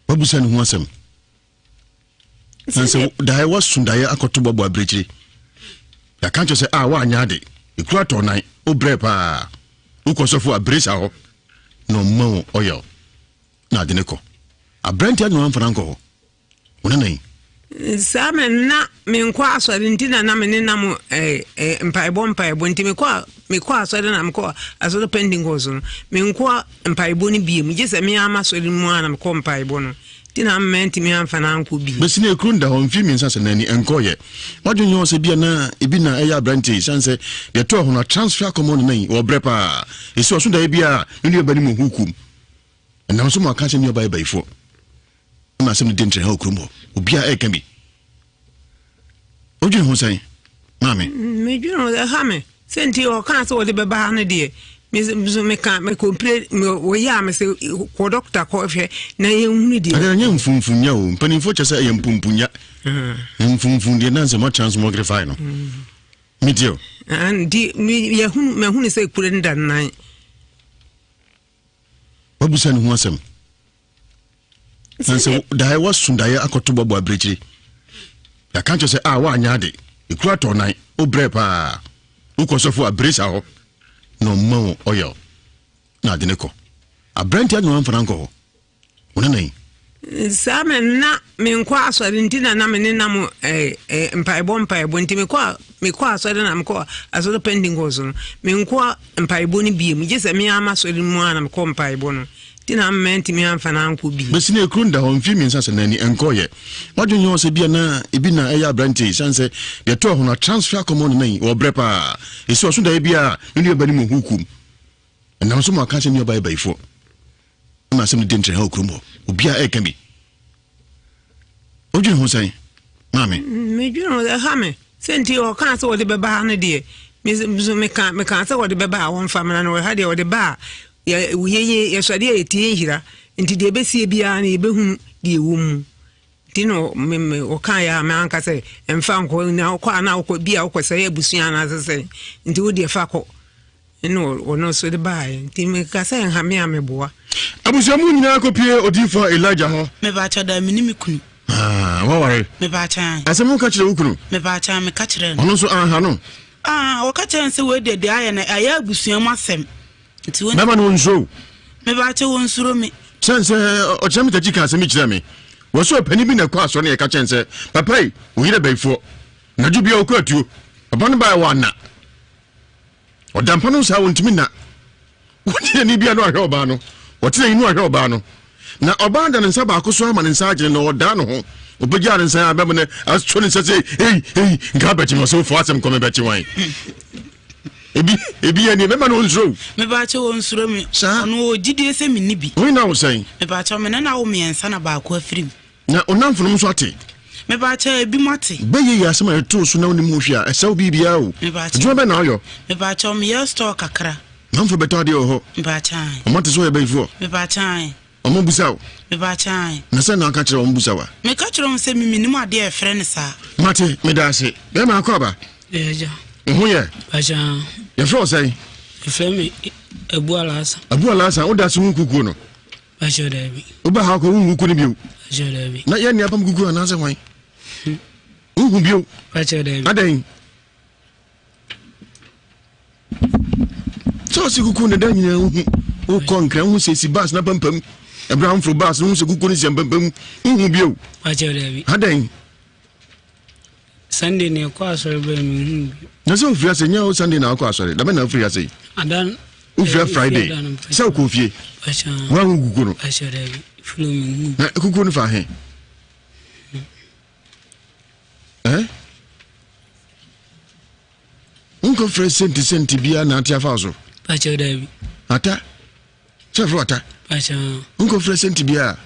Wabusa ne ho asɛm. Na sɛ daeɛ waso daeɛ akɔto bɔbɔ abirekyiri. Yɛaka kyerɛ sɛ a ah, woanyɛ ade. Ekura tɔ nan, wobrɛ paa. Wokɔ sɔfo abiresa hɔ na ɔma wo oil na ade ne kɔ. Aberante ade na wamfa no ankɔ hɔ. Wo nana yi. Saa mɛ na menkɔ asɔre nti na na me ne nam eh, eh, mpaebɔ mpaebɔ nti mekɔ mekɔ asɔre na mekɔ asɔre Pentecost no menkɔ mpaebɔ no bie mu gye sɛ me ama asɔre mu a na mekɔ mpaebɔ no nti na mma ntumi amfa no ankɔ bi. Bɛsi na ekuro nda hɔ mfie mmiɛnsa sɛ nani ɛnkɔɔyɛ wadwen yɛ sɛ bia na ebi na ɛyɛ aberante yi sane sɛ deɛ ɛtɔɔ ho no transfer akɔmɔ ne nan yi wɔ brɛ paa ɛsi ɔso daeɛ biara ne nua ba no mu ɔhu kum ɛnam so ma aka sɛ nua ba yɛ bayifoɔ ma asɛm no di ntrɛha wɔ kurom hɔ obiara ɛreka bi wodwene ho sɛn maame mm, medwene ho ɛha me sɛ nti ɔkaa sɛ wɔde bɛba ha no deɛ so meka mekɔmpire wɔyɛ a mesɛ kɔ dɔkta kɔhwɛ na yɛnhunu deɛ ɛnyɛ mfumfunya o mpanimfoɔ kyɛ sɛ ɛyɛ mpumpunya mm. mfumfum deɛ nansɛ moatransmogrify no mm. metie o ah, nti mahunu sɛ kure no da nnan wabusa ne ho asɛm na sɛ daeɛ waso daeɛ akɔto bɔbɔ abirekyiri yɛaka kyerɛ sɛ a woanyɛ ade ɛkura tɔ nan wobrɛ paa wokɔ sɔfo abiresa hɔ na ɔma wo ɔyɛ na ade ne kɔ aberante ade na wamfa no ankɔ hɔ wo nana yi saa mɛ na menkɔ asɔre nti na na me ne nam eh, eh, mpaebɔ mpaebɔ nti mekɔ mekɔ asɔre na mekɔ asɔre Pentecost no menkɔ mpaebɔ no bie mu gye sɛ me ama asɔre mu a na mekɔ mpaebɔ no nti na mma ntumi amfa no ankɔ bi. Bɛsi na ekuro nda hɔ mfie mmiɛnsa sɛ n'ani nkɔɔyɛ wadwen yɛ sɛ bia na ebi na ɛyɛ aberante yi sane sɛ deɛ ɛtɔɔ ho no transfer akɔmɔ ne nan yi wɔ brɛ paa ɛsi ɔso daeɛ biara ne nua ba no mu ɔhu kum ɛnam so ma aka sɛ nua ba yɛ bayifoɔ ma asɛm no di ntrɛha wɔ kurom hɔ obiara ɛreka bi wodwene ho sɛn maame mm, medwene ho ɛha me sɛ nti ɔkaa sɛ wɔde bɛba ha no deɛ so meka meka sɛ wɔde bɛba a wɔmfa mmra no wɔha deɛ wɔde ba a yɛyɛ yɛsɔre a yɛtie nhira nti deɛ ɛbɛsie biara no yɛbɛhunu deɛ ɛwɔ mu nti na ɔka yɛ a manka sɛ ɛmfa nkɔ na wokɔ a na wokɔ bi a wokɔ sɛ abusua anaasɛ sɛ nti wo deɛ fa kɔ. Ɛna ɔno nso de baeɛ nti meka sɛ nha me a meboa. Abusua mu nyinaa kɔpie odiyifoɔ Elijah hɔ. Mepaakyɛw daa me ne me kunu. Ah, waware. Mepaakyɛw. Asɛm wo ka kyerɛ wo kunu? Mepaakyɛw meka kyerɛ no. Ɔno nso anha no? Ah, wɔka kyerɛ no sɛ wei deɛ deɛ ayɛ no ayɛ abusua mu asɛm. Nti wɔn. Bɛma no wɔnsuro wo? Mepaakyɛw wɔnsuro me. Kyɛn sɛ ɔkyerɛ me takyi ka asɛm bi kyerɛ me. Wɔsɛ ɔpanin bi na ɛkɔ asɔre na yɛka kyɛn sɛ papa yi wo yerɛ bayifoɔ. Nadwo bia ɔkɔ atuo. Papa no baeɛ wɔ anna. Ɔda mpa no saa wɔntumi nna. Wɔte n'ani bia no ahwɛ ɔbaa no. Wɔte n'ani no ahwɛ ɔbaa no. Na ɔbaa da ne nsa baako so ama ne nsa agyene na ɔdaa ne ho. Ɔbɛgyaa ne nsa abɛm no aso ne nsa sɛ ei ei nka abɛkye me ɔsɛ wofo asɛm kɔ me bɛkye wan. Ebi ebi yɛ nie mɛma no ɔnsuro. Mebaakyɛ wɔnsuro me. Saa. Ɔno ɔwɔ gyidie sɛ menni bi. Wɔn nyinaa wo sɛn? Mebaakyɛ me ne no awo mmiɛnsa na baako afiri mu. Na wo nnamfonom nso ate. Mepaakyɛw, ebinom ate. Bɛyɛ yɛ asɛm a ɛtoo so na wonim ho hwee a, ɛsɛ wo biribiara o. Mepaakyɛw. Adwuma bɛn na woyɔ? Mepaakyɛw, meyɛ store kakra. Manfo bɛtɔ adeɛ wɔ hɔ? Mepaakyɛw ae. Wɔn ate sɛ woyɛ bayifoɔ? Mepaakyɛw ae. Wɔn bisa wo? Mepaakyɛw ae. Na sɛn na woka kyerɛ wɔn bisa wo a? Meka kyerɛ wɔn sɛ me menim adeɛ a yɛfrɛ no saa. Mate, meda ase. Bɛrima akɔ aba? Ɛyɛ agya. Wo ho yɛ? Mepaakyɛw ae. Yɛfrɛ wo sɛn? Yɛfrɛ me Abu Alhassan. Abu Alhassan, woda ase ho kukuo no? Akyɛ daabi. Woba ha kɔ wonhu kuku no bio. Akyɛ daabi. Na yɛn nea apam kuku anaasɛ hwan? Wonhu bio. Akyɛ daabi. Adɛn? Sɛ ɔsi kuku ne da nyinaa wohu. Wokɔ nkran wohu sɛ si bus na pampam. Ɛberɛ a womforo bus no wohu sɛ kuku no si ampampam. Wonhu bio. Akyɛ daabi. Adɛn? Sunday na ɛkɔ asɔre bɛɛ mi hu bi. Na sɛ ofiri ase nyɛ o Sunday na akɔ asɔre dabɛ na ofiri ase yi. Adan. Ofiri eh, Friday sɛ okɔ fie. Wɔn ahu kuku no. Na kuku no fa he. Ɛ nkɔ fira senti senti biara na ate afa so. Ata. Sɛ fɛ wata. Nkɔfrɛ sɛnti biara.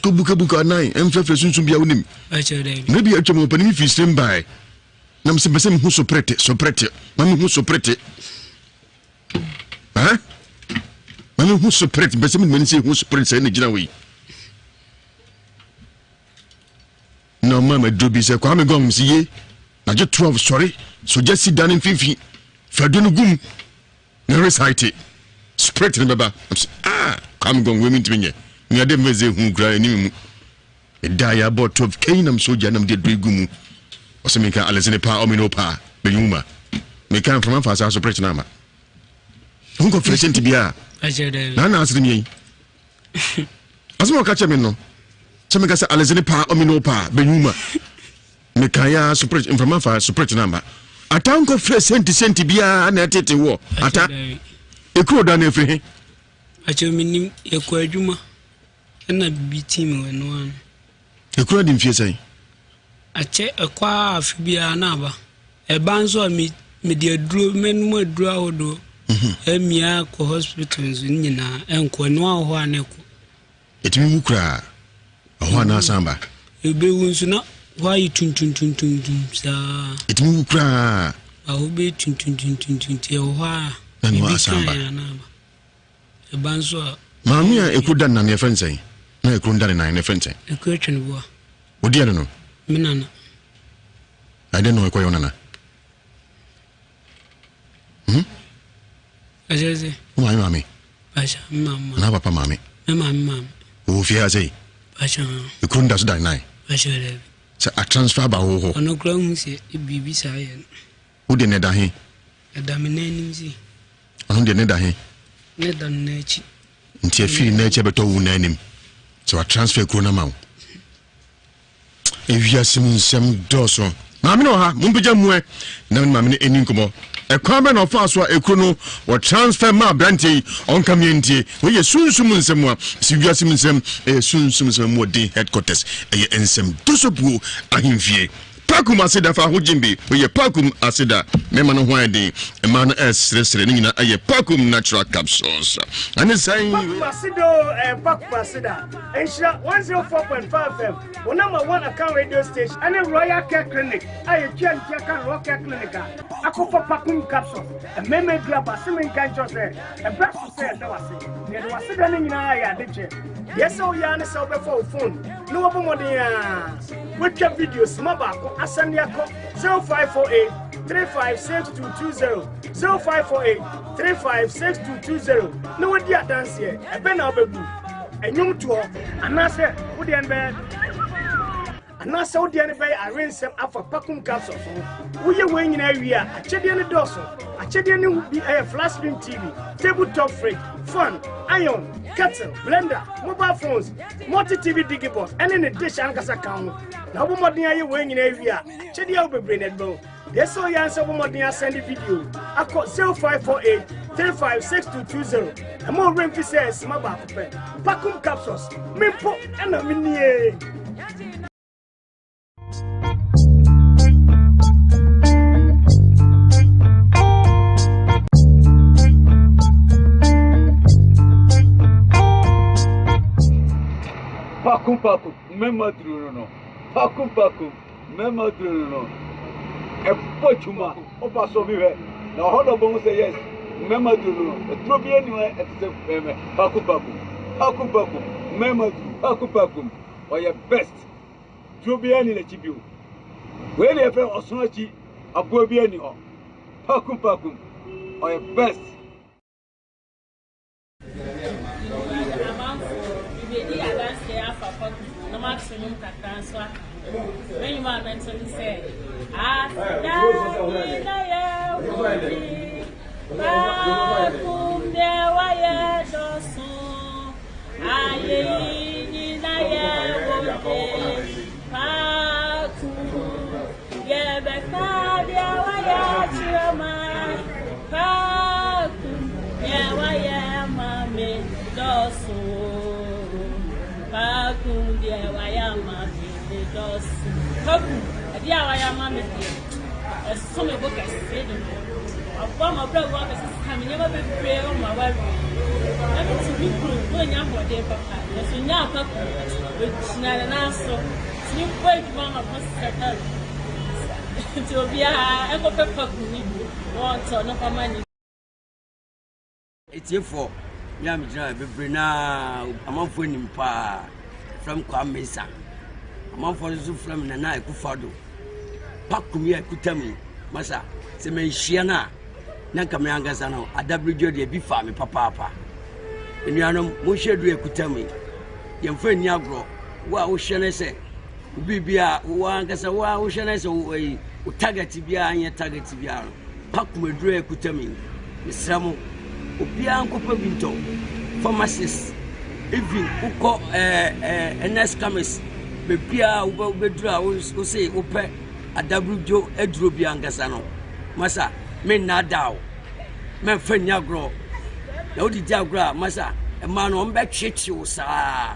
Kɔbukabuka anan mfrɛfrɛ sunsum biara wonim. Mmerɛ bi atwam ɔpanin bi firi serem bae. Na mesɛ mpɛ sɛ mehu soprɛte soprɛte ma mehu soprɛte. Ha? Ma mehu soprɛte mpɛ sɛ mede m'ani sɛ hu soprɛte sɛ ɛna gyina hɔ yi. Na ɔma maduro bi sɛ Kwame Gong si ye. Na gye 12 sɔre sogya si dan mfimfini. Fa du no gum. Na recite spirit no bɛba ah Kwame Gong wei mentumi nyɛ nea de mfɛ sɛ hu kura anim mu ɛda yɛ abɔ 12 kɛyi nam sogya nam de aduro gu mu ɔsɛ meka alɛsene paa ɔmene paa bɛnwu ma meka mframa fa saa so spirit no ama wonkɔ frɛ sɛnti biaa na na asere miei asɛm a ɔka kyerɛ me no sɛ meka sɛ alɛsene paa ɔmene paa bɛnwu ma Mekae ara spirit mframa fa spirit no amba. Ata nkɔ frɛ sɛnti sɛnti biara na ɛtete woɔ. Ata ekuro da no efiri he? Akyɛ menim yɛkɔ adwuma ɛna bibi tim wɔ ɛno ano. Ekuro de mfie sɛn? Akyɛ ɛkɔ ara afe biara na aba. Ɛba nso a me mede aduro mɛnum aduro ahodoɔ ɛmia kɔ hospital nso ne nyinaa ɛnkɔ ɛno a wɔ hɔ a na ɛkɔ. Ɛtumi wu koraa. Ɛhɔ a na asan ba. Ɛbɛwu nso na hɔ ayɛ tuntuntuntuntum saa. Ɛtumi wu koraa. Ɛhɔ bɛyɛ tuntuntuntuntum nti ɛwɔ hɔ a. Na ne hɔ asan ba. Ɛba nso a. Maame a ɛkuro da ne nan yɛfrɛ no sɛn? Na ɛkuro da ne nan yɛfrɛ no sɛn? Ɛkuro atwa ne boa. Odi ɛno no? Me nana. Ɛdɛn na ɔkɔyɛ wo nana? Hmm? Ɛsɛ sɛ. Wo maame maame. Bahyɛ me maame maame. Anaa papa maame. Me maame maame. Ɔwɔ fie ha sɛ. Bahyɛ. Ekuro no da so dan nan. Bahyɛ dɛbi. Sɛ a transfer ba wo hɔ. Ɔno kura hu sɛ biribi saa yɛ no. Wo deɛ ne da he. Ɛda me nan anim si. Ɔno deɛ ne da he. Ne da no n'akyi. Nti afiri n'akyi abɛtɔ wo nan anim. Sɛ wa transfer kuro no ama wo. Ewiase mu nsɛm dɔɔso. Maame no wɔ ha, mompagya mmu ɛ na me ne maame no ɛni nkɔmmɔ. Ɛkwan bɛn na ɔfaa so a ekuro no wɔ transfer ma aberanteɛ yi? Ɔnka meɛ ntie. Wei yɛ sunsum nsɛm a ɛsi wiase mu nsɛm, ɛyɛ sunsum nsɛm mu ɔden headquarters, ɛyɛ nsɛm dosopuo ahemfie. Pakum aseda fa ho gyimbi, wei yɛ Pakum aseda. Mmarima no ho ayɛ den, mmaa no ɛreseresere, ne nyinaa ɛyɛ Pakum natural capsules. Ɛne sɛn? Pakum aseda o, ɛyɛ Pakum aseda. Nhyira 104.5 FM. Wo number one Akan radio station ɛne Royal Care Clinic a yɛtua ntua ka Royal Care Clinic a akɔfa Pakum capsules mmarima aduru aba se menka nkyerɛ sɛ ɛberɛ so sɛ ɛda wase na yɛde wase da no nyinaa yɛ ade kyɛ deɛ sɛ woyɛ ne sɛ wobɛfa wo phone na wɔbɔ mmɔden a woatwa video sima baako asɛnde akɔ 0548. 356220, 0548 356220 na wɔdi adanseɛ. Ɛbɛ na wobɛbu ɛnwomtoɔ anaasɛ wodeɛ no bɛyɛ anaasɛ wodeɛ no bɛyɛ awensɛm afa pakum capsules ho. Woyɛ wei nyinaa wie a, akyɛdeɛ no dɔɔso. Akyɛdeɛ no bi ɛyɛ flat screen TV, table top fridge, fan, iron, kettle, blender, mobile phones, multi TV digibox ɛne ne dish ankasa ka ho. Na wobɔ mmɔden ayɛ wei nyinaa wie a, akyɛdeɛ a bebree na ɛde bɛwo. Deɛ sɛ ɔyɛ ansɛ bɔ mmɔden asɛnde video akɔ 0548 356220. Ɛma ɔwerɛ mfi sɛ sima baako pɛ. Pakum capsules, me mpo ɛna menie. Pakum pakum, mmarima duro no no. Pakum pakum, mmarima duro no no. Ɛbɔ dwuma, woba so bi hwɛ. Na ɔhɔ na ɔbɛhu sɛ yes, mmarima duro no no. Aduro bi ani hɔ ɛte sɛ mmarima. Pakum pakum, pakum pakum, mmarima duro, pakum pakum. Ɔyɛ best. Duro biara ni n'akyi bio. Wei na yɛfrɛ ɔsono akyi aboa biara ni hɔ. Pakum pakum, ɔyɛ best. Amanfoɔ, mebɛdi adanseɛ afa kwaku ho na mato nnwom kakra nso aka ho. Me nnwom a mɛto ne sɛ, Aseda nyina yɛ wo de, Kwaku deɛ wayɛ dɔso, ayeyi nyina yɛ wo de, Kwaku. Yɛbɛka deɛ wayɛ akyerɛ man Kwaku deɛ wayɛ ama me dɔɔso Kwaku deɛ wayɛ ama me ne dɔɔso Kwaku ɛdeɛ a wayɛ ama me deɛ ɛso me bo kɛse dodo Waboa m'abrabɔ abɛsesa me nneɛma bebree wɔ m'awareɛ mu Na mete me kunu na ɔnya ahoɔden papa Nanso nyaa Kwaku ɔgyina ne nan so Tumi bɔ adwuma ma ho sɛ nti obiara ɛnkɔpɛ paku no bi na ɔntɔ no kɔma ne. Atiefoɔ, me a megyina ha bebree no ara amanfoɔ nim paa frɛ me Kwame Mensah. Amanfoɔ nso frɛ me Nana Akufo-Addo. Pakum yi a ɛkuta mu masa sɛ manhyia no a na nka me ankasa no adabiridwo deɛ bi faa me papaapa. Anuanom, monhwɛ aduru a ɛkuta mu yi. Yɛmfa nni agorɔ. Wo a wohwɛ no sɛ wo biribi a wo ankasa wo a wohwɛ no sɛ wo ayi wo target biara nyɛ target biara no pa kumaduro a ɛkuta mi mesrɛ mo obiara nkɔpɛ bi ntɔ pharmacist even wokɔ ɛɛ ɛɛ ns chemist baabiara wobɛduru a wose wopɛ adaburudwo aduro bi ankasa no masa mennaadaa wo mɛmfa nni agorɔ na wode di agorɔ a masa ɛmaa no wɔbɛkyekye wo saa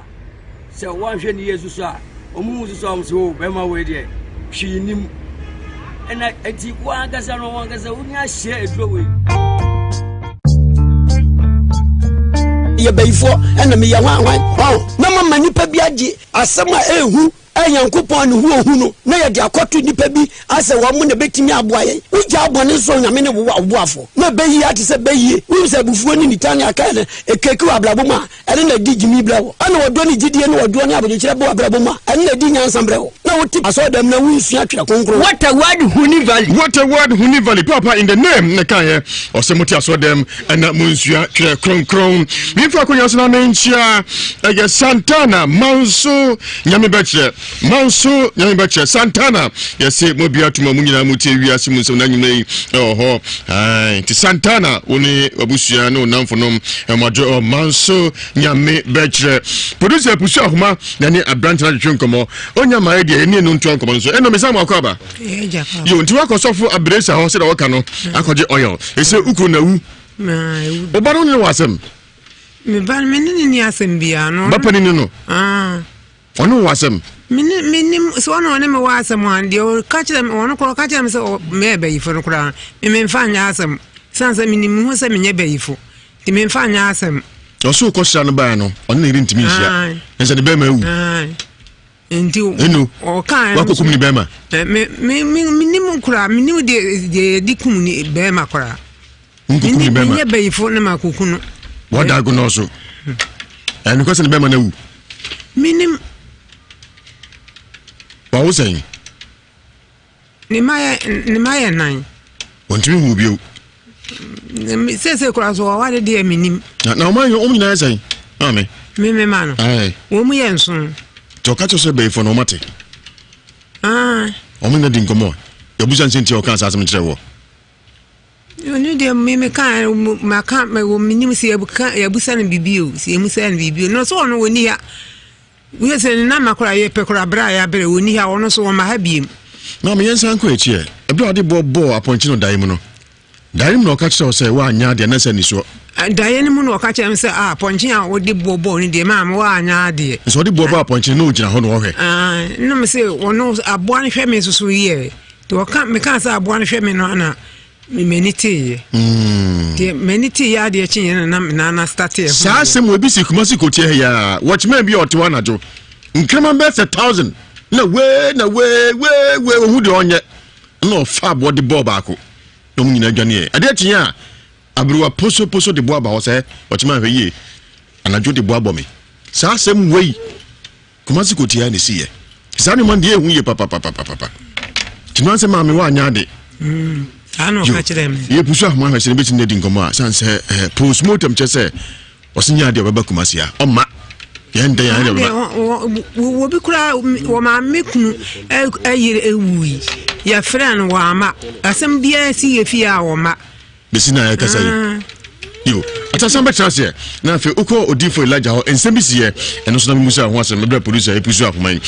Sɛ wɔanhwɛ ne yie nso a, wɔn hu nso a wɔn sɛ o bɛrima wei deɛ hwee nim. Ɛna eti wɔn ankasa no wɔn ankasa wonya ahyɛ aduro wei. yɛ bayifoɔ ɛna meyɛ hwan hwan hwan na mama nipa bi agye asɛm a ɛhu a nyankopɔn ne ho ohu no na yɛde akɔto nipa bi asɛ wɔn mo na bɛtumi aboa yɛn wogya abɔne nso nyame ne wo boafoɔ na bɛyie ate sɛ bɛyie wonim sɛ abufuo ne nitan ne akae no ɛkeki wɔ abrabɔ mu a Ɛno na ɛdi gyimi brɛ wo. Ɛna ɔdɔ ne gyidie ne ɔdwoɔ ne abodwokyerɛ bɔ w'abrabɔ mu a, ɛno na ɛdi nyansa brɛ wo. Na wote asɔredan mu na wonsua Twerɛ Kronkron. What a word Huni Valley. What a word Huni Valley Papa in the name na kaeɛ ɔsɛ mote asɔredan ɛna monsua Twerɛ Kronkron. Memfa akonya so na menkyia ɛyɛ Santana Manso Nyame bɛkyerɛ Manso Nyame bɛkyerɛ Santana yɛse mo bia tuma mo nyinaa mo tie wiase mu nsɛm na anwummerɛ yi ɛwɔ hɔ nti Santana wo ne abusua ne wo namfonom ɛmɔdwo Manso Nyame bɛkyerɛ producer Pusu Ahoma na ne aberante no atwetwe nkɔmmɔ ɔnya mayɛ deɛ ɛne ɛno ntoa nkɔmmɔ no so ɛno mesa mo akɔ aba yo nti wakɔ sɔfo abresa hɔ sɛdeɛ wɔka no akɔgye oil ɛsɛ ukuro na wu woba no ne wɔ asɛm Me ba no, me ne no nni asɛm biara. No, ba panin no. Ah. Ɔne wɔ asɛm. Me ne me nim sɛ ɔne ɔne me wɔ asɛm a deɛ ɔka kyerɛ me ɔno koraa ɔka kyerɛ me sɛ meyɛ bayifo no koraa me memfa nyɛ asɛm san sɛ menim me ho sɛ menyɛ bayifo nti memfa nyɛ asɛm. Ɔsɛ ɔkɔ sra no baa no ɔne ne yere ntumi nhyia ɛsɛ ne bɛrima awu. Nti Eno ɔka wakɔkum ne bɛrima. Me me me menim koraa menim deɛ deɛ yɛde kum ne bɛrima koraa. Nkukum ne bɛrima. Menyɛ bayifo ne ma kuku no. Wɔda ago no so. Ɛno kɔ sɛ ne bɛrima no awu. Menim. Wawo sɛn? Ne mma yɛ ne mma yɛ nan. Ɔntumi hu bio. Sese koraa so wɔware deɛ menim. Na na wɔn wɔn nyinaa yɛ sɛn? Maame. Me me ma no. Wɔn mu yɛ nson. Nti ɔka kyerɛ sɛ bɛyifo no wɔn ate. Wɔn nyinaa di nkɔmɔ. Yɛbusa nsɛnti a ɔka saa asɛm kyerɛ wɔ. Ɔno deɛ me me ka maka wɔ menim sɛ yɛbusa no biribi o sɛ yɛmusa no biribi o na ɔsɛ ɔno wɔni ha. Woyɛ sɛ ne nana koraa yɛpɛ koraa berɛ a yɛabrɛ wɔnni ha ɔno nso wɔmma ha biem. Maame yɛnsan nkɔ akyi ɛ. Ɛberɛ a ɔde boɔ bɔɔ apɔnkye no daeɛ mu no, daeɛ no mu na ɔka kyerɛɛ wo sɛ woanyɛ adeɛ anaasɛ anisoɔ? Daeɛ no mu na ɔka kyerɛɛ me sɛ ah, apɔnkye a wode boɔ bɔɔ no deɛ maame woanyɛ adeɛ. Nso ɔde boɔ bɔɔ apɔnkye no na ɔgyina hɔ na ɔhwɛ. Na me sɛ ɔno aboa no hwɛ me nso so yɛ. Nti ɔka mekaa sɛ aboa no hwɛ me no ana M'ani teeɛ. Hmm. Deɛ m'ani teeɛ adeɛ kyeeɛ na na nana starteɛ. Saa asɛm wɔ ebi si Kumasi kotie ha yi a watchman bi a ɔte hɔ anadwo nkraman bɛyɛ sɛ thousand na wee na wee wee wee ohun deɛ ɔnyɛ na ɔfa aboɔ de bɔɔ baako na wɔn nyinaa dwaneɛ adeɛ kyeeɛ a aberewa posoposo de boɔ aba hɔ sɛ watchman hwɛ yie anadwo de boɔ abɔ me saa asɛm wei. Kumasi kotia na esi yɛ. Saa nneɛma no deɛ ehu yie papapapapa. Tumi ansɛ maame wa anya ade. Mm, saa na ɔka kyerɛ me. Yɛ pusu ahoma ahwɛ sɛ ne bɛtumi adi nkɔmmɔ a san sɛ eh, postmortem kyɛ sɛ ɔse nyɛ adeɛ ɔbɛba Kumasi a ɔmma yɛn dɛn ayɛ ɔbɛba. Wɔbi koraa wɔ maame kunu ɛyere ewui yɛfrɛ no wɔama asɛm biara si yɛ fie a wɔma. Bɛsi na yɛkasa yi. Ah. Yo, atasan bɛtena aseɛ na afei wokɔ odiyifo Elijah hɔ nsɛm bi siiɛ ɛno nso na memu sɛ ho asɛm ɛberɛ producer ɛpusu ahoma yi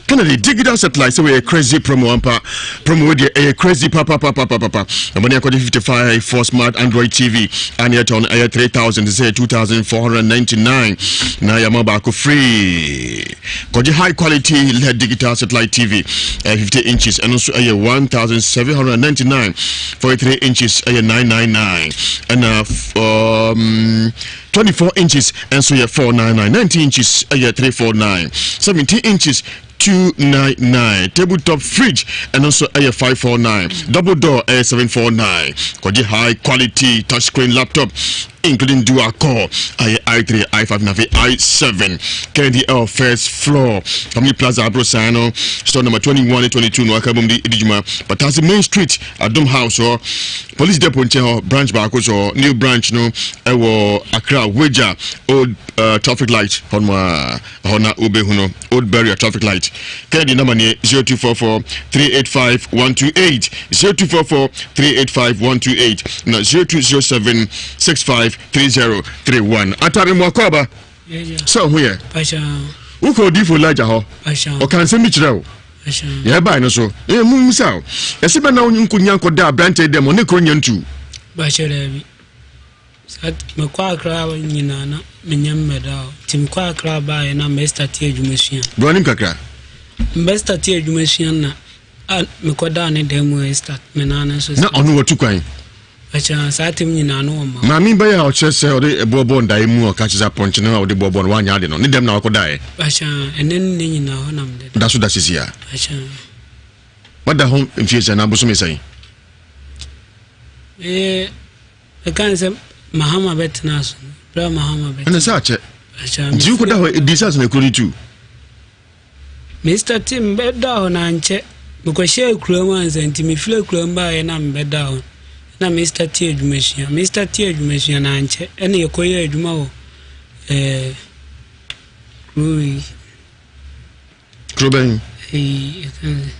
Kennedy digital satellite sɛ wɔyɛ crazy promo ampa promo wei deɛ ɛyɛ crazy papapapapapa ɛmɔ ne ɛkɔgye 55 for smart android tv a ne ɛtɔn ɛyɛ 3000 sɛ 2499 na yɛama baako free Kɔgye high quality LED digital satellite TV ɛyɛ 50 inches ɛno nso ɛyɛ 1799 43 inches ɛyɛ 999 ɛna um, 24 inches ɛnso yɛ 499 19 inches ɛyɛ 349 17 inches 299 tabletop fridge ɛno nso ɛyɛ 549 double door ɛyɛ 749 kɔgye high quality touchscreen laptop including dual core ayɛ i3 i5 na afei i7 Kennedy L first floor Family Plaza aborosan no store number 21 ne 22 no aka bom de di dwuma Patase Main Street Adom House hɔ Police Depot nkyɛn hɔ branch baako so new branch no ɛwɔ Accra Weja old uh, traffic light hɔ nom a ɛhɔ na wobɛhu no Old Barrier traffic light. Kennedy number nie 0244 385 128 0244 385 128 na 0207 653031. Atare mu akɔ aba sɛ ɔho yɛ. Wokɔ odiyifo Elijah hɔ. Ɔka nsɛm bi kyerɛ wo. Yɛbae no so. Ɛyɛ mu musa o. Yɛse bɛ na nkonya nkɔda aberante dɛm ɔne kuro nya ntu. Bahyɛ daabi. Saa mekɔ Accra nyinaa na menyɛ mmɛda hɔ nti mekɔ Accra baeɛ na mɛstate adwuma sua. Bro anim kakra. Mɛstate adwuma sua na a mekɔdaa ne dan mu ɛstat me nan no nso. Na ɔno watu kwan. Ɛkyɛ saa tem nyinaa no wɔma. Maame bɛyɛ a ɔkyerɛ sɛ ɔde ɛboɔ bɔɔ ndaeɛ mu ɔka kyerɛ sɛ apɔnkye no a ɔde boɔ bɔɔ no wanyɛ ade no ne dɛm na wakɔdaeɛ. Ɛkyɛ ɛnɛ ne ne nyinaa hɔ na mede da. Da so da sisi a. Ɛkyɛ. Wada ho mfie sɛn na abosome sɛn? Ɛɛ. Ɛka ne sɛ Mahama bɛtena so no, berɛ a Mahama bɛtena. Ɛna sɛ akyɛ. Nti wokɔda hɔ ɛdi sɛ asena kuro no tu. Mr. Tim bɛda hɔ na ankyɛ. Mekɔhyɛ akura mu ansa nti mefiri akura mu baeɛ na mebɛda hɔ. Na Mr. T adwuma sua. Mr. T adwuma sua na ankyɛ. Ɛna yɛkɔyɛ adwuma wɔ ɛɛ kuro yi. Kuro bɛn? Ɛyi ɛka ne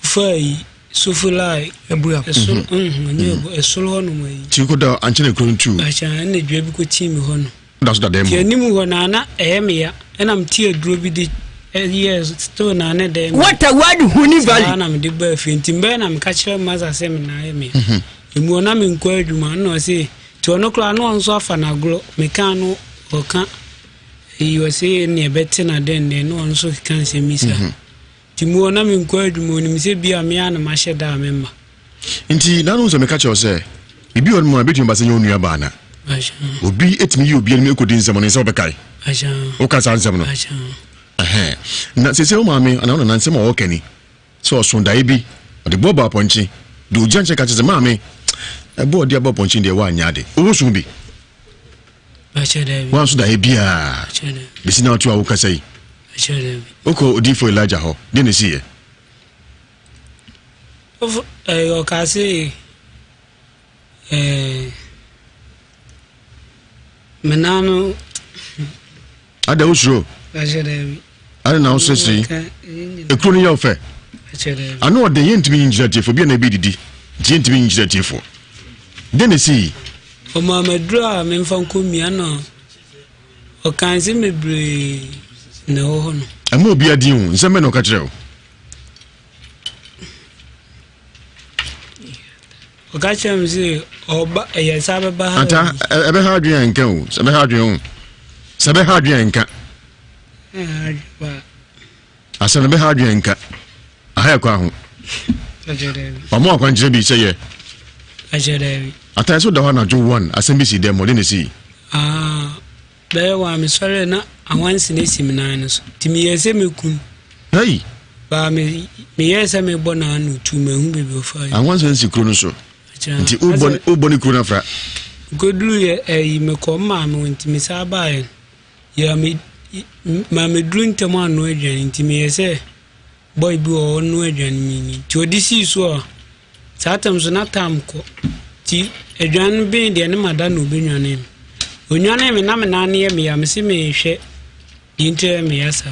Fa yi sofolae. Abua. Ɛsoro mhm ɛnyɛ abu ɛsoro hɔ nom ayi. Ti ko da ankyɛ na kuro no tu. Akyɛ ɛna dua bi kɔ tii mi hɔ no. Da so da dɛm. Ti anim hɔ na na ɛyɛ me ya ɛna me ti aduro bi de ɛyɛ still na ne dɛm. What a word Huni Valley. Saa na me de ba afie nti mbɛyɛ na me ka kyerɛ masa sɛ me na ayɛ me ya. Emu hɔ na me nkɔ adwuma ɛna ɔse ti ɔno koraa na ɔnso afa n'agorɔ me ka no ɔka eyi ɔse ɛne ɛbɛte na dɛn dɛn na ɔno nso keka nsɛm bi saa. Nti mu hɔ na menkɔ adwuma, onim sɛ bi a me ara na mahyɛ da a memma. Nti na no sɛ meka kyerɛ wo sɛ biribi wɔ no mu a ebetumi aba sɛ nyɛ wo nua baa na obi etumi yi obi anim ekodi nsɛm no nsɛ wobɛkae woka saa nsɛm no ɛhɛn na sɛ sɛ wo maame anaa wo nana nsɛm a ɔka ni sɛ ɔso daeɛ bi ɔde bɔɔbɔ apɔnkye de ogya nkyɛn ka kyerɛ sɛ maame ɛbɔ ɔde abɔ apɔnkye deɛ woanyɛ ade wowɔ so bi Woanso daeɛ biara bɛsi na wote a wokasa yi. Wokɔ odiyifoɔ Elijah hɔ, deɛ na ɛsiiɛ? Ɔkaa se ɛɛ me nan no. Ada wosuro? Ada na wosesere yi? Ekuro no yɛ wo fɛ? Ano ɔden yɛntumi nkyerɛ atiefoɔ bi a na ebi didi nti yɛntumi nkyerɛ atiefoɔ. Dɛn na esi yi? Ɔmaa me aduro a memfa nkɔ mia na ɔkaa nsɛm bebree na ɛwɔ hɔ no. Ɛma obi adin o, nsɛm bɛn na ɔka kyerɛ wo? Ɔka kyerɛ me sɛ ɔba ɛyɛ sa bɛba ha. Ata ɛbɛha adwene a nka o, sɛ ɛbɛha adwene o, sɛ ɛbɛha adwene a nka. Asɛm ɛbɛha adwene a nka. Aha yɛ kɔ aho. Ɔmo akwankyerɛ bi sɛ yɛ. Ata ɛso da hɔ anadwo one asɛm bi si dɛm ɔde na esi. Ah. Bɛyɛ hɔ a, mesɔree na anwansi no asi me nan no so, nti meyɛɛ sɛ mɛku no. Hey! Baa me, meyɛɛ sɛ mebɔ n'ano tu, manhu baabi ɔfaeɛ. Anwansi no si kuro no so, nti wobɔ wobɔ ne kuro no afra. Mekɔduru yɛ ɛyi, mekɔ maame hɔ, nti mesan baeɛ no, yɛ me, ma meduru ntɛm anoa aduane, nti meyɛɛ sɛ boy bi wɔ hɔ ɔnoa aduane menni, nti ɔde sii so a, Saa tam so na tam kɔ. Nti adwan no ben deɛ ne mada na ɔbɛnwane me. Ɔnwane me na me nan no yɛ me ya, mese mehwɛ deɛ nti ɛyɛ me ya saa.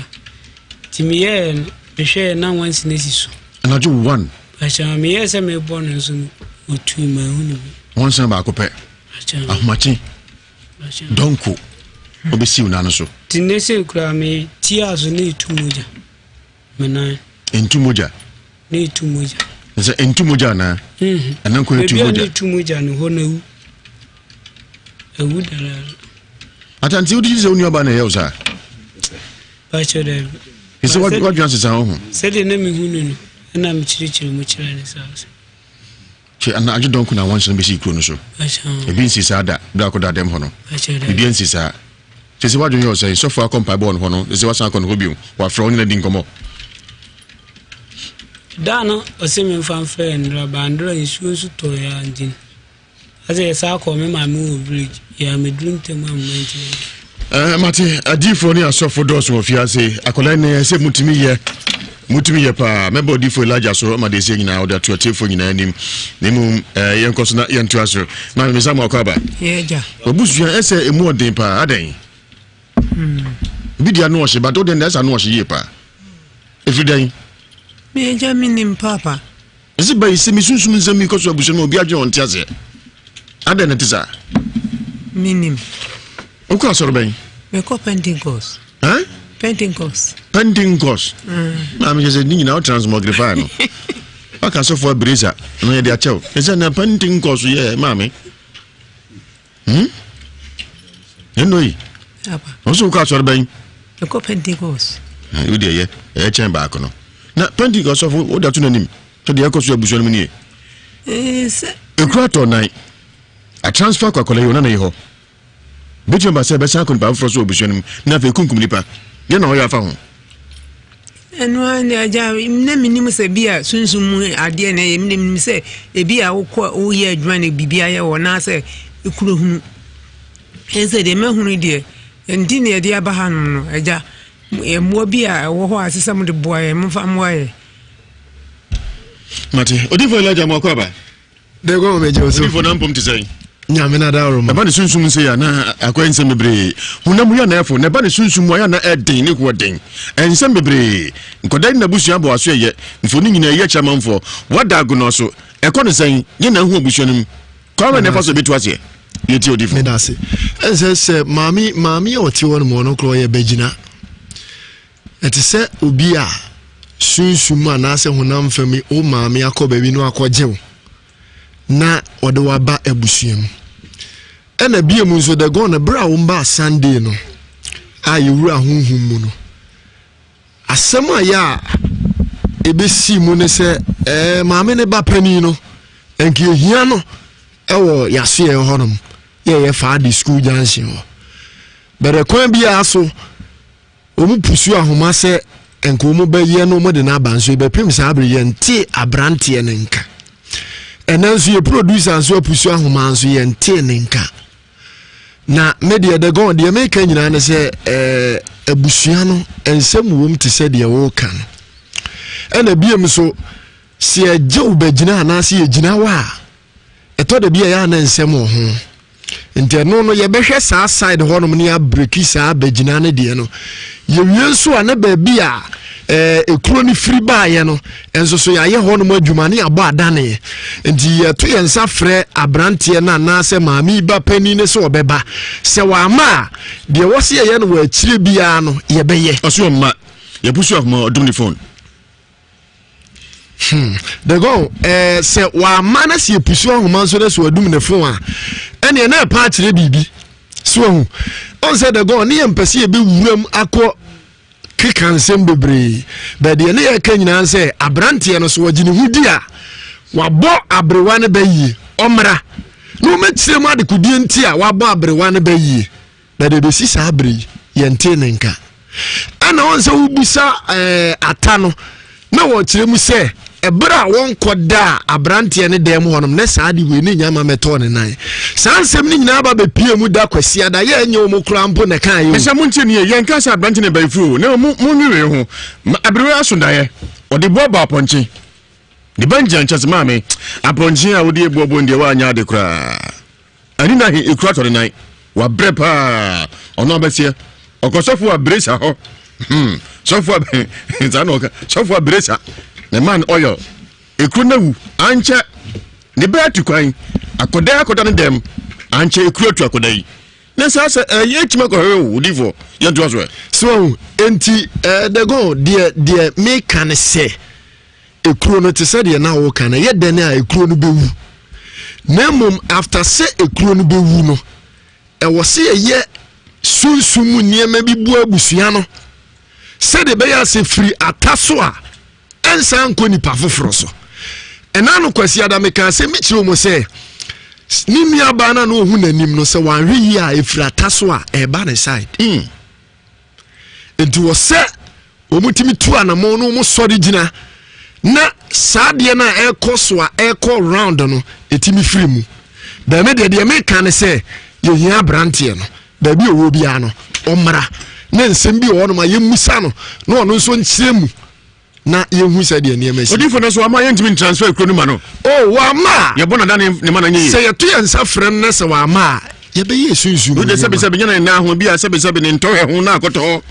Nti meyɛɛ no, mehwɛɛ na wansi no asi so. Anadwo one. Akyɛ meyɛɛ sɛ mebɔ no nso no, ɔtui manhu no bi. Wansan baako pɛ. Ahomakye. Dɔnko. Ɔbɛsiw n'ano so. Nti nnɛ sei koraa me tiaa so na ɛtu mogya. Me nan. Ntu mogya. Na etu mogya. Sɛ ntu mogya anaa? Mhm. Ɛna nko etu mogya. Beebi a etu mogya no hɔ na ewu. Ewu dada. Atante wodi sɛ wo nuabaa na ɛyɛ wo saa? Baakyɛ dɛ. Ɛsɛ wadwene asesa wo ho. Sɛdeɛ na mehu no no, ɛna mekyerɛkyerɛ mu kyerɛ ne saa. Hwɛ, anadwo dɔn ko na wɔnhyɛn bɛsii kuro no so. Ebi nsi saa da, berɛ a akɔda dɛm hɔ no. Biribi ansi saa. Sɛ sɛ w'adwene yɛ ɔsɛe, sɔfoɔ akɔ mpaebɔ wɔ ne hɔ no, sɛ sɛ wasan akɔ ne hɔ bio, wafrɛ wo ne no adi nkɔmmɔ. Da no ɔse memfa mfrɛ Ndra, ba Ndra nsuo nso tɔeɛ a nti no. Asɛ yɛsan kɔɔ me maame wɔ village, yɛ a meduru ntɛm a mma nti. Eh, mate adiifoɔ ne asɔfo dɔɔso wɔ fiase akwadaa nnɛ sɛ mutumi yɛ mutumi yɛ paa mɛbɔ odiifoɔ Elijah so ma deɛ ɛsɛ nyinaa ɔde ato atiefoɔ nyinaa anim na mmom eh, yɛnkɔ so na yɛntoa so maame mesa ma ɔkɔ aba wabusua ɛsɛ ɛmu ɔden paa adɛn hmm. bi deɛ ano ɔhye but wode deɛ ɛsɛ ano ɔhye yie paa ɛfiri dɛn meagya menim papa Ɛsɛ ba yi sɛ me sunsum nsɛm yi kɔ so abusua no obi adwene ɔnte aseɛ. Adɛn na ɛte saa? Menim. Wokɔ asɔre bɛn? Mekɔ Pentecost. Huh? Pentecost. Pentecost. Mm. Maame kyɛ sɛ ne nyinaa wo transmogrify no. Waka asɔfo abiresa na yɛde akyɛw. Ɛsɛ na Pentecost yɛ maame. Hmm? Ɛnno yi. Ɔsɛ wokɔ asɔre bɛn? Mekɔ Pentecost. Wo deɛ yɛ, ɛyɛ kyɛn baako no. Na Pentecost sɔfo woda to n'anim. Sɛ deɛ ɛkɔ so abusua no mu nie. Ekura tɔ nan. A transfer kɔ akɔla yi ɔnana yi hɔ. Bɛtumi aba sɛ ɛbɛsan akɔ nipa foforɔ so wɔ abusua no mu na afei kunkum nipa. Deɛ na ɔyɛ afa ho. Ɛno ara ne agya na menim sɛ bi a sunsum mu adeɛ na ɛyɛ menim sɛ ebi a wokɔ woyɛ adwuma na biribi ayɛ wɔ naasɛ ekuro hunu ɛsɛ deɛ mahunu deɛ nti na yɛde aba hanom no agya mmoa bi a ɛwɔ hɔ a ɛsɛ sɛ mode boa yɛn momfa mmoa yɛn. Mate odifo Elijah mo akɔ aba. Dɛ kɔ mɛ jɛ so. Odifo na mpom te sɛn. Nyame na daworo ma. Ɛba ne sunsum nse ya na akɔyɛ nsɛm bebree. Honam yɛ na ɛfo na ɛba ne sunsum mu ayɛ na ɛden ne ho ɛden. Nsɛm bebree. Nkɔda ne n'abusua bɔ aso ɛyɛ. Mfoni nyinaa ɛyɛ kyerɛ amanfoɔ. Wada agonɔ so. Ɛkɔ ne sɛn? Yɛ na ahu abusua no mu. Kwan bɛn na ɛfa so ebetu aseɛ? Yɛtie odifo. Meda ase. Ɛnsɛ sɛ maame maame a ɔte hɔ no mu ɔno korɔ ɔyɛ bɛgyina. Ɛte sɛ obi a sunsum mu anaasɛ honam fam yi wo maame akɔ baabi no akɔgye wo na ɔde waba abusua mu. Ɛna bie mu nso the gone berɛ a wɔn Sunday no a yɛwura honhom mu no asɛm a yɛ a ɛbɛsii mu ne sɛ ɛɛ maame ne ba panin no nka ehia no ɛwɔ yasoɛ hɔnom yɛyɛ faade school junction hɔ bɛrɛ kwan biara so Wɔn pusu ahoma sɛ nka wɔn bɛyɛ no wɔn de no aba nso ebɛpem saa abiri yɛn te abranteɛ no nka ɛnɛ nso yɛ producer nso apusu ahoma nso yɛn te ne nka na me deɛ the gɔn deɛ meka nyinaa ne sɛ ɛɛ abusua no nsɛm wɔm te sɛ deɛ wɔreka no ɛna biem nso. Sɛ yɛgye wo bɛgyina anaasɛ yɛgyina hɔ a, ɛtɔ da bi a ɛyɛ a na nsɛm wɔ ho. Nti ɛno no yɛbɛhwɛ saa side hɔnom ne yɛabreki saa bɛgyina no deɛ no. Yɛwie nso a na baabi a eh, ekuro no firi baeɛ no nso so yɛayɛ hɔnom adwuma ne yɛabɔ adaneɛ. Nti yɛto yɛn nsa frɛ aberanteɛ no anaasɛ maame yi ba panin no sɛ ɔbɛba. Sɛ wamma a, deɛ ɛwɔ sɛ yɛyɛ no wɔ akyire biara no yɛbɛyɛ. Ɔso ɔmma yɛpusu ahoma ɔdom ne phone. Hmm. Dagon, eh, sɛ wama na sɛ yɛpusu ahoma nso na sɛ wadum ne fon a, ɛneɛ na ɛpa akyerɛ biribi. So ahu. Ɔn sɛ Dagon, ne yɛmpɛ sɛ yɛbɛwuram akɔ keka nsɛm bebree. Bɛdeɛ ne yɛka nyinaa sɛ aberanteɛ no so wɔgye ne ho di a, wabɔ aberewa no bɛyie. Ɔmmra na ɔmɛkyerɛ mu adekodeɛ nti a wabɔ aberewa no bɛyie. Na deɛ ɛbɛsi saa berɛ yi, yɛntee ne nka. Ɛna wɔn sɛ wobisa ɛɛ ata no, na wɔkyerɛ mu sɛ ɛberɛ a wɔnkɔ da a aberanteɛ ne dan mu hɔnom ne saa de wei ne nya ma mɛtɔɔ ne nan. Saa nsɛm no nyinaa ba bɛpie mu da Kwasiada, yɛ ɛnyɛ wɔn koraa mpo na ɛka yɛ o. Ɛsɛ montie nie, yɛnka sɛ aberante ne bayifuo o, na mmom monwewee ho. Ma aberewa aso daeɛ, ɔde boɔ bɔ apɔnkye. Ne ba ngyina nkyɛ sɛ maame, apɔnkye a wode boɔ bɔ deɛ woanyɛ ade koraa. Ani na he ekura tɔ ne nan. Wabrɛ paa. Ɔno abɛseɛ. Ɔkɔ sɔfo a bresa hɔ. Hmm. Sɔfo a saa na ɔka. Sɔfo a bresa. Ne man oil. Ekuro na wu. Ankyɛ. Ne bɛ atu kwan. Akɔda akɔda ne dɛm. Ankyɛ ekuro atu akɔda yi. Ne saa sɛ ɛyɛ etimi akɔhwɛ o odifoɔ. Yɛn to aso ɛ. So enti ɛɛ dɛgɔn deɛ deɛ meka ne sɛ. Ekuro no te sɛ deɛ na woka no, ɛyɛ dɛn a ekuro no bɛwu. Na mmom after sɛ ekuro no bɛwu no, ɛwɔ sɛ yɛyɛ sunsum mu nneɛma bi boa abusua no sɛdeɛ ɛbɛyɛ a sɛ firi ata so a ɛnsan nkɔ nipa foforɔ so. Ɛna no Kwasiada meka asɛm bi kyerɛ wɔn sɛ ne nuabaa no a na ɔhu n'anim no sɛ wanhwɛ yie a ɛfiri ata so a ɛreba ne side. Mm. Nti wɔ sɛ wɔtumi tu anamɔn no wɔn sɔre gyina na saa adeɛ no a ɛrekɔ so a ɛrekɔ round no ɛtumi firi mu. Bɛɛme deɛ deɛ meka ne sɛ yɛhia aberanteɛ no baabi ɔwɔ biara no ɔmmra na nsɛm bi wɔ hɔnom a yɛmmusa no na ɔno nso nkyerɛ mu na yɛhu sɛ deɛ nneɛma si. Odifo no so ama yɛntumi ntransfer kuro no ma no. O oh, wama a. Yɛbɔ nada ne ne ma na nyɛ yie. Sɛ yɛto yɛn nsa frɛ no na sɛ wama a yɛbɛyɛ esunsun mu. Wode sɛbisɛbi nyɛ ne nan ho bi a sɛbisɛbi ne ntɔhwɛ ho na akɔtɔ hɔ.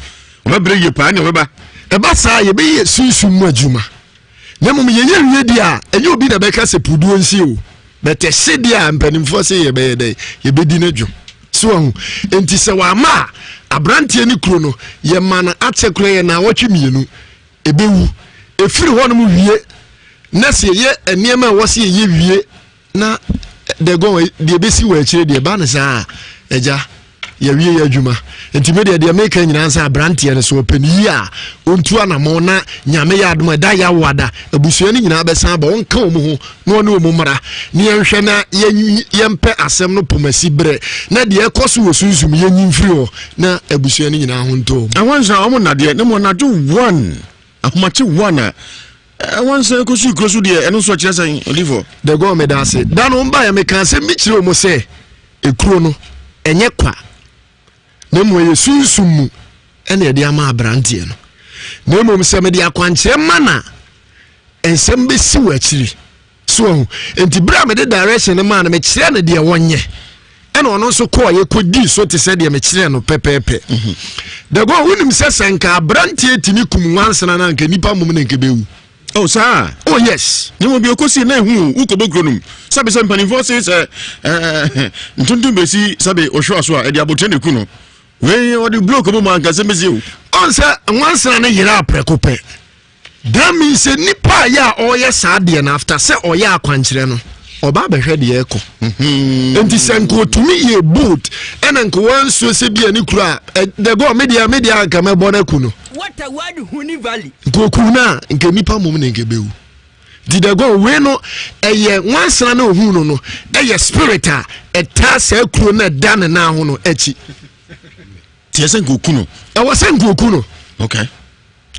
Ɔbɛbrɛ yie paa ne ɔbɛba. Ɛba saa yɛbɛyɛ sunsun mu adwuma. Na mmom yɛyɛ wie deɛ a ɛnyɛ obi na bɛka sɛ puduo nsi o. Bɛtɛ se deɛ a mpanimfoɔ se yɛbɛyɛ dɛ yɛbɛdi no dwo. So ahu nti sɛ wama a aberanteɛ ne kuro no yɛma no akyɛ koraa yɛ naawɔtwe mmienu ɛbɛwu ɛfiri hɔ nom wie na sɛ yɛyɛ nneɛma a ɛwɔ sɛ yɛyɛ wie na dɛgɔn deɛ ɛbɛsi wɔ akyire deɛ ɛba ne saa agya yɛwie yɛ adwuma nti me deɛ deɛ meka nyinaa sɛ aberanteɛ no so ɔpɛ ne yie a ɔntu anamɔ na nyame yɛ adom a ɛda yɛ awoada abusua no nyinaa bɛsan aba ɔnka wɔn ho na ɔne wɔn mmara na yɛnhwɛ na yɛmpɛ asɛm no pomasi berɛ na deɛ ɛkɔ so wɔ sunsum yɛnyi mfiri hɔ na abusua no nyinaa ho ntɔ wɔn. Ɛhɔ nsa wɔn nnadeɛ ne mu anadwo one ahomakye one a ɛhɔ nsa ɛkɔsi kuro so deɛ ɛno nso ɛkyerɛ sɛn odifoɔ. The God meda ase da no mbaeɛ meka asɛm bi kyerɛ wɔn sɛ ekuro no ɛnyɛ kwa na mmom ɛyɛ sunsum mu ɛna ɛde ama aberanteɛ no na mmom sɛ mede akwankyerɛ ma na nsɛm bɛsi wɔ akyiri so ahu nti berɛ a mede direction no maa no mekyerɛ no deɛ wɔnyɛ ɛna ɔno nso kɔɔ yɛ kɔdii so te sɛ deɛ mekyerɛ no pɛpɛɛpɛ mhm. dɛgɔ wonim sɛ sɛ nka aberanteɛ tumi kum nwansena no anka nnipa mmom na nka bɛwu Oh saa. Oh yes. Ne mu bi okosi na ehu wokɔbɔ kuro nom. Sɛbe sɛ mpanimfoɔ se sɛ ɛɛ ntontom bɛsi sɛbe ɔhwewa so a ɛde abotire na eku no. Wei ɔde blow kɔbɔ mu anka sɛ bɛsi o. Ɔn sɛ nwansena no yera prɛko pɛ. That means sɛ nipa a yɛ a ɔyɛ saa deɛ no after sɛ ɔyɛ akwankyerɛ no ɔba abɛhwɛ deɛ ɛkɔ. Mhm. Nti sɛ nka otumi yɛ bold ɛna nka wansuo sɛ bi a ne kura a dɛgɔ me deɛ me deɛ anka mɛbɔ no aku no. Nka oku no a nka nipa mmom na nka ɛbɛwu. Nti dɛgɔ wei no ɛyɛ nwansena na ohun no no ɛyɛ spirit a ɛtaa saa kuro no ɛda ne nan ho no akyi. Tiɛ sɛ nka oku no. Ɛwɔ sɛ nka oku no. Okay.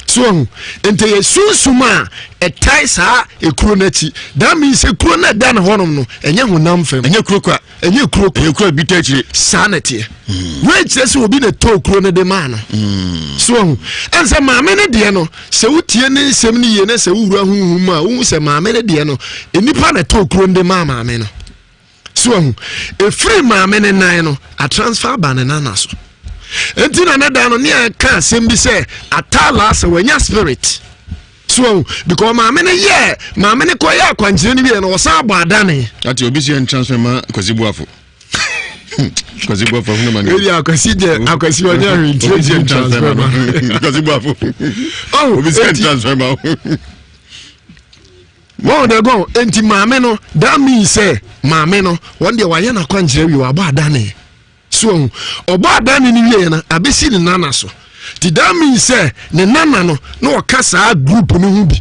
So ahu? Nti ɛyɛ sunsum a ɛtae saa ekuro no akyi. That means sɛ kuro no ɛda ne hɔnom no, ɛnyɛ honam fam. Ɛnyɛ kuro kwa. Ɛnyɛ kuro kwa. Ɛyɛ kuro a bi ta akyire. Saa na ɛteɛ. Wei kyerɛ sɛ obi na tɔɔ kuro no de maa no. So ahu ɛnsɛ maame no deɛ no, sɛ wotie ne nsɛm no yie na sɛ wowura honhom mu a, wohu sɛ maame no deɛ no, nnipa na tɔɔ kuro no de maa maame no. So ahu, ɛfiri maame no nan no, atransfer aba ne nana so. Enti na ne da no ne ɛka asɛm bi sɛ atala sɛ wanya spirit. So ahu, because maame no yɛ maame no kɔ yɛ akwankyerɛ no wie no, ɔsan abɔ adane. Ati obi si yɛn transfer ma Kwasi Buafo. Kwasi Buafo ahunu ma ne. Ebi akwasi jɛ akwasi ɔnyɛ ahwɛ nti obi si yɛn transfer ma Kwasi Buafo. Oh, obi si yɛn transfer ma. Wɔn de gɔn nti maame no, that means sɛ maame no wɔn deɛ wayɛ n'akwankyerɛ wie, wabɔ adane. So ɔho ɔbɔ adane no wie no abɛsi ne nana so, ti that means sɛ ne nana no na ɔka saa group no ho bi.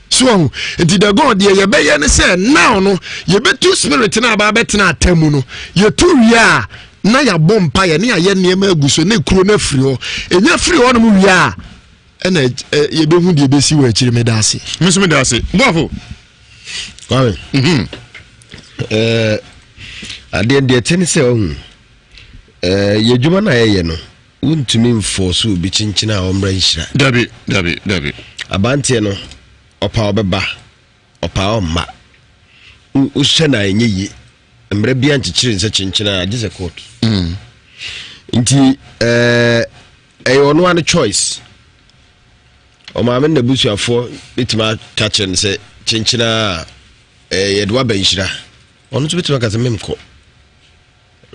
So ɔho nti the god deɛ yɛbɛyɛ ne sɛ now no yɛbɛtu spirit no aba abɛtena ata mu no, yɛtu wie a na yɛabɔ mpa yɛ ne yɛayɛ nneɛma agu so ne kuro no afiri hɔ. Ɛnya firi hɔ nom wie a, ɛna yɛbɛhu deɛ ɛbɛsi wɔ akyiri. Meda ase. Me nso meda ase boafo. Kwame, adeɛ deɛ ɛte ne sɛ ɔhu yɛ adwuma no a yɛyɛ no, wontumi mfɔɔ so obi kyenkyene a ɔmmra nhyira. Dabi, dabi, dabi. Abanteɛ no ɔpa ɔbɛba, ɔpa ɔmma. Wohyɛ no a ɛnyɛ yie. Mmerɛ bia nkyekyere nsɛ kyenkyene a gye sɛ court. Nti ɛyɛ ɔno ano choice. Ɔmaame ne n'abusuafoɔ bɛtumi aka kyerɛ no sɛ kyenkyene a yɛde waba nhyira. Ɔno nso bɛtumi aka sɛ memkɔ.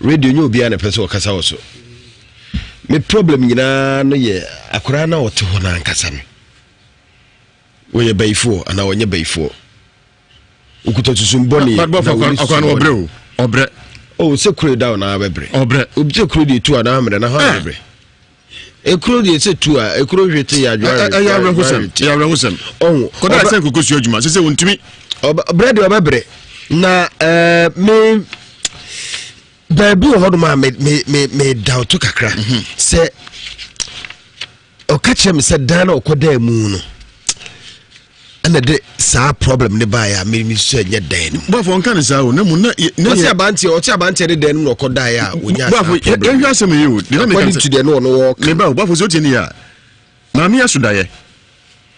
Radio nyɛ obiara na ɛpɛ sɛ ɔkasa wɔ so. Me problem nyinaa no yɛ akwaraa na ɔte hɔ no ankasa no. Wɔyɛ bayifoɔ anaa wɔnyɛ bayifoɔ? Okuta susum bɔne. Na wɔni susum bɔne. Ɔbrɛ o, ɔbrɛ. O sɛ kuro da ɔna abɛbrɛ. Ɔbrɛ. Obi sɛ kuro deɛ tu a na amrɛ na hɔ abɛbrɛ. Ekuro deɛ sɛ tu a ekuro hwete yɛ adwoa. Ɛyɛ awerɛhosɛm. Ɛyɛ awerɛhosɛm. Ɔho. Kɔda sɛ nkoko sua adwuma sɛ sɛ wɔntumi. Ɔbrɛ deɛ ɔbɛbrɛ na ɛɛ me baabi wɔ hɔnom a me me me me dawto kakra sɛ ɔka kyerɛ me sɛ dan na ɔkɔ dan mu no ɛna de saa problem ne baeɛ a me sɛ nyɛ dan no mu. Bɔfo nka ne saa o na mu na na yɛ. Ɔte abanteɛ ɔte abanteɛ de dan no mu na ɔkɔ daeɛ a onya saa problem. Bɔfo yɛn hwɛ asɛm yi o. According to deɛ no ɔno wɔka. Me ba o bɔfo sɛ o tie ne yɛ a maame aso daeɛ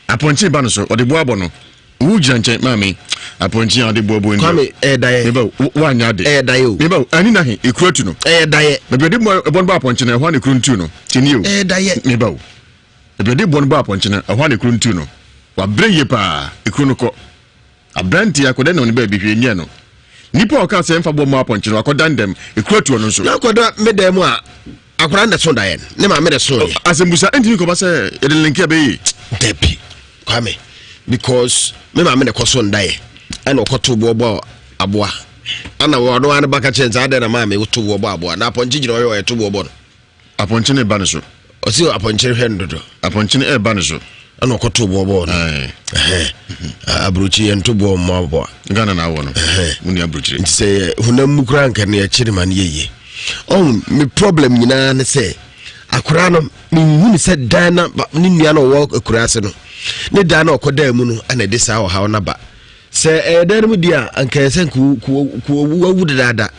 apɔnkye ba no so ɔde boa bɔ no wo gyina nkyɛn maame apɔnkye a ɔde boa bɔ Kwame ɛyɛ daeɛ. Me ba o wanyɛ ade. Ɛyɛ daeɛ o. Me ba o ani na he ekura tu no. Ɛyɛ daeɛ. Baabi ɔde bɔ no bɔ apɔnkye no ɛhɔ a na ekuro no tu no tie nie o. Ɛyɛ daeɛ. Me ba o. Baabi a ɔde boɔ no bɔɔ apɔnkye no, ɛhɔ ara na ekuro no tuu no. Wabrɛ yie paa. Ekuro no kɔ. Aberanteɛ akɔda nam ne baabi, hwee nyɛɛ no. Nipa a ɔkaa sɛ mfa boɔ mmɔ apɔnkye no, wakɔda ndɛm. Ekuro atu ɔno nso. Na akɔda me dan mu a, akwadaa no na ɛso daeɛ no. Ne maame na ɛso yɛ. Asɛmbusa, ɛntumi nkɔba sɛ yɛde linki a ɛbɛyɛ yie? Dabi, Kwame, because me maame na ɛkɔ so ndaeɛ. Ɛna ɔkɔto boɔ bɔɔ aboa. Ɛna ɔno ara ne ba ka kyerɛ no sɛ adɛn na maame woto boɔ bɔ aboa? Na apɔnkye gyina hɔ yɛ ɔyɛ to boɔ bɔ no. Apɔnkye no reba ne so. Ɔsi apɔnkye hwɛ no dodo. Apɔnkye no reba ne so. Ɛna ɔkɔto boɔ bɔɔ no. Aburokyi yɛn to boɔ mmɔ aboa. Ghana na awɔ no. Mo ni aburokyire. Nti sɛ yɛ honam mu koraa nka no yɛkyere ma no yɛ yie. Ɔhu me problem nyinaa ne sɛ akwaraa no mehu ne sɛ dan na ne nua no ɔwɔ akura ase no ne dan na ɔkɔdaa mu no ɛna ɛde saa ɔhaw no aba. Sɛ ɛyɛ dan no mu di a anka ɛsɛ nka wawu dedaada.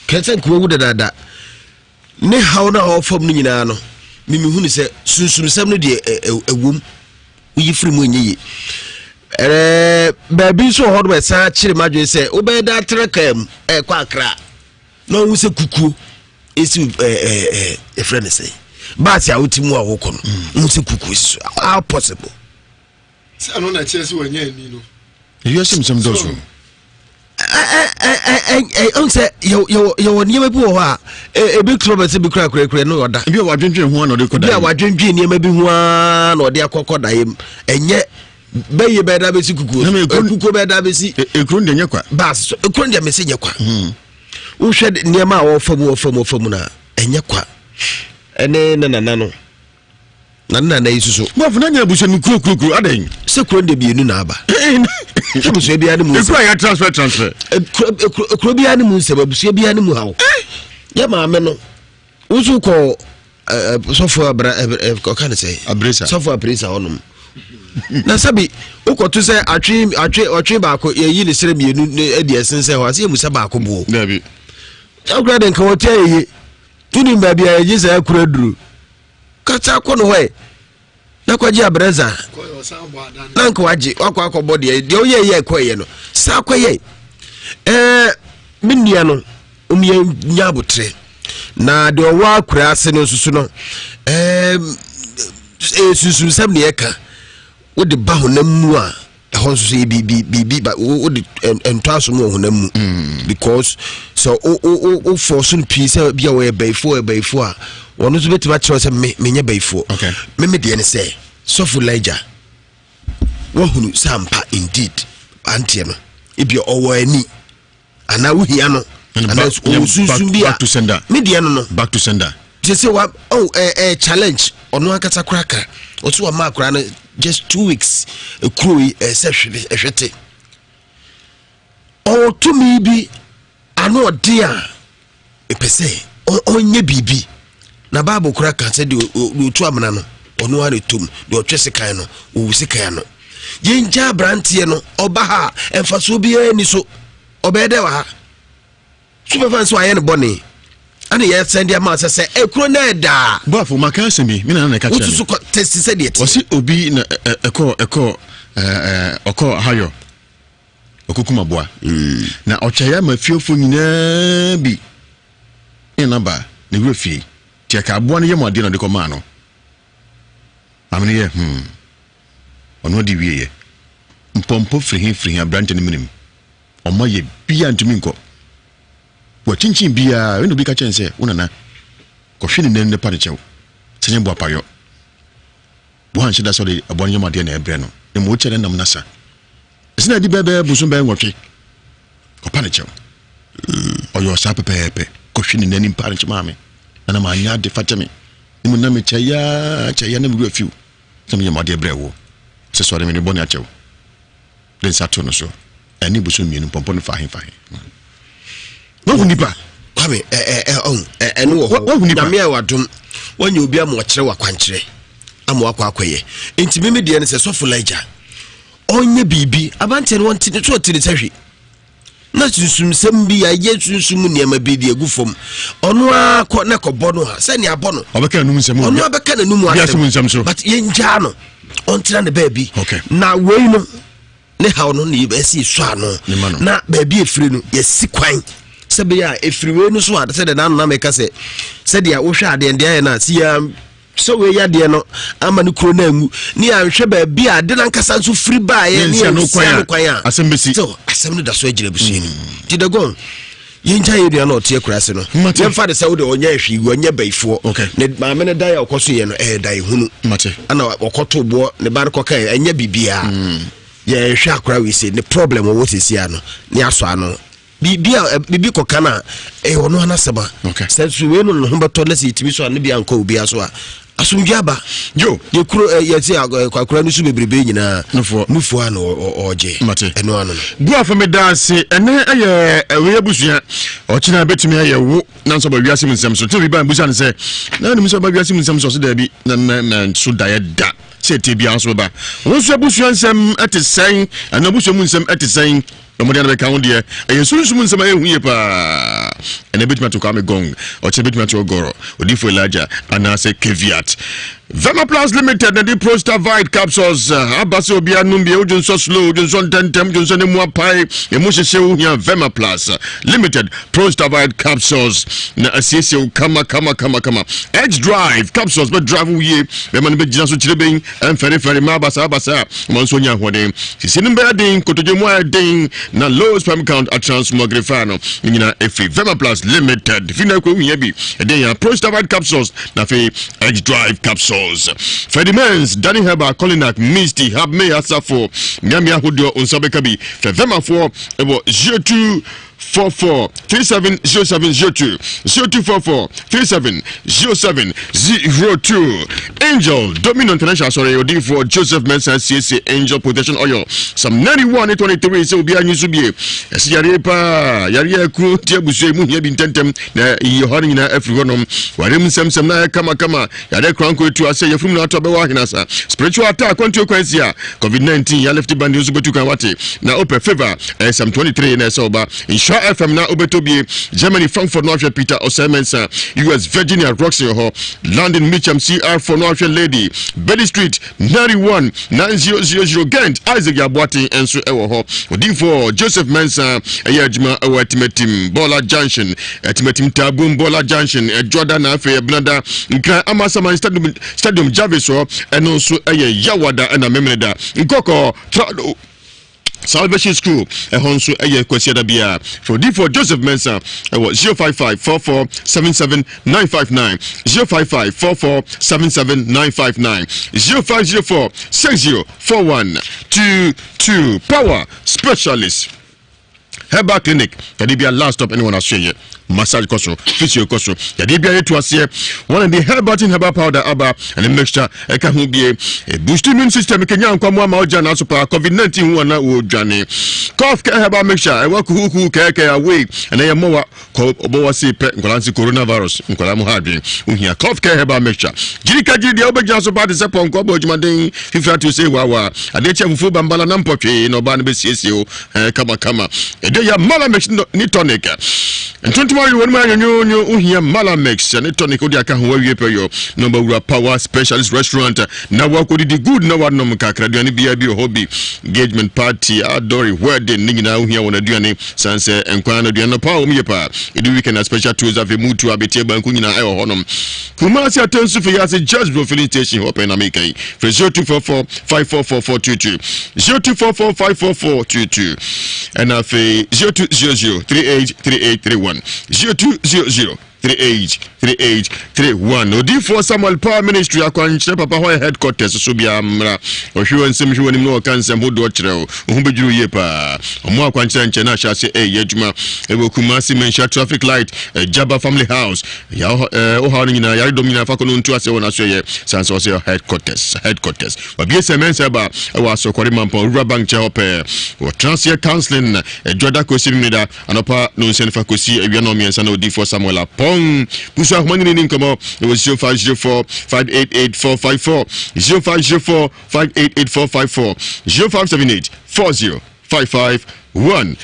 Kɛse sɛ nka wawu dadaada. Ne haw no a ɔrefa mu no nyinaa no, memehu no sɛ sunsumsɛm no deɛ ɛwom. Woyi firi mu ɛnyɛ yie. Ɛɛ baabi nso wɔ hɔ nom ɛsan kyerɛ mu adwene sɛ wobɛyɛ da atena kaa mu ɛrekɔ akra na ɔhu sɛ kukuo esi ɛɛ ɛɛ ɛfrɛ ne sɛ baasi a wote mu a wokɔ no wohu sɛ kukuo si so. How possible? Sɛ ɛno na ɛkyerɛ sɛ wanya ani no. Ewiase mu nsɛm dɔɔso. Ɛn sɛ yɛwɔ nneɛma bi wɔ hɔ a ebi turo bɛ sɛ bi kura kurakura no ɔda. Ebi a wadwendwen ho a na ɔde kɔ da. Ebi a wadwendwen nneɛma bi ho a na ɔde akɔkɔ da yam. Ɛnyɛ bɛyɛ bɛyɛ da bɛsi kukuo so. Kukuo bɛyɛ da bɛsi. Ekuro deɛ nyɛ kwa. Baasi so ekuro deɛ mɛsi nyɛ kwa. Wohwɛ nneɛma a wɔfa mu wɔfa mu wɔfa mu na ɛnyɛ kwa. Ɛne ne nana no. Na ne nana yi soso. Bɔfo na nyɛ abusua no kuro kuro kuro adɛn. Sɛ kuro no de mmienu na aba. Sɛ abusua biara ne mu nsɛm. Ekuro a yɛ transfer transfer. Ekuro ekuro biara ne mu nsɛm, abusua biara ne mu haw. Yɛ maame no woso kɔ sɔfo abra ɔka ne sɛ. Abresa. Sɔfo abresa hɔnom. Na sɛbi wokɔto sɛ atwe atwe ɔtwe baako yɛyi ne srɛ mmienu ne ɛdi ɛsensɛn hɔ ase yɛ musa baako boɔ. Dabi. Akura de nka wɔte ayɛye. Wonim baabi a yɛgye saa akuro aduro? Kasa kɔ no hɔ ɛ na kɔgye abrɛza na nka wagye wakɔ akɔbɔ deɛ deɛ woyɛ yɛ ɛkɔɛyɛ no saa kɔyɛ ɛɛ me nua no wɔn yɛ nya abotrɛ na deɛ ɔwɔ akura ase no nso so no ɛɛ ɛyɛ sunsunsɛm na yɛka wode ba honam mu a ɛhɔ nso so yɛ biribi biribi ba wode ntɔ asom wɔ honam mu mm. because sɛ wo wo wo fɔɔso no pii sɛ bi a wɔyɛ bayifoɔ wɔyɛ bayifoɔ a wɔn nso bɛtumi akyerɛ sɛ me menyɛ bayifoɔ me me deɛ ne sɛ sɔfo Elijah wahunu sɛ ampa indeed anteɛ no ebi ɔwɔ ani anaa wohia no anaa ɔwɔ sunsun bi a me deɛ no no back to sender te sɛ wa oh ɛɛ eh, eh, challenge ɔno ankasa koraa ka ɔso wa maa koraa no just two weeks ekuro yi ɛsɛ hwɛ ɛhwɛ te ɔwɔ tumi bi ano ɔden a mepɛ sɛ ɔnyɛ biribi na bible koraa ka sɛ deɛ ɔtu amena no ɔno ara ɛtɔ mu deɛ ɔtwe sekan no ɔwu sekan ano yɛngya aberanteɛ no ɔba ha a mfasoɔ biara ni so ɔbɛyɛ dɛ wɔ ha so bɛfa nso ayɛ no bɔne ɛna yɛsɛn de ama sɛ sɛ ekuro na ɛdaa. Bɔafo maka asɛm bi me nana na ɛka kyerɛ me. Wotusu kɔ tɛsi sɛ deɛ ti. Wɔsi obi na ɛkɔ ɛkɔ ɛɛ ɔkɔ hayɔ. Ɔkɔkum aboa. Na ɔkyɛeɛ ama fiefo nyinaa bi ne naba ne werɛ fie. Nti ɛka aboa no yam adeɛ na ɔde kɔmaa no. Maame no yɛ hmm. Ɔno ɔde wieɛ. Mpɔmpɔ firi he firi he aberante no menem. Ɔma yɛ biaa ntumi nkɔ. Wakyinkyin biaa ɛna obi ka kyerɛ no sɛ wo nana kɔhwe ne nan ne pa ne kyɛw sɛ nyɛ boapayɔ. Wanhyɛ da sɛ ɔde aboa no yam adeɛ na ɛbrɛ no, na mmom ɔkyɛ ne nam no asa. Ɛsɛ na adi bɛyɛ bɛyɛ bosom bɛyɛ nwɔtwe. Ɔpa ne kyɛw. Ɔyɛ ɔsaa pɛpɛɛpɛ. Kɔhwe ne n'anim pa ne kyɛ maame. Na na manyɛ ade fa kyɛ me. Ne mu na mekyɛ yaa kyɛ ya na me wura fiw. Sɛ meyɛ mo adeɛ brɛ wo. Sɛ sɔre me ne bɔne akyɛw. De nsa to no so. Ɛne bosom mmienu mpɔmpɔ no fa he fa he. Wahu nipa. Kwame ɛ ɛ ɛ ɔn ɛ ɛno wɔ hɔ. Wahu nipa. Nyame a wadom. Wanya obi ama ɔkyerɛ wakwankyerɛ. Ama wakɔ akɔyɛ. Nti mimi deɛ no sɛ sɔfo Elijah. Ɔnyɛ biribi. Abanteɛ no wɔnte ne so ɔte ne sɛ hwe. Na sunsumsɛm bi ayɛ sunsum nneɛma bi de agu fam. Ɔno ara kɔ na kɔbɔ no a sɛnea abɔ no. Ɔbɛka n'anum nsɛm. Ɔno abɛka n'anum asɛm. But yɛngyaa no. Ɔntena ne baabi. Okay. Na wei no ne haw no na yɛbɛsi sɔ ano na baabi efiri no yɛsi kwan sɛ bɛyɛ a efiri wei no so a sɛdeɛ n'ano na mɛka sɛ sɛdeɛ wohwɛ adeɛ deɛ ayɛ no a si yɛ sɛ wei yɛ adeɛ no ama ne kuro no angu ne yɛanhwɛ baabi a ade no ankasa nso firi baeɛ ne yɛnsia no kwan a asɛm bɛsi so asɛm no da so agyina abusua no mu nti dagon yɛngya yɛ nua no ɔte akura ase no yɛmfa de sɛ wode ɔnyɛ hwee ɔnyɛ bayifoɔ ne maame no dan a ɔkɔ so yɛ no ɛyɛ dan hunu ana ɔkɔto boɔ ne ba no kɔka ɛnyɛ biribiaa mm. yɛhwɛ akora wei se ne problem ɔwɔ sesia no ne asɔ ano biribi a biribi kɔka no a ɛyɛ ɔno anasɛm a sɛ so wei no ne ho bɛtɔ na sɛ yɛtumi so a ne bia nkɔ obiara so a Asomdwe aba. Yo. Yɛ kuro ɛ yɛ se akora no so bebrebe nyinaa. Nufoɔ. Nufoɔ ano ɔgye. Mate. Ɛno ano no. Buafo me da ase. Ɛnɛ ɛyɛ ɛwɛ abusua. Ɔkyena bɛtumi ayɛ wo na nso ɔba wiase mu nsɛm so. Tumi ba mbusa no sɛ na nim sɛ ɔba wiase mu nsɛm so ɔse daabi na na na nso daeɛ da sɛ ɛtie biara nso bɛba. Wo nso abusua nsɛm ɛte sɛn? Ɛno abusua mu nsɛm ɛte sɛn? Na wɔde ano bɛka ho deɛ, ɛyɛ sunsum nsɛm a ɛyɛ hu yie paa. Ɛnɛ bɛtumi ato Kwame Gong, ɔkyena bɛtumi ato Ɔgɔrɔ, Odifo Elijah, anaasɛ Caveat. Vermaplus Limited na de Prostavite capsules eh, aba sɛ obiara nom bi. Wodwo nsɔ slow, wodwo nsɔ ntɛntɛm, wodwo nsɔ ne mu apae, emu hyehye wo hia Vermaplus Limited Prostavite capsules na asiesie wo kama kama kama kama. X Drive capsules bɛ drive wo yie, bɛma no bɛgyina so kyerɛ bɛn Ɛmfɛrefɛre mmaa basabasa a wɔn nso nya ahoɔden. Sisi no bɛyɛ den, kotodwe mu ayɛ den, na low sperm count atransmogrifier no ne nyinaa ɛfiri Vermaplus Limited. Fi na ɛkɔ hia bi. Ɛdeɛn ya Prostavite capsules na afei X Drive capsules. Ferdinand's, Danny Herbal, Colinac, Misty, Habme Asafo, mmeammea ahodoɔ nsa bɛka bi. Fɛ Vermafoɔ ɛwɔ 02 44 37 07 02 0244 37 07 02 Angel Dominion International Asɔre odiyifoɔ Joseph Mensah asiesie Angel Protection Oil Psalm 91 ne 23 sɛ obiara nyi so bie ɛsɛ yareɛ paa yareɛ akuro ti abusua yi mu hia bi ntɛntɛm na yi ɔhaw no nyinaa afiri hɔnom ware mu nsɛmsɛm na ayɛ kamakama yareɛ koranko etu asɛ yɛfunu mu na atɔ bɛwɔ ahenasa spiritual attack kwantuo kwan si a covid-19 yɛalefte bandi nso bɛtu kan wate na wopɛ favor ɛyɛ Psalm 23 na ɛsɛ ɔba nhyira. Nhyira FM na wobɛtɔ bie. Germany Frankfurt no ahwɛ Peter Osei Mensah. US Virginia Roxy hɔ. London Mitcham CR4 no ahwɛ Lady. Bailey Street 91 9000 Ghent Isaac Yaboaten nso ɛwɔ hɔ. Odiyifoɔ Joseph Mensah ɛyɛ adwuma ɛwɔ Atimatim Bɔɔla Junction. Atimatim Taabum Bɔɔla Junction Ɛdwoada na afei Ɛbenada. Nkran Amasaman Stadium Stadium Jarvis hɔ ɛno nso ɛyɛ Yawada ɛna Memeneda. Nkɔkɔ Trado Salvation School ɛhɔ nso ɛyɛ Kwasiada biara. Frɛ Odiyifoɔ Joseph Mensah ɛwɔ 055 44 77 959 055 44 77 959 0504 60 41 22 Power Specialist Herbal Clinic yɛde bia last stop ɛne wɔn asoɛyɛ massage kɔ so physio kɔ so yɛde bia yɛtu aseɛ wɔn de herbal tin herbal powder aba ɛne mixture ɛka ho bie boost immune system kenya nkwa mu ama ɔgya n'aso paa covid 19 ho ana wɔdwane cough care herbal mixture ɛwɔ kuhukuhu kɛɛkɛɛ away ɛnɛ yɛ mmɔwa kɔ ɔbɔwa se pɛ nkwadaa nse coronavirus nkwadaa mu ha adwene ohia cough care herbal mixture gyiri ka gyiri deɛ wobɛgyina so paa te sɛ pɔnkɔ bɔ adwumaden fifiri ato sɛ waawa adeɛ kyɛ fufuo bambala na mpɔtwee na ɔbaa no bɛsiesie o eh, kama kama ɛdɛ yɛ malamix ne tonic ntontom awe wɔn mu anyonyoonyo wohia malamix ne tonic wode aka ho awie pɛ yɔ na ɔbɛwura power specialist restaurant na wakɔdidi good na wanom kakra aduane biara bi wɔ hɔ bi engagement party adɔre wedding ne nyinaa wohia wɔn aduane san sɛ nkwan no aduane no paa wɔn yɛ paa ɛdu weekend na special tours afei mutu abeteɛ banku nyinaa ɛwɔ hɔnom Kumasi Atensu fi ase just bro filling station hɔ pɛn na meka yi frɛ 0244 544422 0244 54422 ɛna afei 0200 383831 0200 383831 Odiyifoɔ Samuel Power Ministry akwankyerɛ papa hɔ yɛ headquarters so biara mmra ɔhwe wɔ nsɛm hwe wɔ anim na ɔka nsɛm hodoɔ kyerɛ wo wo ho bɛdwiri yie paa ɔmo akwankyerɛ nkyɛn na ahyɛ ase ɛyɛ adwuma ɛwɔ Kumasi Manhyia traffic light Jaba family house Yaw eh, wohaw no nyinaa, yaredɔm nyinaa, fa kɔ no ntu aseɛ wɔ n'asoɛyɛ, san sɛ ɔsɛ headquarters, headquarters. Wabie sɛ mɛnsa ba ɛwɔ asɔkɔre mampɔn, Rural Bank kyɛ hɔ pɛɛ. Wɔtena aseɛ counseling, ɛdwoada kɔsi Memeneda, anɔpa nonsia nifa kɔsi awia nɔnmiɛnsa na odiifoɔ Samuel Apɔn. Busu ahoma nyini ni nkɔmɔ ɛwɔ 0504 588 454, 0504 588 454, 0578 40 5519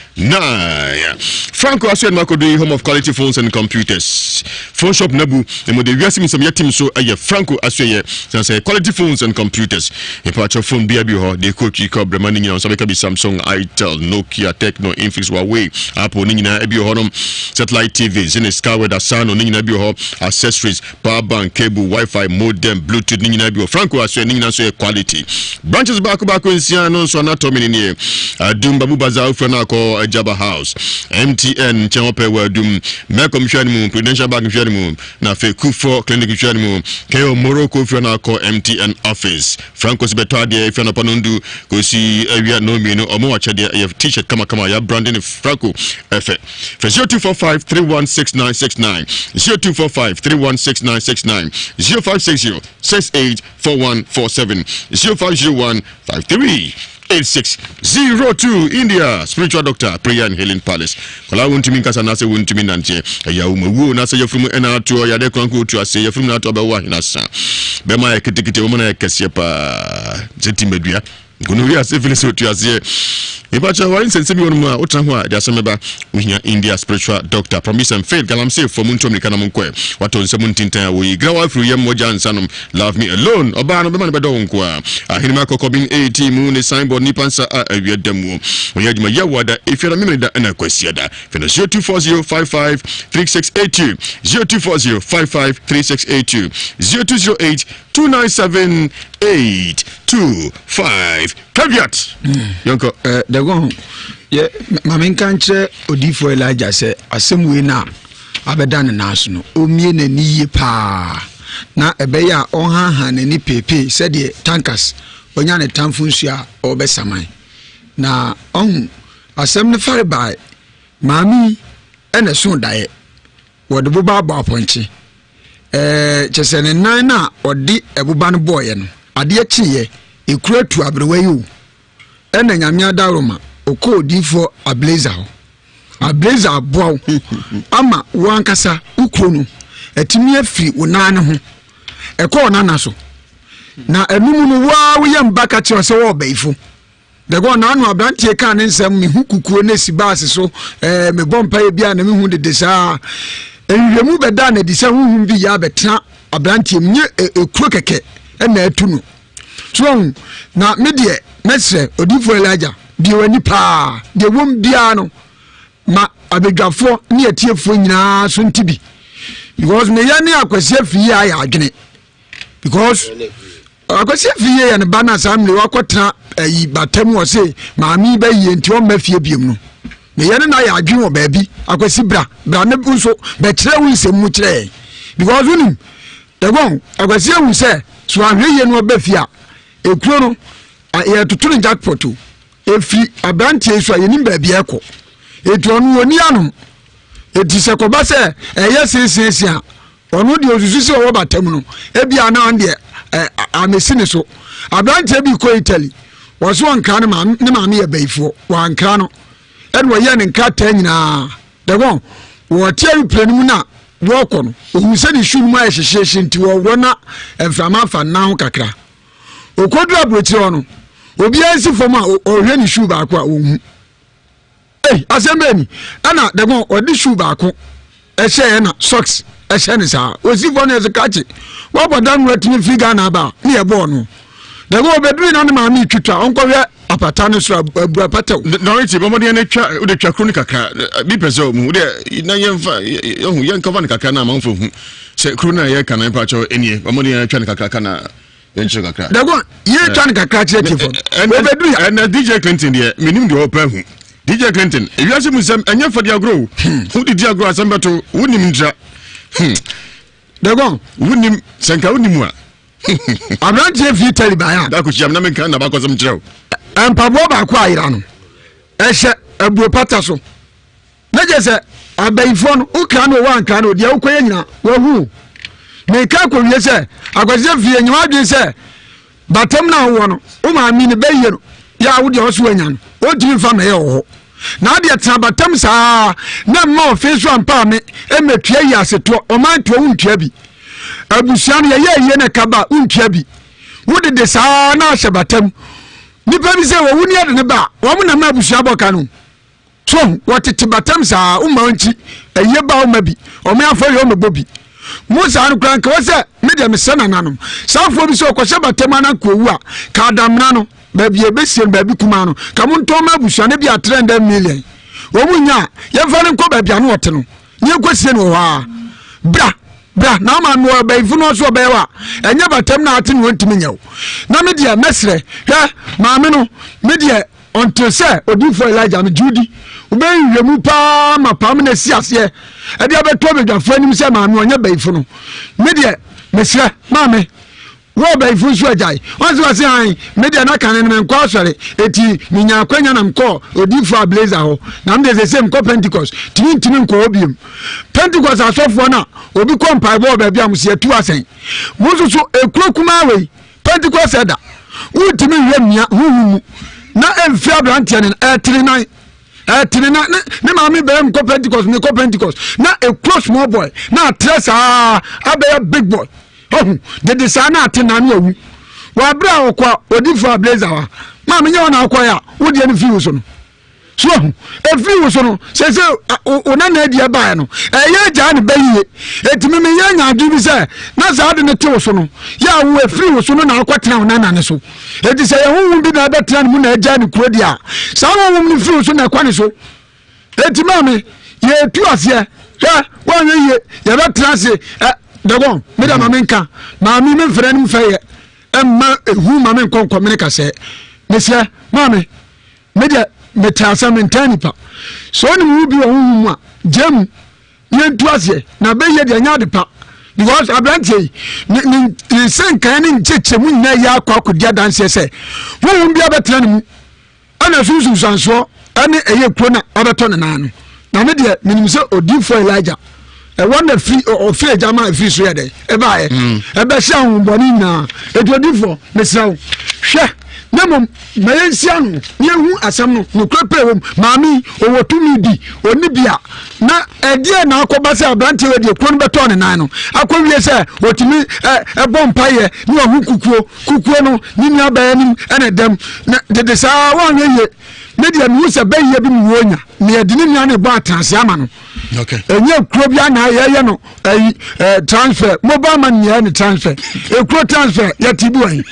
Franco aso ɛnum akodo yi home of quality phones and computers phone shop nabu ɛmu de wiase mu nsɛm yɛ tim so ɛyɛ Franco aso yɛ sansan quality phones and computers mpakyɛ phone bia bi hɔ de kɔ twi kɔ brɛma ne nyinaa nsa bɛka bi Samsung Itel Nokia Tecno Infinix Huawei Apple ne nyinaa ebi wɔ hɔnom satellite TV Zenith Skyward Asano ne nyinaa bi wɔ hɔ accessories Power bank, cable, wifi, modem, bluetooth ne nyinaa bi wɔ Franco asoɛ ne nyinaa nso yɛ quality. Branches baako baako nsia no nso anatomy ne nie. Adum Babu Bazaar ofura no akɔ Ajaba House. MTN nkyɛn hɔ pɛ wɔ Adum. Melcom nhwɛ no mu, Prudential Bank nhwɛ no mu, na afei Kufuor Clinic nhwɛ no mu. KO Morocco ofura no akɔ MTN office. Franco si bɛtɔ adeɛ efi anɔpa nondu kɔsi awia nnɔnmienu. Ɔmo akyɛdeɛ ɛyɛ t-shirt kamakama yɛabrande no Franco ɛfɛ. Frɛ 0245 316969, 0245 316969, 0560 684147, 0501 538602. India Spiritual Doctor Prayer and Healing Palace. Kɔla wontumi nkasa anaasɛ wontumi nanteɛ. Ɛyɛ wo mawuo na sɛ yɛfiri mu ɛna atoɔ yadeɛ koranko otu aseɛ yɛfiri mu na atoɔ bɛwo ahena sa. Bɛma yɛ ketekete wɔn na yɛ kɛseɛ paa sɛ timbadua. Gonorrhea syphilis otu aseɛ. Mepakyɛ ware nsɛnsɛm bi wɔ no mu a wotena ho a ɛde asɛm bɛba. Wohia India spiritual doctor promise and faith galamsey fo montu amirika na monkɔɛ. Watɔ nsa mu ntintan a woyi grawa afiri yam mogya nsa nom love me alone ɔbaa no bɛma no bɛdɔ wo nko a. Ahenema kɔkɔben AT mu ne signboard nipa nsa a awia da muo. Wɔyɛ adwuma Yawoada, Efiada, Memeneda ɛna Kwasiada. Frɛ no 0240 55 3682 0240 55 3682 0208 297 825 caveat yɛnkɔ eh, dɛgɔn yɛ ma menka nkyerɛ odiyifoɔ Elijah sɛ asɛm wei no a abɛda ne nan so no ɔmmie n'ani yie paa na ɛbɛyɛ a ɔnhanhan n'ani peepee sɛdeɛ tankas ɔnya ne tamfo nsuo a ɔrebɛsaman na ɔhu asɛm no fare bae maame yi ɛna ɛso daeɛ Wɔde boba abɔ apɔnkye. Ɛɛ, kyerɛ sɛ ne nan no a ɔde ɛboba no bɔɔeɛ no, adeɛ kyeeɛ, ekuro atu aberewa yi o. Ɛna Nyame adaworoma, ɔkɔɔ odiyifoɔ Ablazer hɔ. Ablazer aboa wo ama wo ankasa wo kuro no atumi afiri wo nan no ho. Ɛkɔɔ nana so. Na ɛno mu no, wo ara wo yam ba ka kyerɛ wo sɛ wɔɔbayifo. Dɛgɔ naano aberanteɛ kaa ne nsɛm mehu kukuo ne si baase so ɛɛ mebɔ mpaeɛ bi a na mehu dede saa. Nhwehwɛmu bɛdaa no adi sɛ honhom bi yɛ abɛtena aberanteɛ mu nye ekuro kɛkɛ ɛna atu no. So ɔhu na me deɛ mɛsrɛ odiyifoɔ Elijah deɛ w'ani paa deɛ wɔm biara no ma abadwafoɔ ne atiefoɔ nyinaa so nti bi because meyɛ ne akwasi afiri yɛ ayɛ adwene because akwasi afiri yɛ yɛ ne ba no a saa mmere wakɔtena ayi bata mu ɔse maame yi bɛyie nti ɔmma fie biom no meyɛ ne na ayɛ adwene wɔ baabi akwasi bra bra ne nso bɛkyerɛ wo nsɛm mu kyerɛ yɛn because wonim dɛgɔn akwasi ahu sɛ so ahwɛ yie no ɔba fie a ekuro no yɛtoto no jackpot o Ɛfiri aberanteɛ yi so a yɛnim baabi a ɛkɔ ɛti ɔno ɔni anom ɛti sɛ kɔba sɛ ɛyɛ seeseese a ɔno deɛ ɔsusu sɛ ɔwɔ bata mu no ebi a na ɔno deɛ amesi ne so aberanteɛ bi kɔ Italy wɔso ɔnkra ne maame ne maame yɛ bayifoɔ wɔankra no ɛna ɔyɛ ne nkrataa nyinaa dɛgɔn wɔte aeroplane mu na wɔkɔ no ohun sɛ ne su no mu ayɛ hyehyeehye nti wɔworɔ na mframa afa nnan ho kakra Okoduru aburokyire hɔ no, obiara nsi fam a ɔhwɛ ne shoe baako a ɔnhu. Ei, asɛm bɛɛ ni. Ɛna dɛgɔn ɔde shoe baako ɛhyɛ ɛna socks ɛhyɛ ne saa. Osi fam no yɛ sɛ kakye. Wabɔ dan no atumi firi Ghana aba a ne yɛ bɔɔ no. Dɛgɔn obeduru na ne maame twitwa ɔnkɔhwɛ apata no soro abu apata o. Nɔreti bɔ mmɔden na twa wode twa kuro no kakra bi pɛ sɛ ɔmu wode na yɛmfa yɛhu yɛnkɔfa no kakra na amanfo hu sɛ kuro no a yɛka no mpakyɛw ɛnie bɔ mmɔden na twa no kakra ka na yɛnkyerɛ kakra. Dago yɛtwa no kakra kyerɛ tiefo no wɔbɛduru ya. Ɛnɛ DJ Clinton deɛ menim deɛ ɔpɛ hu DJ Clinton ewiase mu nsɛm ɛnyɛ fɛdi agorɔ o hmm. wode di agorɔ asɛm bɛto wonim ntira hmm. Dago wonim sɛ nka wonim a aberanteɛ fii Italy baeɛ a dakɔhyiam na menka na bakɔsɛm kyerɛ wo mpaboa baako ayera no ɛhyɛ abuo pata so na kyerɛ sɛ abayifoɔ no wokra no woankra no deɛ wokɔyɛ nyina wahu meka kɔwie sɛ akwasisɛ fie nyɛ w'adwene sɛ batam no a wowɔ no wo maame no bɛyie no yɛ a wodeɛ ɔso anya no ɔntumi mfa mɛyɛ wɔ hɔ na adeɛ tena batam saa na mma ɔfe so ampa me mɛtua yi asetoɔ ɔman toɔ wontua bi abusua no yɛyɛ ayie na ɛka ba wontua bi wodede saa na ahyɛ batam nipa bi sɛ wɔwu ne ade ne ba wɔn na ma abusua bɔ ka no So wahu? Wɔtete batam saa, woma wɔn nkyi, ayie ba woma bi, wɔn afɔre yɛ wɔmɛbɔ bi. Mo saa no koraa nka wɔ sɛ, me deɛ mesɛ nananom. Saa afoɔ bi sɛ ɔkɔhyɛ batam ana nka owu a, ka adamena no, baabi a ɛbɛsie no, baabi kumaa no, ka mo ntɔn ma abusua no bi a 300 million. Wɔn nya a, yɛmfa no nkɔ baabi a no ɔte no, ne yɛnkɔsie no wɔ hɔ a. Bra, bra, na ama no ɔbɛyifo no ɔso ɔbɛyɛ wa, ɛnyɛ batam na ate no wɔntumi nyɛ wo. Na me deɛ mɛsrɛ, hwɛ, maame no, me deɛ Until sɛ odiyifoɔ Elijah no gye wo di, wobɛyɛ nhwehwɛmu paa ma pam na asi aseɛ ɛde abɛto abadwafoɔ anim sɛ maame ɔnyɛ bayifo no. Me deɛ mesrɛ maame wo ɔbayifo nso agyae. Ɔn sɛ ɔse an me deɛ na kane no menkɔ asɔre eti menya akwanya na mekɔ odiyifoɔ Ablazer hɔ na me deɛ sese mekɔ Pentecost tumi ntumi nkɔ hɔ biom. Pentecost asɔfoɔ no a obi kɔ mpaebɔ wɔ baabi a mo se atu asɛn. Mo nso so ekuro kumaa wei Pentecost ɛda wontumi nhwɛ mmea huhu mu na ɛmfiri aberanteɛ no ɛtene nan ɛtene nan ne ne maame bɛyɛ mekɔ Pentecost mekɔ Pentecost na ekuro small boy na atrɛ saa abɛyɛ big boy ɔhu dede saa na ate nan no awu wɔabrɛ a ɔkɔ odifo a blazer wa maame nyɛ wɔn na akɔ yɛ a wodeɛ no firi wo so no so ahu ɛfiri wo so no sɛ sɛ wo nana adi ɛbaeɛ no ɛyɛ agyaa ne bɛyie ɛtumi meyɛ nya adwene bi sɛ na saa de no te wo so no yɛ a wo ɛfiri wo so no na akɔtena wo nana ne so ɛti sɛ yɛ honhom bi na ɛbɛtena ne mu na agyaa ne kuro deɛ a saa honhom no firi wo so na ɛkɔ ne so ɛti maa me yɛtu aseɛ hwɛ woanyɛ yie yɛbɛtena ase ɛ dɛgɔn meda ma menka maame memfrɛ no mfɛyɛ ɛmma ɛhu ma menkɔ nkɔmene kasɛɛ mesrɛ maame Me deɛ mete asɛm mentaa nipa sɛ ɔnim wo bi wɔ honhom mu a gyaa mu yɛntu aseɛ na bɛyɛ deɛ ɛnyɛ ade pa because aberanteɛ yi ne ne ne nsɛnkan ne nkyɛkyɛ mu nyinaa yɛ akɔ akɔdi adanseɛ sɛ honhom bi abɛtena ne mu ɛna sunsunsansoɔ ɛne ɛyɛ kuro na abɛtɔ ne nan no na me deɛ menim sɛ odiifoɔ Elijah ɛwɔ na firi ɔfiri agya ma ɛfiri so yɛ dɛ ɛbaeɛ mm. ɛbɛhyɛ ahombɔne nyinaa ɛti odiifoɔ mesrɛ wo hwɛ. Na mmom ma yɛnsi ano na yɛhu asɛm no nokorɛ pɛ wɔ mu. Maame yi, ɔwɔ tumi bi, ɔnni bi a, na ɛdeɛ na akɔba sɛ aberanteɛ wei deɛ kuro no bɛtɔɔ ne nan no akɔwie sɛ ɔtumi ɛbɔ mpaeɛ ne wahu kukuo kukuo no ne nuabaa anim ɛna ɛdam na dede saa wɔanyɛ yie. Me deɛ mehu sɛ bɛyɛ bi mu wɔnya na yɛde ne nua no bɔ atenase ama no. Ɛnyɛ kuro bi ana yɛyɛ no ɛyi ɛɛ transfer mobile money yɛ ne transfer ekuro transfer yɛte bi wɔ yi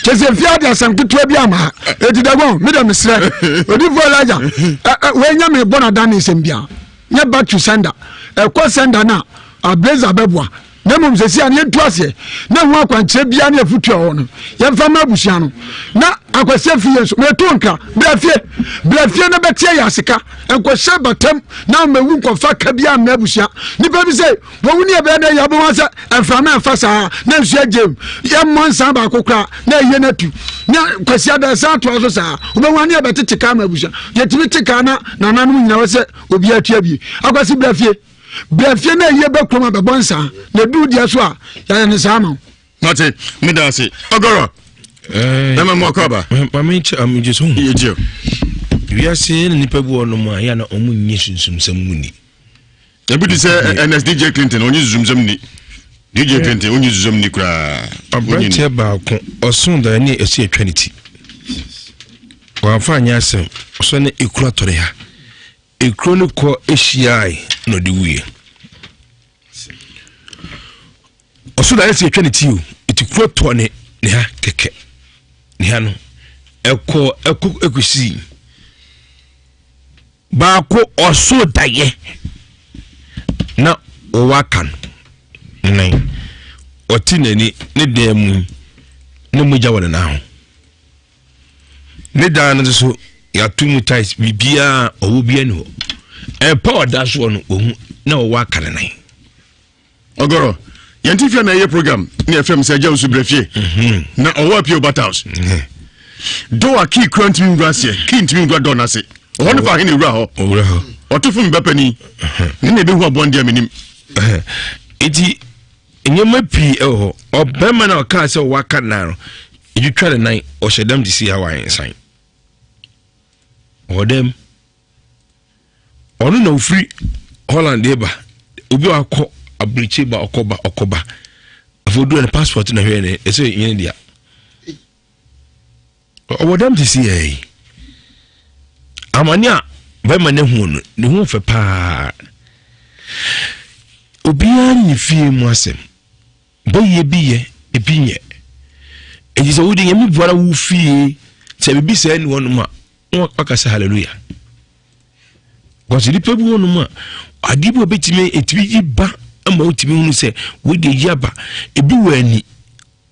kyɛ sɛ fia de asɛm ketewa bi ama ha eti dagbɔn mi dɛ mesrɛ odifo Elijah ɛ ɛ wɔnyɛ mi bɔ na dan ne nsɛm bia nyɛ back to sender ɛkɔ sender na ablazer bɛboa. Na mmom sɛsi a no yɛntu aseɛ na ho akwankyerɛ biara ne afotu a ɔwɔ no yɛmfa ma abusua no na akwasi afi yɛn so meto nkra bra fie bra fie na bɛteɛ yɛ aseka nkɔhyɛ batam na mɛwu nkɔfa ka biara mma abusua nipa bi sɛ wɔwu ne ɛbɛyɛ dɛ yɛbɛwa sɛ mframa ɛmfa saa na nsuo agyem yɛmmɔ nsa baako koraa na ɛyɛ no atu na kwasi ada ɛsan atoa so saa wobɛwa ne yɛbɛtete kaa ma abusua yɛtumi te kaa na nananom nyina wɔ sɛ obiara tua bie akwasi bra fie Bra fie na ayie bɛ kurom abɛbɔ nsa na edu deɛ so a yɛayɛ ne saa ma wo. Mate, meda ase. Ɔgɔrɔ. Ɛma mu akɔ aba. Maame nkyɛ amegye so. Yɛgye. Wiase na nipa bi wɔ nom a yɛ na wɔn nye sunsumsɛm mu ni. Ebi te sɛ Ernest DJ Clinton onye sunsumsɛm ni. DJ Clinton onye sunsumsɛm ni koraa. Aberanteɛ baako ɔso da ne ɛsi atwa ne ti. Wɔamfa anyɛ asɛm ɔsɔ ne ekura tɔre ha. Ekuro no kɔ hyiae na ɔde wuiɛ. Ɔso daeɛ sɛ yɛtwa ne ti o, eti kuro tɔ ne ne ha kɛkɛ. Ne ha no, ɛkɔ ɛkɔ ɛkɔsii. Baako ɔso daeɛ na ɔwɔ aka no nan. Ɔte n'ani ne dan mu na mogya wɔ ne nan ho. Ne dan no nso yɛato mu tiles biribiara ɔwɔ biara ni hɔ ɛmpa ɔda soɔ no wɔhu na ɔwɔ aka ne nan. ɔgɔrɔ yɛn ti fia na ɛyɛ program ne ɛfɛ mu sɛ ɛgya nsu brɛ fie mhm. na ɔwɔ apue ɔbata house mhm. dɔw a kii kura ntumi nwura aseɛ kii ntumi nwura dɔɔ n'ase ɔhɔ ne fa ahe na ewura hɔ ɔto fom bɛ panyin mhm. ne na ebehu aboɔ deɛ menim. eti nneɛma pii ɛwɔ hɔ ɔbɛrima na ɔkaa sɛ ɔwɔ aka nan no Edwitwa ne nan, ɔhyɛ dam de si ha wɔ nsan. Ɔwɔ dam. Ɔno na ofiri Holland de ba. Obi a wakɔ aburukyi ba ɔkɔ ba ɔkɔ ba. Afei oduru ne passport na hwɛ ne ɛsɛ nyɛ ne dea. Ɔwɔ dam te si yɛ yi. Amane a bɛrima no hu no, ne ho fɛ paa. Obiara ne fie mu asɛm. Bɛyɛ bi yɛ, ebi nyɛ. Enti sɛ wode Nyame boa na wo fie sɛ biribi sɛɛ ni hɔnom a, na waka sɛ hallelujah. Because nipa bi hɔnom a, adeɛ bi a obetumi etumi yi ba ama wotumi hunu sɛ wode yi aba. Ebi wɔ ani,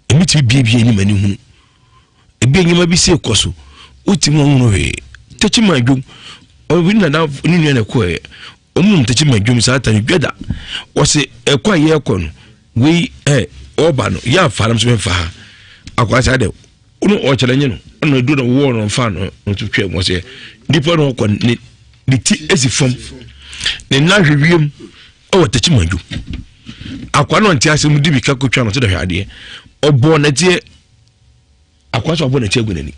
ebi tumi biebie anim ani hunu. Ebi nneɛma bi sɛ kɔ so, wotumi hunu hwee. Tɛkyi ma adwom, ɔbi nana ne nua na ɛkɔɛ. Wɔn nom tɛkyi ma dwom saa ta no dwa da. Wɔsi ɛkɔ a yɛkɔ no wei ɛ ɔba no yɛ afa no so mɛmfa ha. Akwa saa dɛ ɔno ɔkyerɛ nye no ɔno edu na wɔwɔ no nfa no nso twɛ mu ɔsɛ nipa no ɔkɔ ne ne ti esi fam ne nan hwɛ wiem ɛwɔ tɛkyi ma dwom. Akwa no ɔnte ase mu di bi ka kotwa no so dɛ hwɛ adeɛ ɔbɔ nɛteɛ akwa so abɔ nɛteɛ agu n'ani.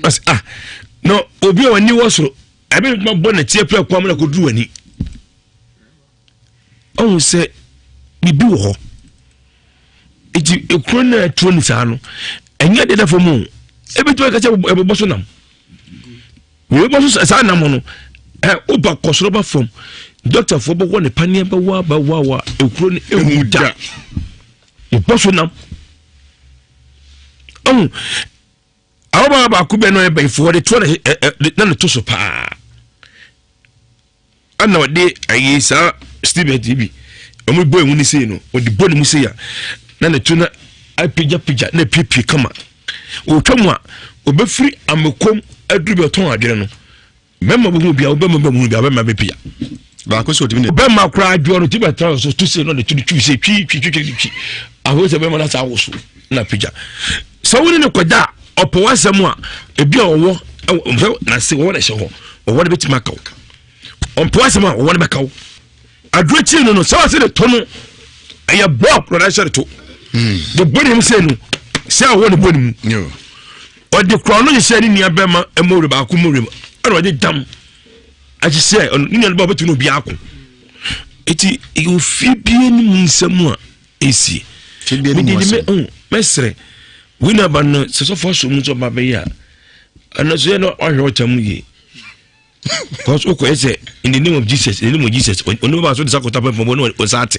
Ɔsɛ ah na obi a w'ani wɔ soro. Ɛbɛ bɛtumi abɔ nɛteɛ pɛ kwan mu na kɔduru w'ani. Ɔhu sɛ biribi wɔ hɔ. Nti ekuro no a ɛtuo no saa no, ɛnyɛ deda fam o. Ebɛtumi aka sɛ ɛbɛbɔ so nam. Ɛbɛbɔ so saa nam no, ɛ woba kɔ soro ba fam. Dɔktafoɔ bɛwɔ ne paneɛ bɛwɔ abɛwɔ awa ekuro no ehu da. Ɛbɔ so nam. Ɔhu Ababaawa baako bɛn na ɔyɛ bɛyifoɔ wɔde toɔ na ɛ ɛ na ne to so paa ɛna ɔde ayi saa steven tv wɔn bɔ emu ne sei no ɔde bɔ ne mu sei a na ne to na apagyapagya na apiepie kama ɔtwa mu a ɔbɛfiri amekom aduru bɛ ɔtɔn adwene no Mɛma bɛhu bia wobɛma bɛhu bia bɛma bɛpia. Baako sɛ ɔtumi ne. Bɛma koraa adwoɔ no ti bɛtra so to se no de to de twi sɛ twi twi twi twi twi. Ahoo sɛ bɛma no asa awoso na pagya. Sɛ wo ne ne kɔda a ɔpɛ w'asɛm a ebi a ɔwɔ sɛ n'ase wɔwɔ na ɛhyɛ hɔ ɔwɔ no bɛtumi aka wo. Ɔmpɛ w'asɛm a ɔwɔ no bɛka wo. Aduro kyiri no no sɛ wɔse de to no ɛyɛ bɔɔl na ɔde ahyɛ de to. De bɔ ne mu sɛ no sɛ ɔwɔ ne bɔ ne mu. Ɔde korɔ no hyehyɛ ne nua bɛrima mmɔwerɛ baako mmɔwerɛ mu ɛna ɔde dam ahyehyɛ ɔno ne nua no ba ɔbɛtumi na obi ako. Eti ofie bie ne mu nsɛm a esi. Mede de mɛ oh mɛsrɛ wei na aba no sɛ sɔfo aso mu sɛ ɔba bɛyɛ a ɛno so yɛ na ɔhwɛ ɔkyɛ mu yie. Because wokɔ yɛ sɛ in the name of Jesus in the name of Jesus ɔne bɛba so de sa kɔta pɛn pɔn ne ɔsa ate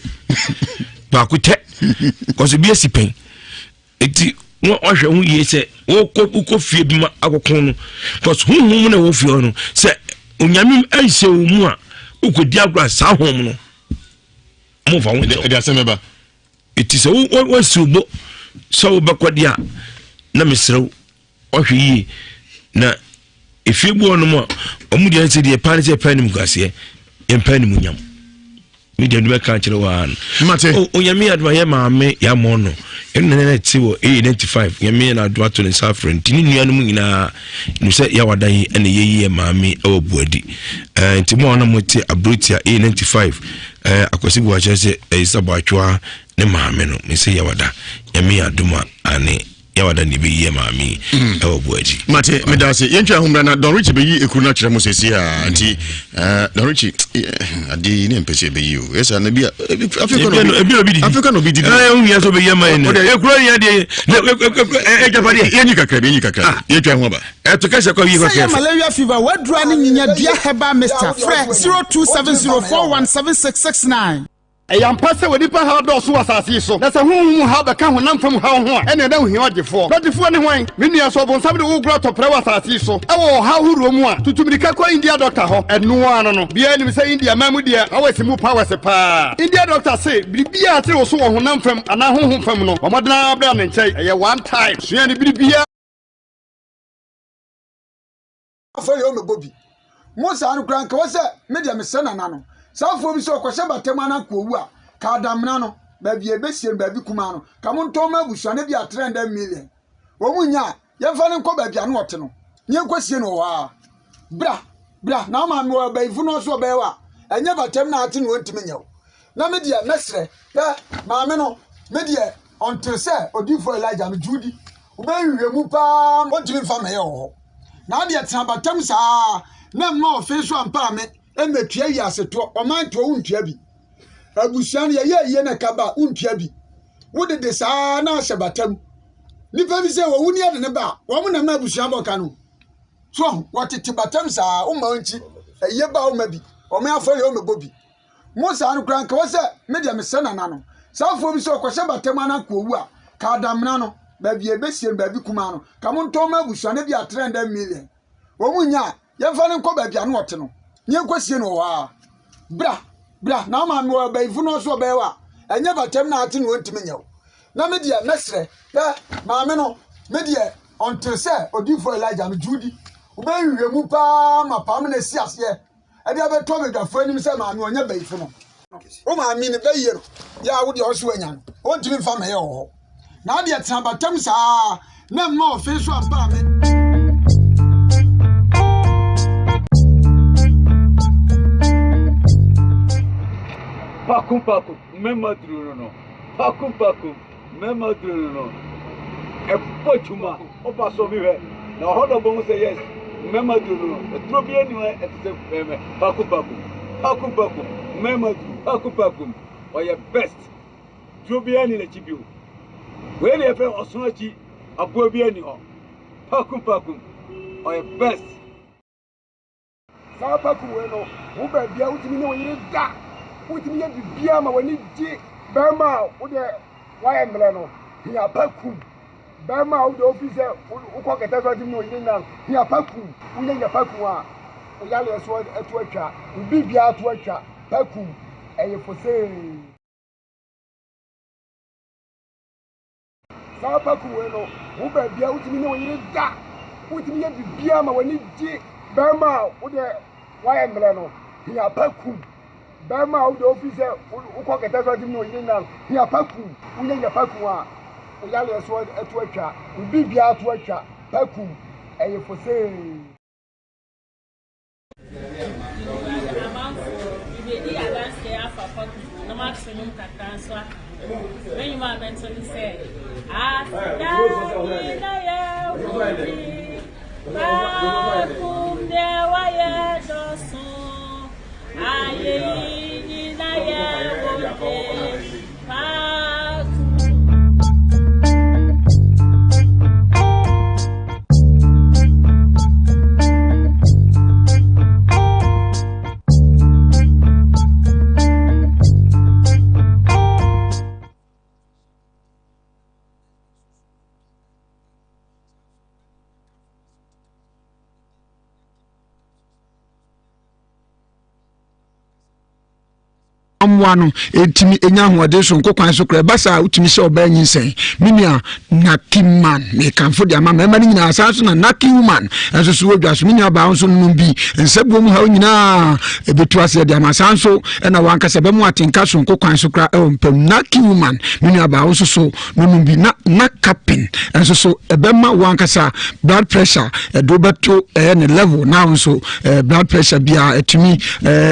baako tɛ because ebi esi pɛn. Eti na ɔhwɛ ho yie sɛ wokɔ wokɔ fie bi ma akɔko no because honhom na ɛwɔ fie hɔ no sɛ onyame nhyɛ wo mu a wokɔdi agorɔ a saa honhom no momfa wo nkyɛw ɛde asɛm bɛba eti sɛ woasi wo bo sɛ wobɛkɔ deɛ a na mesrɛ wo Ɔhwɛ yie na efie bi wɔ nom a wɔn deɛ sɛ deɛ paa ne sɛ paa nim guaseɛ yɛn paa nim nyam mi deɛ bɛka kyerɛ wɔ ha no mate onyame adoma yɛ maame yɛ amɔ no ɛno na na ɛte wɔ ɛyɛ 95 nyame yɛ na adoma ato ne nsa afrɛ nti ne nuanom nyinaa nim sɛ yɛawada yi ɛna yɛyi yɛ maame ɛwɔ buadi ɛɛ nti mo a na mo te aburotia ɛyɛ 95 ɛɛ akwasi bu akyerɛ sɛ ɛyɛ sɛ bɔatwoa ne maame no me sɛ yɛawada nyame yɛ adoma ane Yɛwada na ɛbɛyi yɛ maame yi mm. ɛwɔ Boagyi. Mate meda ase yɛntwa ho mmra na Don Richie bɛyi ekuru no akyerɛ mo sɛsi a nti eh, Don Richie eh, ade yi ne mpɛ sɛ ɛbɛyi o ɛsɛ na bi afei na obi didi. Ɛyɛ wo hia sɛ ɔbɛyi ama yɛn ekuro yɛ deɛ ɛgyapadeɛ. Yɛnyi kakra bi yɛnyi kakra ah. yɛtwa ho aba. Ɛto kɛsɛ kɔ yi kɔ kɛfɛ. Sɛ yɛ malaria fever wadura ne nyinya dua herbal mixture frɛ 0270417669. Ɛyɛ ampa sɛ onipa haw dɔɔso wɔ asase yi so, na sɛ honhom mu haw bɛka honam fam haw ho a, ɛnneɛ na ohia ɔgyefoɔ. N'ɔgyefoɔ ne hwan? Me nua, sɛ ɔbonsam de wo regoro atɔprɛ wɔ asase yi so wɔ ɔhaw horoɔ mu a, tutu mmirika kɔ India dɔkta hɔ. Ɛno ara no no. Biara nim sɛ India man mu deɛ, powers mu powers paa. India dɔkta se, biribiara a ɛtere wo so wɔ honam fam anaa honhom fam no, bɔ mmɔden ara bra ne nkyɛn. Ɛyɛ one time. Sua no biribiara. Afɔre yɛ ɔmɛbɔ bi. Mo saa no koraa nka wɔ sɛ me deɛ mesrɛ nana no. Saa afoɔ bi sɛ ɔkɔhyɛ bata mu anaa kɔwu a, ka adamena no, baabi a ɛbɛsie no, baabi kumaa no, ka mo ntɔn ma abusua no bi a 300 million. Wɔn mu nya a, yɛmfa no nkɔ baabi a no ɔte no, na yɛnkɔsie no wɔ hɔ ara. Bra, bra, na wo maame wɔ abayifo no so ɔbɛyɛ wo a, ɛnyɛ batam na ate no ɔntumi nyɛ wo. Na me deɛ mɛsrɛ, hwɛ, maame no, me deɛ ɔnte sɛ odiyifoɔ Elijah, megye wo di. Wobɛhwehwɛ mu paa, ɔntumi mfa mmɛyɛ wɔ hɔ. Na adeɛ tena batam saa na mma ɔfe so ampa me mmɛtua wiase toɔ, ɔman toɔ wontua bi. Abusua no yɛyɛ ayie na ɛka ba a wontua bi. Wodede saa na ahyɛ batam. Nipa bi sɛ wɔwu ne yɛde ne ba a, wɔn na ma abusua bɔ ka no. So wɔtete batam saa, womma nkyi, ayie ba a womma bi, ɔman afɔre yɛ wɔmmɛbɔ bi. Mo saa no koraa nka wɔ sɛ me deɛ mesrɛ nana no. Saa afoɔ bi sɛ ɔkɔhyɛ bata mu anaa kɔwu a, ka adamena no, baabi a ɛbɛsie no, baabi kumaa no, ka mo ntɔn ma abusua no bi a 300 million. Wɔn mu nya a, yɛmfa no nkɔ baabi a no ɔte no, na yɛnkɔsie no wɔ hɔ ara. Bra, bra, na wo maame wɔ abayifo no so ɔbɛyɛ wo a, ɛnyɛ batam na ate no ɔntumi nyɛ wo. Na me deɛ mɛsrɛ, hwɛ, maame no, me deɛ ɔnte sɛ odiyifoɔ Elijah, megye wo di. Wobɛhwehwɛ mu paa ma pam no asi aseɛ. ɛde abɛto abadwafoɔ anim sɛ maame ɔnyɛ bayifo no wo maame ne bɛyie no yɛ a wo deɛ ɔso anya no ɔntumi mfa mɛyɛ wɔ hɔ na adeɛ tena batam saa na mma ɔfe so ampa ame. Pakum pakum mmarima duro no no pakum pakum mmarima duro no no ɛbɔ dwuma ɔba so mi hwɛ na ɔhɔ na ɔbɛhu sɛ yes mmarima duro no no aduro bi ani hɔ ɛte sɛ mmarima pakum pakum pakum pakum mmarima duro pakum pakum ɔyɛ best duro bi ani n'akyi bio wei na yɛfrɛ ɔsono akyi aboa bi ani hɔ pakum pakum ɔyɛ best. Saa pako wei no, wo baabia wotumi ne wo yere da, wotumi yɛ biribiara ma w'ani gye. Bɛrima a wo deɛ woayɛ mmerɛ no, hia pakum. Bɛrima a wo deɛ wofi sɛ wokɔ kɛtɛ so atumi ne wo yere nna no, hia pakum. Wonya nya pakum a, wo yareɛ so to atwa, wo biribiara to atwa. Pakum, ɛyɛ fosee. Saa pako wei no, wo baabia wotumi ne wo yere da, wotumi yɛ biribiara ma w'ani gye. Bɛrima a wo deɛ woayɛ mmerɛ no, hia pakum. Bɛrima a wo deɛ wofi sɛ wokɔ kɛtɛ so atumi ne wo yere nna no, hia pakum. Wonya nya pakum a, wo yareɛ so to atwa, wo biribiara to atwa. Pakum, ɛyɛ fosee. Amanfoɔ, mebɛdi adanseɛ. afa paku na mato nnwom kakra nso aka ho. Me nnwom a mɛto ne sɛ, Aseda nyina yɛ wo de, Pakum deɛ wayɛ dɔso, ayeyi nyina yɛ wo de, Pakum. mmoa no ɛtumi ɛnya ahoɔden soronko kwan so koraa ɛba saa wotumi sɛ ɔbaa nyinsɛn me nua naki man mekamfo de ama mmarima no nyinaa saa nso na naki woman ɛnso so wɔdwa so me nua baa nso nom bi nsɛboɔ mu haw nyinaa ɛbɛtu aseɛ de ama saa nso ɛna wankasa bɛmu atenka soronko kwan so koraa ɛwɔ mpam naki woman me nua baa nso so nonom bi na nakapin ɛnso so ɛbɛma wankasa blood pressure ɛde wobɛto ɛyɛ ne level na nso blood pressure biara ɛtumi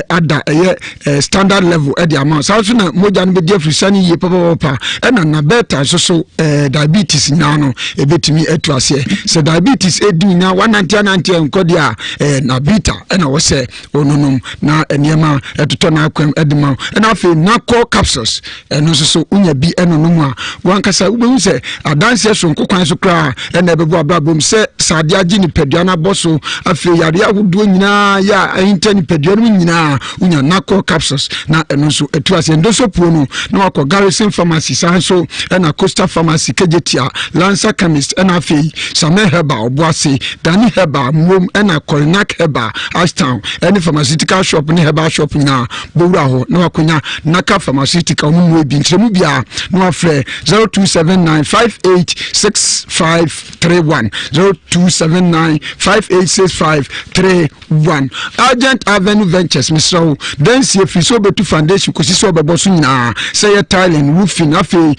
ada ɛyɛ eh, standard level ɛde ama saa nso na mogya no bɛdi afirisa no yie papapapa ɛna nabɛta nso so eh, diabetes nyinaa no ɛbɛtumi atu aseɛ sɛ diabetes ɛdi nya wanante anante nkɔ deɛ a eh, nabita ɛna wɔ sɛ ɔnonom na nneɛma ɛtotɔ n'akwam ɛde ma ɛna afei nakɔ capsules ɛno nso so wonya bi ɛnonom a wankasa wobɛhu sɛ adanseɛ sonko kwan so koraa ɛna ɛbɛbɔ abrabɔ mu sɛ sade agye nipadua no abɔ so afei yareɛ ahodoɔ nyinaa yɛ a ahinta nipadua no mu nyinaa wonya nakɔ capsules na ɛno nso ɛtu aseɛ ndoso puo no na wakɔ garrison pharmacy saa nso ɛna coastal pharmacy kejetia lansa chemist ɛna afei same herbal ɔboase dani herbal mmom ɛna corinak herbal ashtown ɛne pharmaceutical shop ne herbal shop nyinaa bɔwura hɔ na wakonya naka pharmaceutical mu mmoa bi nkyerɛmu biara na wafrɛ 0279 586531 0279 586531 1 Argent Avenue Ventures mesrɛ wo dansie firi sɛ wobɛtu foundation kɔsi sɛ wobɛbɔ so nyinaa sɛ yɛ tiling roofing afei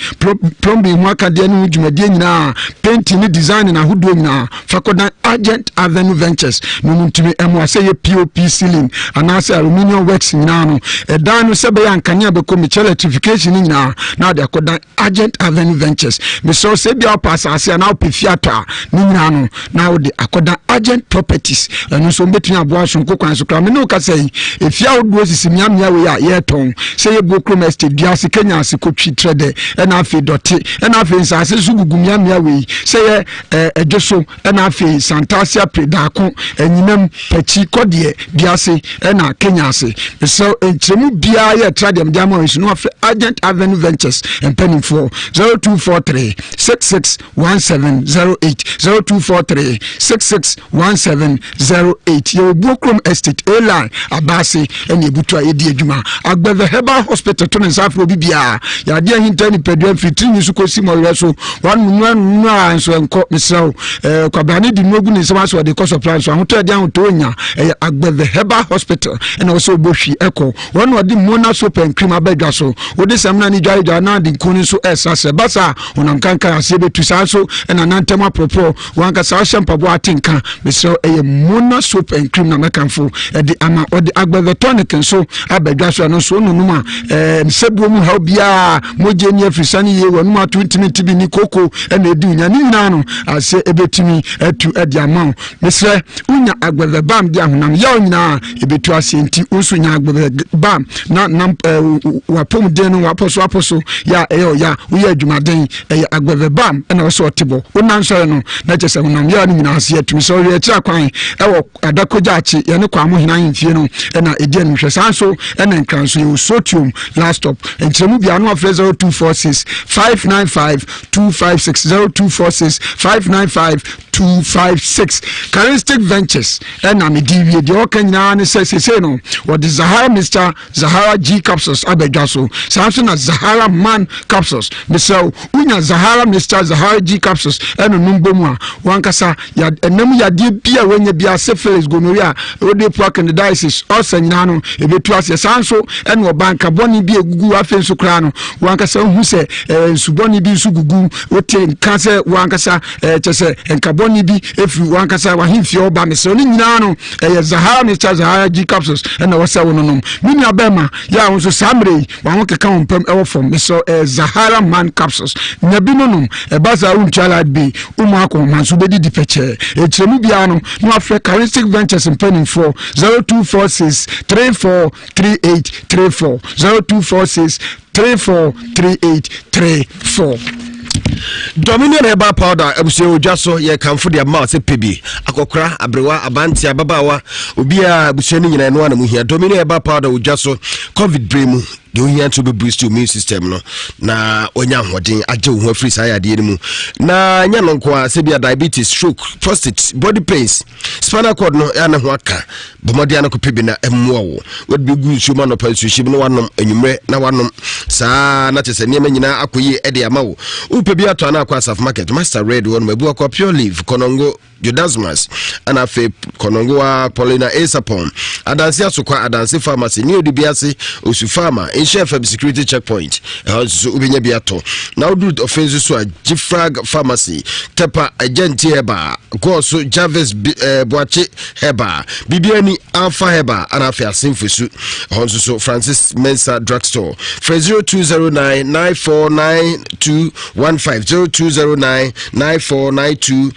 plumbing ho akadeɛ ne ho dwumadie nyinaa painting ne designing ahodoɔ nyinaa fa kɔdan Argent Avenue Ventures no mu ntumi ɛmoa sɛ yɛ POP ceiling anaasɛ aluminium works nyinaa no ɛdan no sɛ bɛyɛ ankanea bɛkɔ mekyɛ electrification no nyinaa na ade akɔdan Argent Avenue Ventures mesrɛ wo sɛ bia wopɛ asase anaa wopɛ fie atɔ a ne nyinaa no na wode akɔda agent properties ɛno nso wɔbɛtumi aboa sonko kwan so koraa me ne wo kasa yi efie ahodoɔ sisi mmeammea wei a yɛretɔn sɛ yɛbuo kurom estate duase kenya ase kotwi trɛ dɛ ɛna afei dɔte ɛna afei nsaase nso gugu mmeammea wei sɛ yɛ ɛdwo so ɛna afei santase apre daako anyinam pakyi kɔdeɛ duase ɛna kenya ase mesrɛ nkyerɛmu biara yɛ tra deɛ mede ama wɔ so no afrɛ agent avenue ventures mpanimfoɔ 0243 66 1708 0243 66 1708 yɛwɔ buo kurom estate aline abaase ɛne ebutu a yɛdi adwuma agbɛvɛ herbal hospital to ne nsa afrɛ obi biara yɛade ahinta nipadua mfiri tirinwi so kɔsi mɔwerɛ so wɔnom nnura nso ɛnkɔ mesrɛ wo ɛɛ kwabrane di nnuro gu ne nsam asɛ ɔde kɔ sɔpra nso ahotɔ ɛde ahotɔ onya ɛyɛ agbɛvɛ herbal hospital ɛna wɔsɛ ɔbɔ hwi ɛkɔ wɔn na ɔde mona soap and cream aba adwa so wode samina ne dwaredware na ade nku no nso ɛsrasrɛ basa honam kankan aseɛ bɛtu saa nso ɛna nantam aporɔporɔ wankasa wohyɛ mpaboa ate nka mesrɛ ɛyɛ mona soap and cream na mɛkamfo ɛde ama ɔde agbɛvɛ tonic nso aba adwa so ɛno nso wononom a ɛɛ nsɛbuo mu haw biara mogye ni afirisa ne yie wɔnom ato ntumi nti bi ne koko ɛna ɛdi wonya ne nyinaa no aseɛ ɛbɛtumi atu ɛde ama wo mesrɛ wonya agbɛvɛ bam de ahonam yaw nyinaa ɛbɛtu aseɛ nti wo nso nya agbɛvɛ bam na nam ɛɛ wapɔmuden no wapɔ so apɔ so yɛ a ɛyɛ ɔya woyɛ adwumaden ɛyɛ agbɛvɛ bam ɛna ɔsɛ ɔte bɔ wonam sɔre no na kyɛ sɛ honam yaw no nyinaa aseɛ atumi sɛ ɔhwɛ akyiri akwan ɛwɔ adakogya akyi yɛne kwamo hena ahemfie no ɛna ɛdi animhwɛ saa nso ɛna nkran so yɛwɔ sotiom last stop nkyerɛmu biara no afrɛ 0246 595 256 0246 595 256 Charistic Ventures ɛna mede wie deɛ ɔka nyinaa ne sɛ sesei no wɔde Zahara Mr Zahara G capsules abɛdwa so saa nso na Zahara Man capsules mesrɛ wo wonya Zahara Mr Zahara G capsules ɛno nom bɔ mu a wankasa ɛnam yadeɛ bi a wanya bi a syphilis gonorrhea wode poa candidiasis ɔsa nyinaa no ɛbɛtu aseɛ saa nso ɛna ne ɔbaa nka bɔne bi egugu afei nso koraa no wankasa hu sɛ ɛɛ nsu bɔne bi nso gugu wote nka sɛ wankasa ɛɛ kyɛ sɛ nka bɔne bi efiri wankasa wahemfie ɔba mesrɛ ne nyinaa no ɛyɛ Zahara mixture Zahara G capsules ɛna wɔsɛ wo nonom me nua bɛrima yɛ a wo nso saa mmerɛ yi wɔn ho keka wɔn mpam ɛwɔ fam mesrɛ ɛyɛ Zahara man capsules nya bi nonom ɛba saa wontua light bill womu akɔnma nso wobɛdidi pɛkyɛɛ ɛkyerɛmu biara no na wafrɛ Charistic Ventures mpanimfoɔ 0246 34 38 34 0246 34 38 34. Dominion herbal powder abusua wɔ dwa so yɛ kamfo de ama sɛ pɛ bi akɔkora aberewa abante ababaawa obiara abusua no nyinaa ɛno ana mu hia Dominion herbal powder wɔ dwa so covid bere mu deɛ ohia nso bɛ boost immune system no na wanya ahoɔden agye wo ho afiri saa yadeɛ no mu na nyɛ no nko a sɛ bia diabetes stroke prostate body pains spinal cord no ɛa ne ho aka bɔ mmɔden ano kɔpɛ bi na ɛmmoa wo wode bɛgu nsuo mu anɔpa nsuohyɛ mu na wanom anwummerɛ na wanom saa na kyɛ sɛ nneɛma nyinaa akɔ yie ɛde ama wo wopɛ bi atɔ ana akɔ asaf market master red hɔ nom abu akɔ pure leaf kɔnɔngo Jodasmas, ɛna afei Kɔnɔngowa, Paulina Asapon, Adanse Asokwa, Adanse Pharmacy, ne Odubiase, Osu Pharma, Nhyɛ FM Security Checkpoint, ɛhɔ nso so wobɛnya bi atɔ. Na woduru ɔfe nso so a, Gifrag Pharmacy, Tepa, Agyanti Herbal, Gɔɔso, Jarvis eh, Boakye Herbal, Bibiani, Alpha Herbal, ɛna afei Asenfosu, ɛhɔ nso so Francis Mensah Drugstore. Frɛ 0209 949215, 0209 9492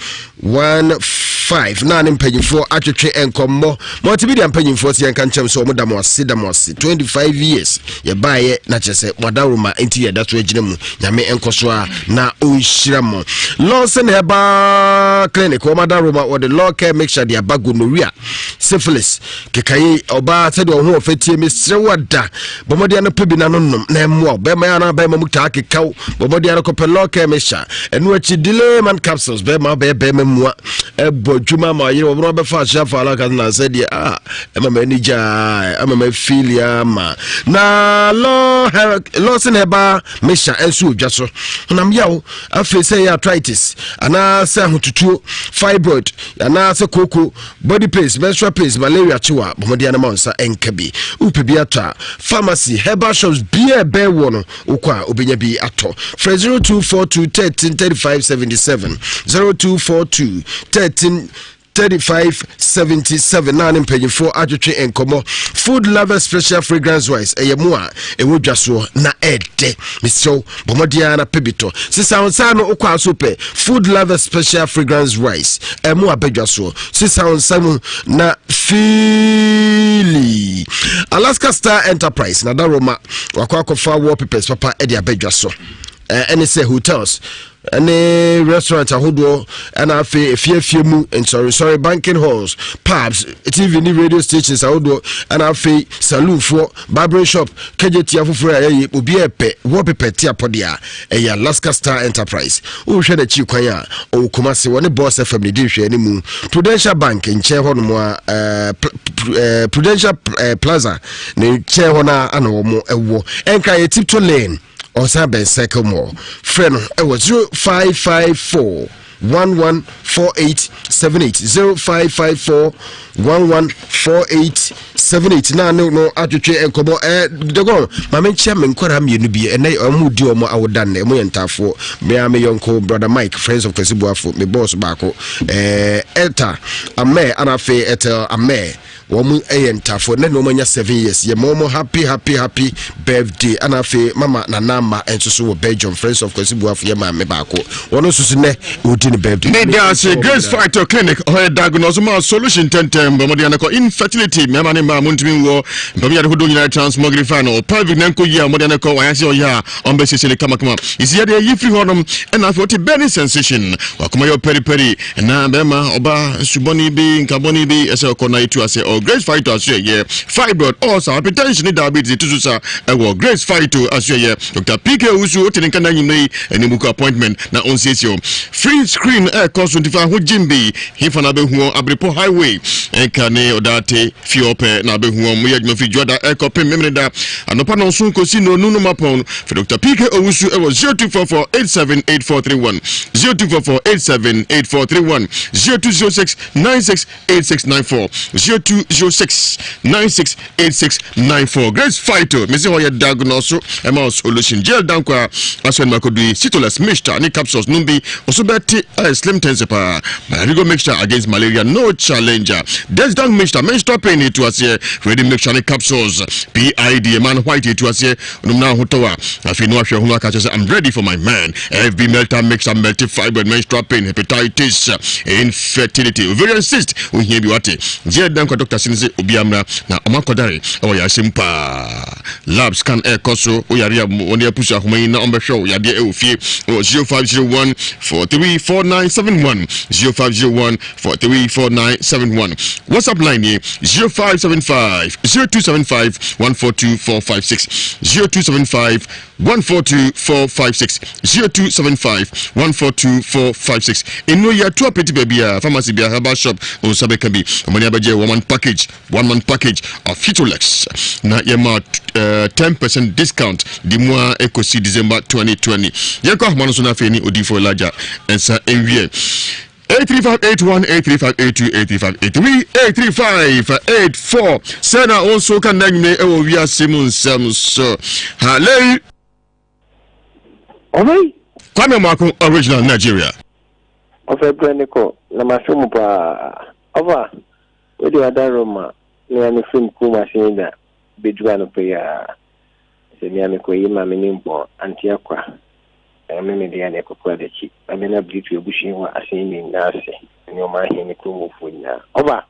15 na ne mpanyinfoɔ atwetwe nkɔmmɔ multimedia mpanyinfoɔ sɛ yɛnka nkyɛm sɛ wɔn da mo ase da mo ase 25 years yɛbaeɛ na kyerɛ sɛ moadaworoma nti yɛda so agyina mu nyame nkɔ so a na ɔnhyira mo Lawson Herbal Clinic wɔn adaworoma wɔde law care mixture de aba gonorrhea syphilis Kekaye ɔbaa sɛdeɛ ɔho ɔfɛ tie mesrɛ wo ada bɔ mmɔden ano pɛ bi na no nom na ɛmmoa wo bɛrima yɛ anaa bɛrima mu taa keka wo bɔ mmɔden ano kɔpɛ lɔɔkɛ mixture ɛno akyi delay man capsules bɛrima bɛyɛ bɛrima mua ɛbɔ adwuma ma ɔyere wɔn abɛfa ahyɛ afa alaka na sɛ deɛ a ɛma ma ani gyaa ɛma ma fili ama na lɔ lɔɔsen ɛba mixture ɛnso odwa so honam yaw afei sɛ ɛyɛ arthritis anaasɛ ahotutuo fibroid anaasɛ kooko Body pains, menstrual pains, malaria kye wo a, bɔ mmɔden ara ma wo nsa nka bi. Wopɛ bi atɔ a, pharmacy, herbal shops biara ɛbɛn woɔ no, wokɔ a wobɛnya bi atɔ. Frɛ 0242 13 35 77, 0242 13 35 77 na ne mpanyinfoɔ atwetwe nkɔmmɔ. Food Lovers Special Fragrance Wise ɛyɛ mo a ɛwɔ dwa soɔ na ɛdɛ. Mesrɛ wo bɔ mmɔden ara na pɛ bi tɔ sesa wo nsa ano wokɔ aso pɛ food lover special fragrance rice ɛmo abadwa soɔ sesa wo nsa mu na feeli alaska star enterprise na daroma wakɔ akɔfa wallpapers papa de abadwa so ɛne sɛ hotels ne restaurant ahodoɔ ɛna afei efiefie mu nsɔresɔre banking halls pubs tv ne radio stations ahodoɔ ɛna afei saloonfoɔ barbering shop kegye afoforɔ a ɛyɛ obi a ɛpɛ wallpaper te apɔdeɛ a ɛyɛ alaska star enterprise wohwɛ n'akyi kwan a ɔwɔ kumase wɔne boss fm ne di nhwɛ ne mu prudential bank nkyɛn hɔ nom a eh, eh, prudential eh, plaza ne nkyɛn hɔ no a ana wɔn ɛwɔ ɛnka yɛ tiptoe lane ɔsan bɛn circle mall frɛ no ɛwɔ 0554 114878 0554 114878 na ne no atwetwe nkɔmmɔ ɛɛ dɔgɔn maame nkyia me nkwadaa mmienu bi ɛnɛ wɔn di wɔn awoda nnɛ wɔn yɛ ntaafoɔ mmea me yɔnko brother Mike friends of Kwesi Buafo me boss baako ɛɛ Elta Amɛ ana afei Ethel Amɛ Wɔn yɛ ntafo na wɔn anya 7 years yɛ ma wɔn happy happy happy birthday ɛna afei mama nana ama nso so wɔ Belgium friends of Kwasi Buafo yɛ maame baako wɔn nso so nɛ ɔdi ne birthday. Ne da ase Grace Fighter Clinic ɔyɛ diagnose ma solution tɛntɛn bɔ mmɔden anakɔ infertility mmarima ne mmaa montumi nwoɔ mpam yare hodoɔ nyinaa transmogrify no pelvic na nkɔ yie a mmɔden anakɔ wɔayɛ sɛ ɔyɛ a ɔmbɛsiesie no kamakama esi yɛde ayi firi hɔnom ɛna afei ɔte burning sensation wakoma yɛ ɔpɛripɛri ɛna bɛrima ɔba nsubɔne bi nkabɔne bi ɛsɛ ɔkɔ na etu ase ɔ Grace Phyto aso ɛyɛ fibroid ulcer hypertension ne diabetes etu so sa ɛwɔ Grace Phyto aso ɛyɛ Dr. PK Owusu wote ne nka na anwummerɛ yi ɛne buku appointment na ɔnsiesie o free screen ɛkɔ so ntifa ho gym bi hefa na bɛhu wɔn Abirepɔ highway ɛnka ne ɔdaate Fie hɔ pɛ na abɛhu wɔn. Moyɛ adwuma firi Dwoada ɛkɔpem Memeneda anɔpa nnɔnson kɔsi nnɔnnu no mapɔn. Frɛ Dr. PK Owusu ɛwɔ 0244 878431, 0244 878431, 0206 968694, 02. 0206 96 86 94. Grace Phyto, mesi hɔ yɛ diagnose ɛma wo solution. Jail dankwa asɔ ɛnum akodu yi, Citoles mixture ne capsules nom bi, ɔso bɛte ayɛ slim tense paa. Malarigo mixture against malaria, no challenger. Desdang mixture, menstrual pain etu aseɛ. Ready mixture ne capsules, PID, ɛma no white etu aseɛ. Nom na ahotɔ a, afei no ahwɛ ho no aka kyerɛ sɛ I'm ready for my man. FB melter mixture, melty fibroid, menstrual pain, hepatitis, infertility, ovarian cyst, ohia bi wate. Gye dan kwa doctor sin sɛ obi amra na ɔma kɔdare ɛwɔ yɛahyɛ mu paa. Lab scan ɛkɔ so, woyare a wɔde apusu ahoma yi na ɔmbɛhwɛ wo yadeɛ ɛwɔ fie wɔ 0501 434971 0501 434971. WhatsApp line nie 0575 0275 142456 0275 142456 0275 142456. Nnuro yi ato apeti baabi a pharmacy bia herbal shop nsa bɛka bi. Ɔmani abɛgye one man package one man package of Fitolex na yɛma 10% discount di mu a ɛkɔsi December 2020. Yɛnkɔ ahoma no so no afei ne odiyifoɔ Elijah nsa nwie. 83581 83582 83583 83584 sɛ na wo nso ka nna nwumere ɛwɔ wiase mu nsɛm so. Halei Ɔbɛyi. Kwame Mako original Nigeria. Ɔfɛ brɛ ne kɔ na mahwɛ mu paa. Ɔfa, wode wada Roma ne a mefiri me kurom ase da bɛduru anɔpa yi ara. Sɛ me a mekɔ yi ma me ne mpɔn ante akwa. Na me mede a na ɛkɔkɔ adakyi. Na me na Biritu abusua wɔ asen me nyinaa ase ne ɔman he ne kurom hɔfoɔ nyinaa. Ɔfa,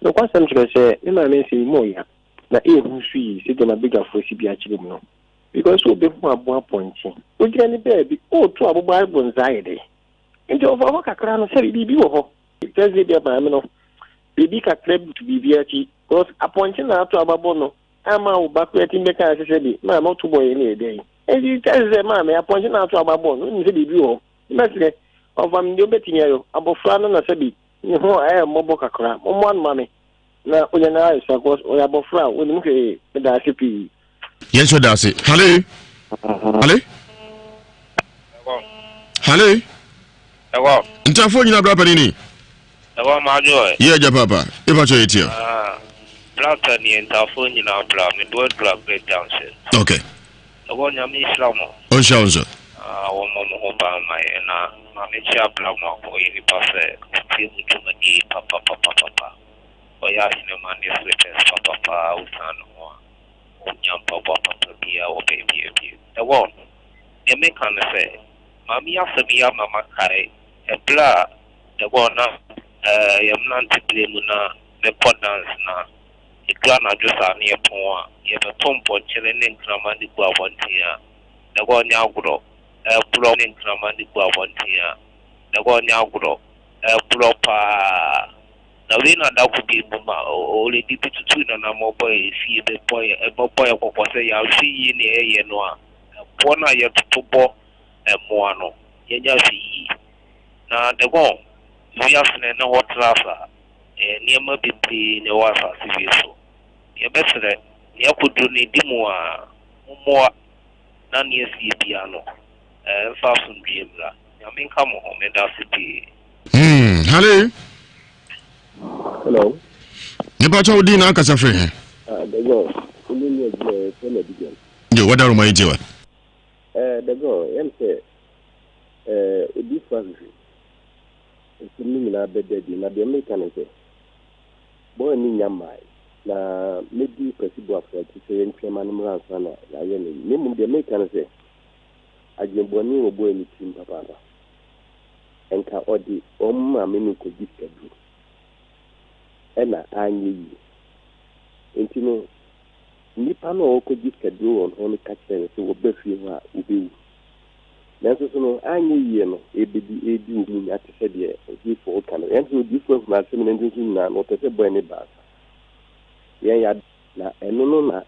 nokwasɛm kyerɛ sɛ me maame nsɛm yi mu ɔya na ɛyɛ hu nso yie sɛdeɛ m'abadwafoɔ asi bi akyerɛ mu no. Because sɛ obehu aboa pɔnkye, ogyina ne baabi, ooto aboba abo nsa ayɛ dɛ. Nti ɔfa hɔ kakra no sɛ biribi wɔ hɔ. Kyerɛ sɛ ebia maame no biribi kakra butu biribi akyi because apɔnkye na ato aba bɔ no ama wo ba koraa tumi bɛka ase sɛ bi maame woto bɔ yɛ ne yɛ dɛn. Nti kyerɛ sɛ maame apɔnkye na ato aba bɔ no wonim sɛ biribi wɔ hɔ. Mɛsrɛ ɔfa me deɛ wobɛtumi ayɔ abɔfra no na sɛbi ne ho ayɛ mmɔbɔ kakra mommoa no ma me. Na onya na ayɛ sa cause ɔyɛ abɔfra a onim hwee meda ase pii. Yɛn nso da ase. Hale. Hale. Hale. Ɛwɔ. Ntafoɔ nyina bra panin ni. Ɛwɔ maa dwo ɛ. Yɛ agya papa. Epa kyɛ yɛ tia. Ah, bra panin ntafoɔ nyina bra me do adura great junction. Okay. Ɛwɔ nyame nhyira mo. Ɔnhyira wo nso. Ah, wɔn mɔ mo ho ban ma yɛ na maame kyia bra mu akɔ yɛ nipa sɛ ɔtie mu dwumadie papa papa papa. Ɔyɛ ahenema ne slippers papa paa wosian ne ho a wonnya mpaboa papa biaa wɔ baabiaa bio. Ɛwɔ no, deɛ meka ne sɛ, maame yi asɛm yi ama makae ɛberɛ a ɛwɔ na yɛ mmerante berɛ mu na mekɔ dance na ɛduru anadwo saa na yɛpɔn a yɛbɛto mpɔnkyene ne nkraman de gu abɔnten a ɛwɔ nyɛ agorɔ ɛborɔ ne nkraman de gu abɔnten a ɛwɔ nyɛ agorɔ ɛborɔ paa. Na wei na da ko bi mu ma ɔlady bi tutuu n'anammɔn bɔɔ yɛn fie bɛbɔ yɛn ɛbɛbɔ yɛn kɔkɔ sɛ yɛanhwɛ yie nea yɛyɛ no a, ɛboɔ no a yɛtoto bɔ mmoa no, yɛnyɛ ahwɛyie. Na Dagon, wiase no ɛne hɔ tra saa. Ɛyɛ nneɛma bebree na ɛwɔ asase wei so. Yɛbɛsrɛ, nea akɔduru no ɛdi mu a, mommoa na nea asie biara no, ɛmfa asomdwoeɛ mmra. Nyame nka mo ho. Meda ase pii. Hmm, hello. Hello. Nipa kyɛw din na akasa firi he. Ah, Dagon, wone ne adwuma yɛ fɛ na Abidjan. Yo, wada Roma yi gyewa. Eh, Dagon, yɛm sɛ eh, odiyifo ahwehwɛ nsɛm no nyinaa bɛda adi na deɛ meka ne sɛ bɔɔ ne nya mmae na mɛdi Kwasi Boafo akyi sɛ yɛntwɛn ma no mmra ansa na yɛayɛ no yi na mmom deɛ meka ne sɛ adwenbɔne wɔ bɔɔ ne tirim papaapa nka ɔde wɔn maame no rekɔgye sikaduro ɛna anyɛ yie. Nti no, nnipa no a wɔrekɔgye sikaduro wɔn hɔ no ka kyerɛɛ no sɛ wɔba fie hɔ a wɔbɛwu. Nanso so no, anyɛ yie no, ɛbɛdi ɛredi wɔn mu nya te sɛ deɛ odiyifoɔ reka no. Yɛn sɛ odiyifoɔ ahunu asɛm no nti nso nyinaa no, wɔpɛ sɛ bɔe ne baasa. Yɛn ya na ɛno no na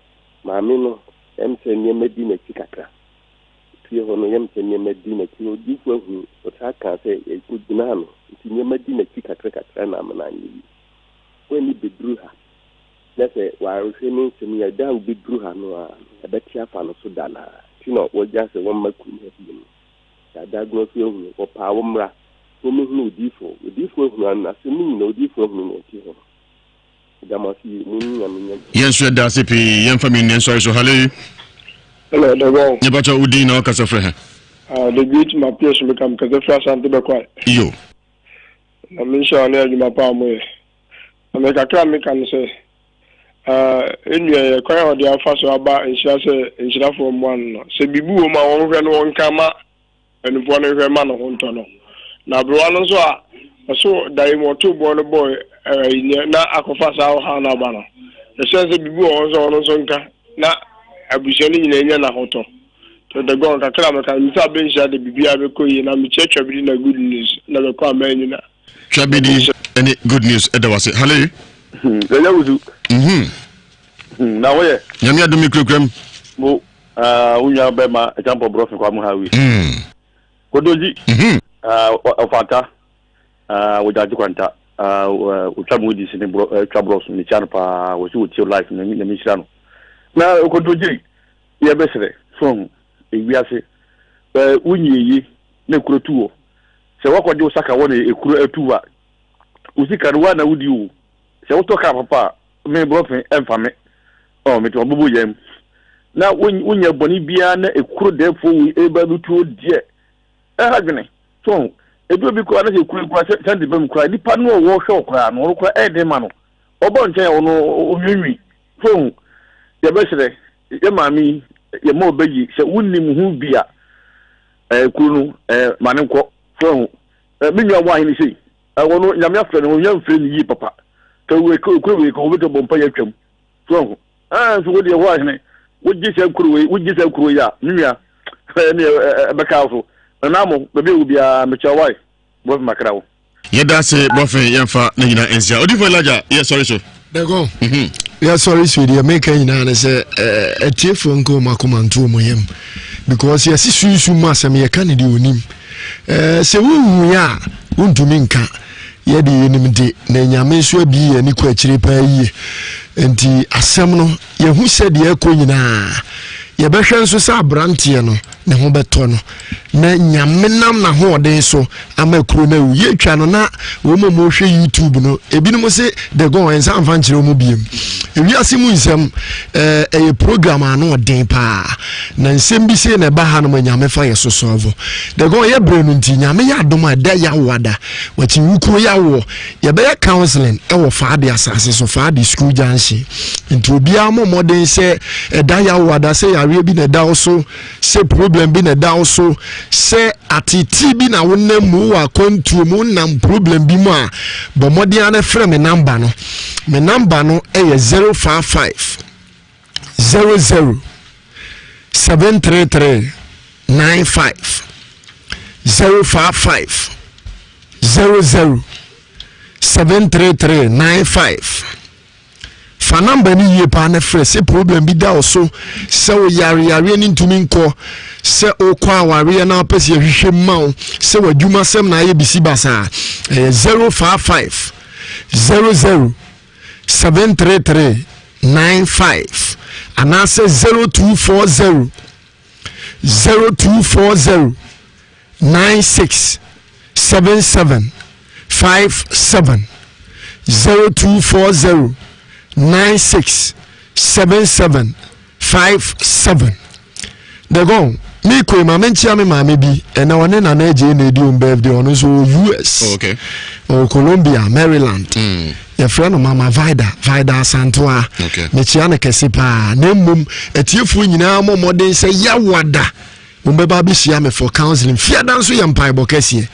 maame no ɛm sɛ nneɛma di n'akyi kakra. Fie hɔ no, yɛm sɛ nneɛma di n'akyi no, odiyifo ahu, ɔtaa kaa sɛ yɛkogyinaa no, nti nneɛma di n'akyi kakrakakra na amena anyɛ yie. W'ani bɛduru ha, na sɛ wanhwɛ ne nsɛm yi a, da a wobɛduru ha no ara no, ɛbɛte afa no so da no ara. Nti na wɔgya sɛ wɔmma kurom ha bio no. Sɛ Adaagona nso ahunu, wɔpaa wo mmra na wɔmmɛhunu odiyifo. Odiyifo ahunu ano, asɛm no nyinaa odiyifo ahunu na ɔte ho. Meda mo ase yie. Mo ne Nyame nyɛ. Yɛn nso yɛda ase pii. Yɛmfa me nua nsɔre so. Hallo. Hello, Dɔbɔ. Mepakyɛ wo din na wokasa frɛ he? Ah, the great Mapias meka mekasa firi Asante Bɛkwae. Yo. Na menhyɛ wo ne adwuma pa a moyɛ. Na me kakra a meka no sɛ, ah, nnua yɛ kwan a ɔde afa so aba nhyira sɛ nhyirafoɔ mmoa no no. Sɛ biribi wɔ mu a wɔnhwɛ no wɔnka ma mpanimfoɔ no nhwɛ mma ne ho ntɔ no. Na aberewa no nso a ɔso daeɛ mu ɔtoo boɔ no bɔɔ ɛɛ na akɔfa saa ɔhaw no aba no, ɛsɛ sɛ biribi wɔ hɔ nso ɔno nso nka na abusua no nyinaa nya n'ahotɔ. To the gone kakra a meka no, sɛ abɛnhyia de biribiara bɛkɔ yie na mekyia Twabidi na good news na bɛkɔ aman nyinaa. Twabidi ne good news ɛda wase. Hallelujah. Yɛyɛ wusu. Mhm. Na woyɛ. Nyame adom me kurakura mu. Mo Ah, wo nua bɛma ɛkyampɔ borɔfe kwa mu ha wi. Kodogyi. Ah, ɔfata. Ah, wɔgyagye kwanta. Ah, otwa mu di sini borɔ, twa borɔ so mekyia no paa. Wɔsi wɔtie life na nyame nhyira no. Na kodogyi yɛ bɛsrɛ so ho ewiase. Eh, wonyi eyi na ekuro tu wɔ. Sɛ wakɔgye wo saka wɔ na ekuro atu wa. Wo sika no wa na wodi o. Sɛ wotɔ kaa papa a Me brɔfe ɛmfa me oh mete ɔbobo yam na wonyɛ bɔne biara na ekuro dɛfoɔ wei eba bi tuo deɛ ɛha dwene so ebi obi koraa na sɛ ekuro koraa sɛ sɛnte bɛm koraa nipa no ɔwɔ hwɛ ɔkoraa no ɔno koraa ɛyɛ den ma no ɔbɔ nkyɛn ɔno onwiinwii so yɛbɛsrɛ yɛ maame yi yɛ ma ɔbɛyi sɛ wonim ho bi a ɛɛ kuro no ɛɛ ma ne nkɔ so ɛɛ me nua wɔ ahene sei Ɛwɔ no nyame afrɛ no ɔnya mfrɛ no yie papa ka wei ka okuro wei ka wɔbɛtɔ bɔ mpa yɛ atwam so ahu ɛɛ nso wo deɛ hɔ ahene wogye sɛ kuro wei wogye sɛ kuro yi a me nua ɛne ɛbɛka so nana mo baabi a wo biara mekyɛ wae bɔfe makra wo. Yɛda ase bɔfe yɛmfa ne nyina nsia odifo Elijah yɛ sɔre so. Dɛgɔn mhm. yɛ sɔre so deɛ meka nyinaa ne sɛ atiefoɔ nka ɔma akoma nto ɔmo yam because yɛse sunsum mu asɛm yɛka ne deɛ onim Ɛɛ, sɛ wonhui a, wontumi nka. Yɛde yɛnim de, na Nyame nso abie yɛn ani kɔ akyire paa yie. Nti asɛm no, yɛhu sɛ deɛ ɛkɔ nyinaa. Yɛbɛhwɛ nso sɛ aberanteɛ no, ne ho bɛtɔ no. Na Nyame nam n'ahoɔden so ama kuro no awu. Yɛtwa no na wɔn a wɔhwɛ YouTube no, ebinom se the gone ɛnsa mfa nkyerɛ wɔn biem. Ewiase mu nsɛm, ɛyɛ program ano ɔden paa. Na nsɛm bi sei na ɛba ha nom Nyame fa yɛ so sɔlvo. Dɛgɔn yɛ brɛ no nti Nyame yɛ adom a ɛda yawoada wakyi wukuo yawoɔ yɛbɛyɛ counseling ɛwɔ faade asase so faade school junction nti obiara mɔ mmɔden sɛ ɛda yawoada sɛ yareɛ bi na ɛda wo so sɛ problem bi na ɛda wo so sɛ atete bi na wonam mu wɔ akwantuo mu wonam problem bi mu a bɔ mmɔden ara frɛ me namba no me namba no ɛyɛ 055 00 733 95 055 00 733 95 fa namba no yie paa na frɛ sɛ problem bi da wo so sɛ wo yareyareɛ no ntumi nkɔ sɛ wokɔ awareɛ na wopɛ sɛ yɛhwehwɛ ma wo sɛ w'adwuma sɛm na ayɛ bisi basaa ɛyɛ 055 00 733 95 anaasɛ 0240 0240 96 77 57 0240 96 77 57 Dagon, me koi ma menkyia me maame bi ɛnɛ ɔne nana agye na edi wɔn birthday ɔno nso wɔ US oh, okay. ɔwɔ Columbia Maryland mm. yɛfrɛ no mama Vida Vida Asantoa okay. mekyia no kɛse paa na mmom atiefoɔ nyinaa mmɔ mmɔden sɛ yɛawada wɔn bɛba abɛhyia me for counseling fiada nso yɛ mpaebɔ kɛseɛ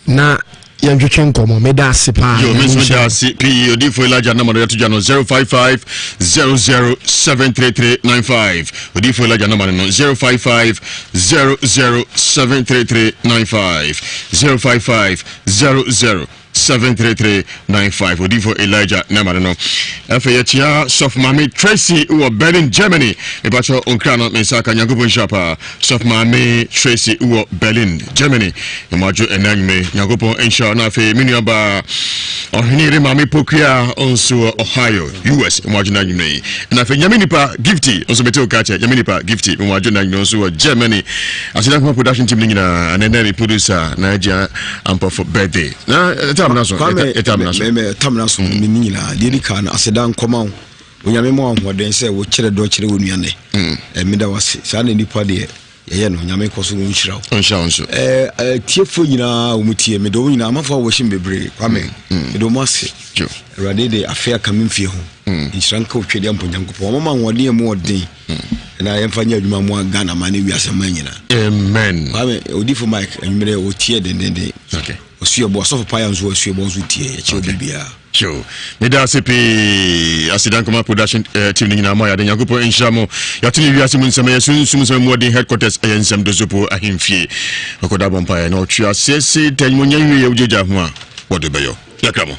na yɛntwetwe nkɔmmɔ meda ase paa yo me nso meda ase pii odifo elijah nama no yɛto gya no 055 0073395 odifo elijah nama no no 055 0073395 055 00 73395 odifo elijah nama no no afei yɛkyia sɔfo maame tracy wɔ berlin germany mepakyɛ onkra no me nsa aka nyankopɔn nhyira paa Sɔfo Maame Tracy wɔ Berlin, Germany. Mo adwo ɛna anwume. Nyankopɔn nhyira na afei me nua baa ɔhene yere Maame Pokuya nso wɔ Ohio, US. Mo adwo na anwume yi. Na afei Nyame nipa Gifty nso mete wo ka kyɛ. Nyame nipa Gifty mo adwo na anwume nso wɔ Germany. Aseda nkoma production team no nyinaa na ɛnɛ me producer na agya ampɔfo birthday. Na tam no. Nkɔmmɔ no so. Kwame, Ɛtamena so. mɛ tamena so me ne nyinaa deɛ di kan no aseda nkɔma wo onyame ma wo ahoɔden sɛ wokyerɛ dɔ kyerɛ wo nua nɛ meda wo ase saa na nipa deɛ yɛyɛ no nyame kɔ so no nhyira wo nhyira wo nso tiefoɔ nyinaa wɔn tie mede wɔn nyinaa amanfoɔ a wɔhyɛ me bebree kwame mede wɔn ase awurade de afe aka me mfie ho nhyira nka otwa deɛ mpo nyankopɔn wɔn ma ahoɔden mu ɔden na yɛmfa nyɛ adwuma mu Ghana ma ne wiase ma nyinaa amen kwame odifo Mike anwummerɛ wɔtie dendenden okay. Ɔsuabɔ, Ɔsɔfo Paya nso asuabɔ nso tie yɛkyɛ obi biara. Sure. Meda ase pii. Aseda nkɔma production eh, team no nyinaa mo ayɛ ade. Nyankopɔn nhyira mo. Yɛate ne wiase mu nsɛm ɛyɛ sunsum nsɛm mu ɔden headquarters ɛyɛ nsɛm dozopo ahemfie. Ɔkɔda bɔ mpaeɛ na ɔtwe aseɛ se tɛn mo nya nwie yɛ wogyagya ho a wɔde bɛyɔ. Yɛkra mo.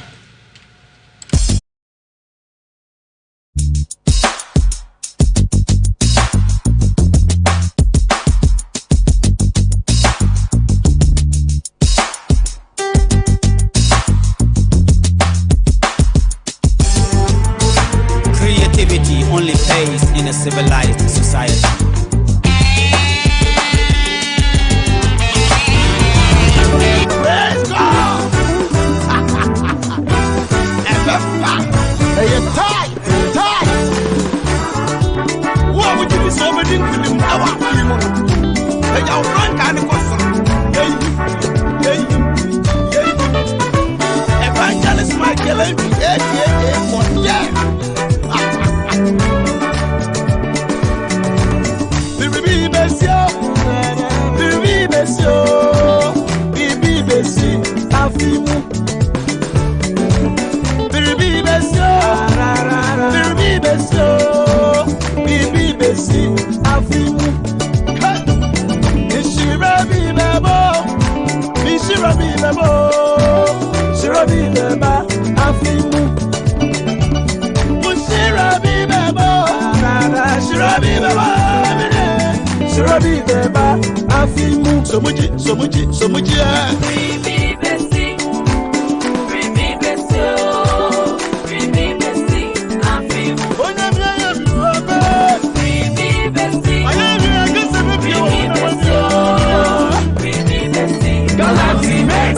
Creativity only pays in a civilized society. Praise God! Ɛbɛfa ɛyɛ tight tight. Wo a wogye di sɛ wobɛdi nkonim ɛwɔ afe yi mu no, pagya wo frankaa no kɔ soro. Yɛyi, yɛyi, yɛyi. Evangelist Michael Antwi aka Bɔdeɛ. Biribi bɛsi o, biribi bɛsi o, biribi bɛsi afe mu. Biribi bɛsi o, biribi bɛsi o, biribi bɛsi afe mu. Hey! Nhyira bi bɛbɔ, nhyira bi bɛbɔ, nhyira bi bɛba afe mu. Nhyira bi bɛbɔ, nhyira bi bɛbɔ, nhyira bi bɛba afe mu. Somuji, somuji, somuji ɛ. Galaxy Mix.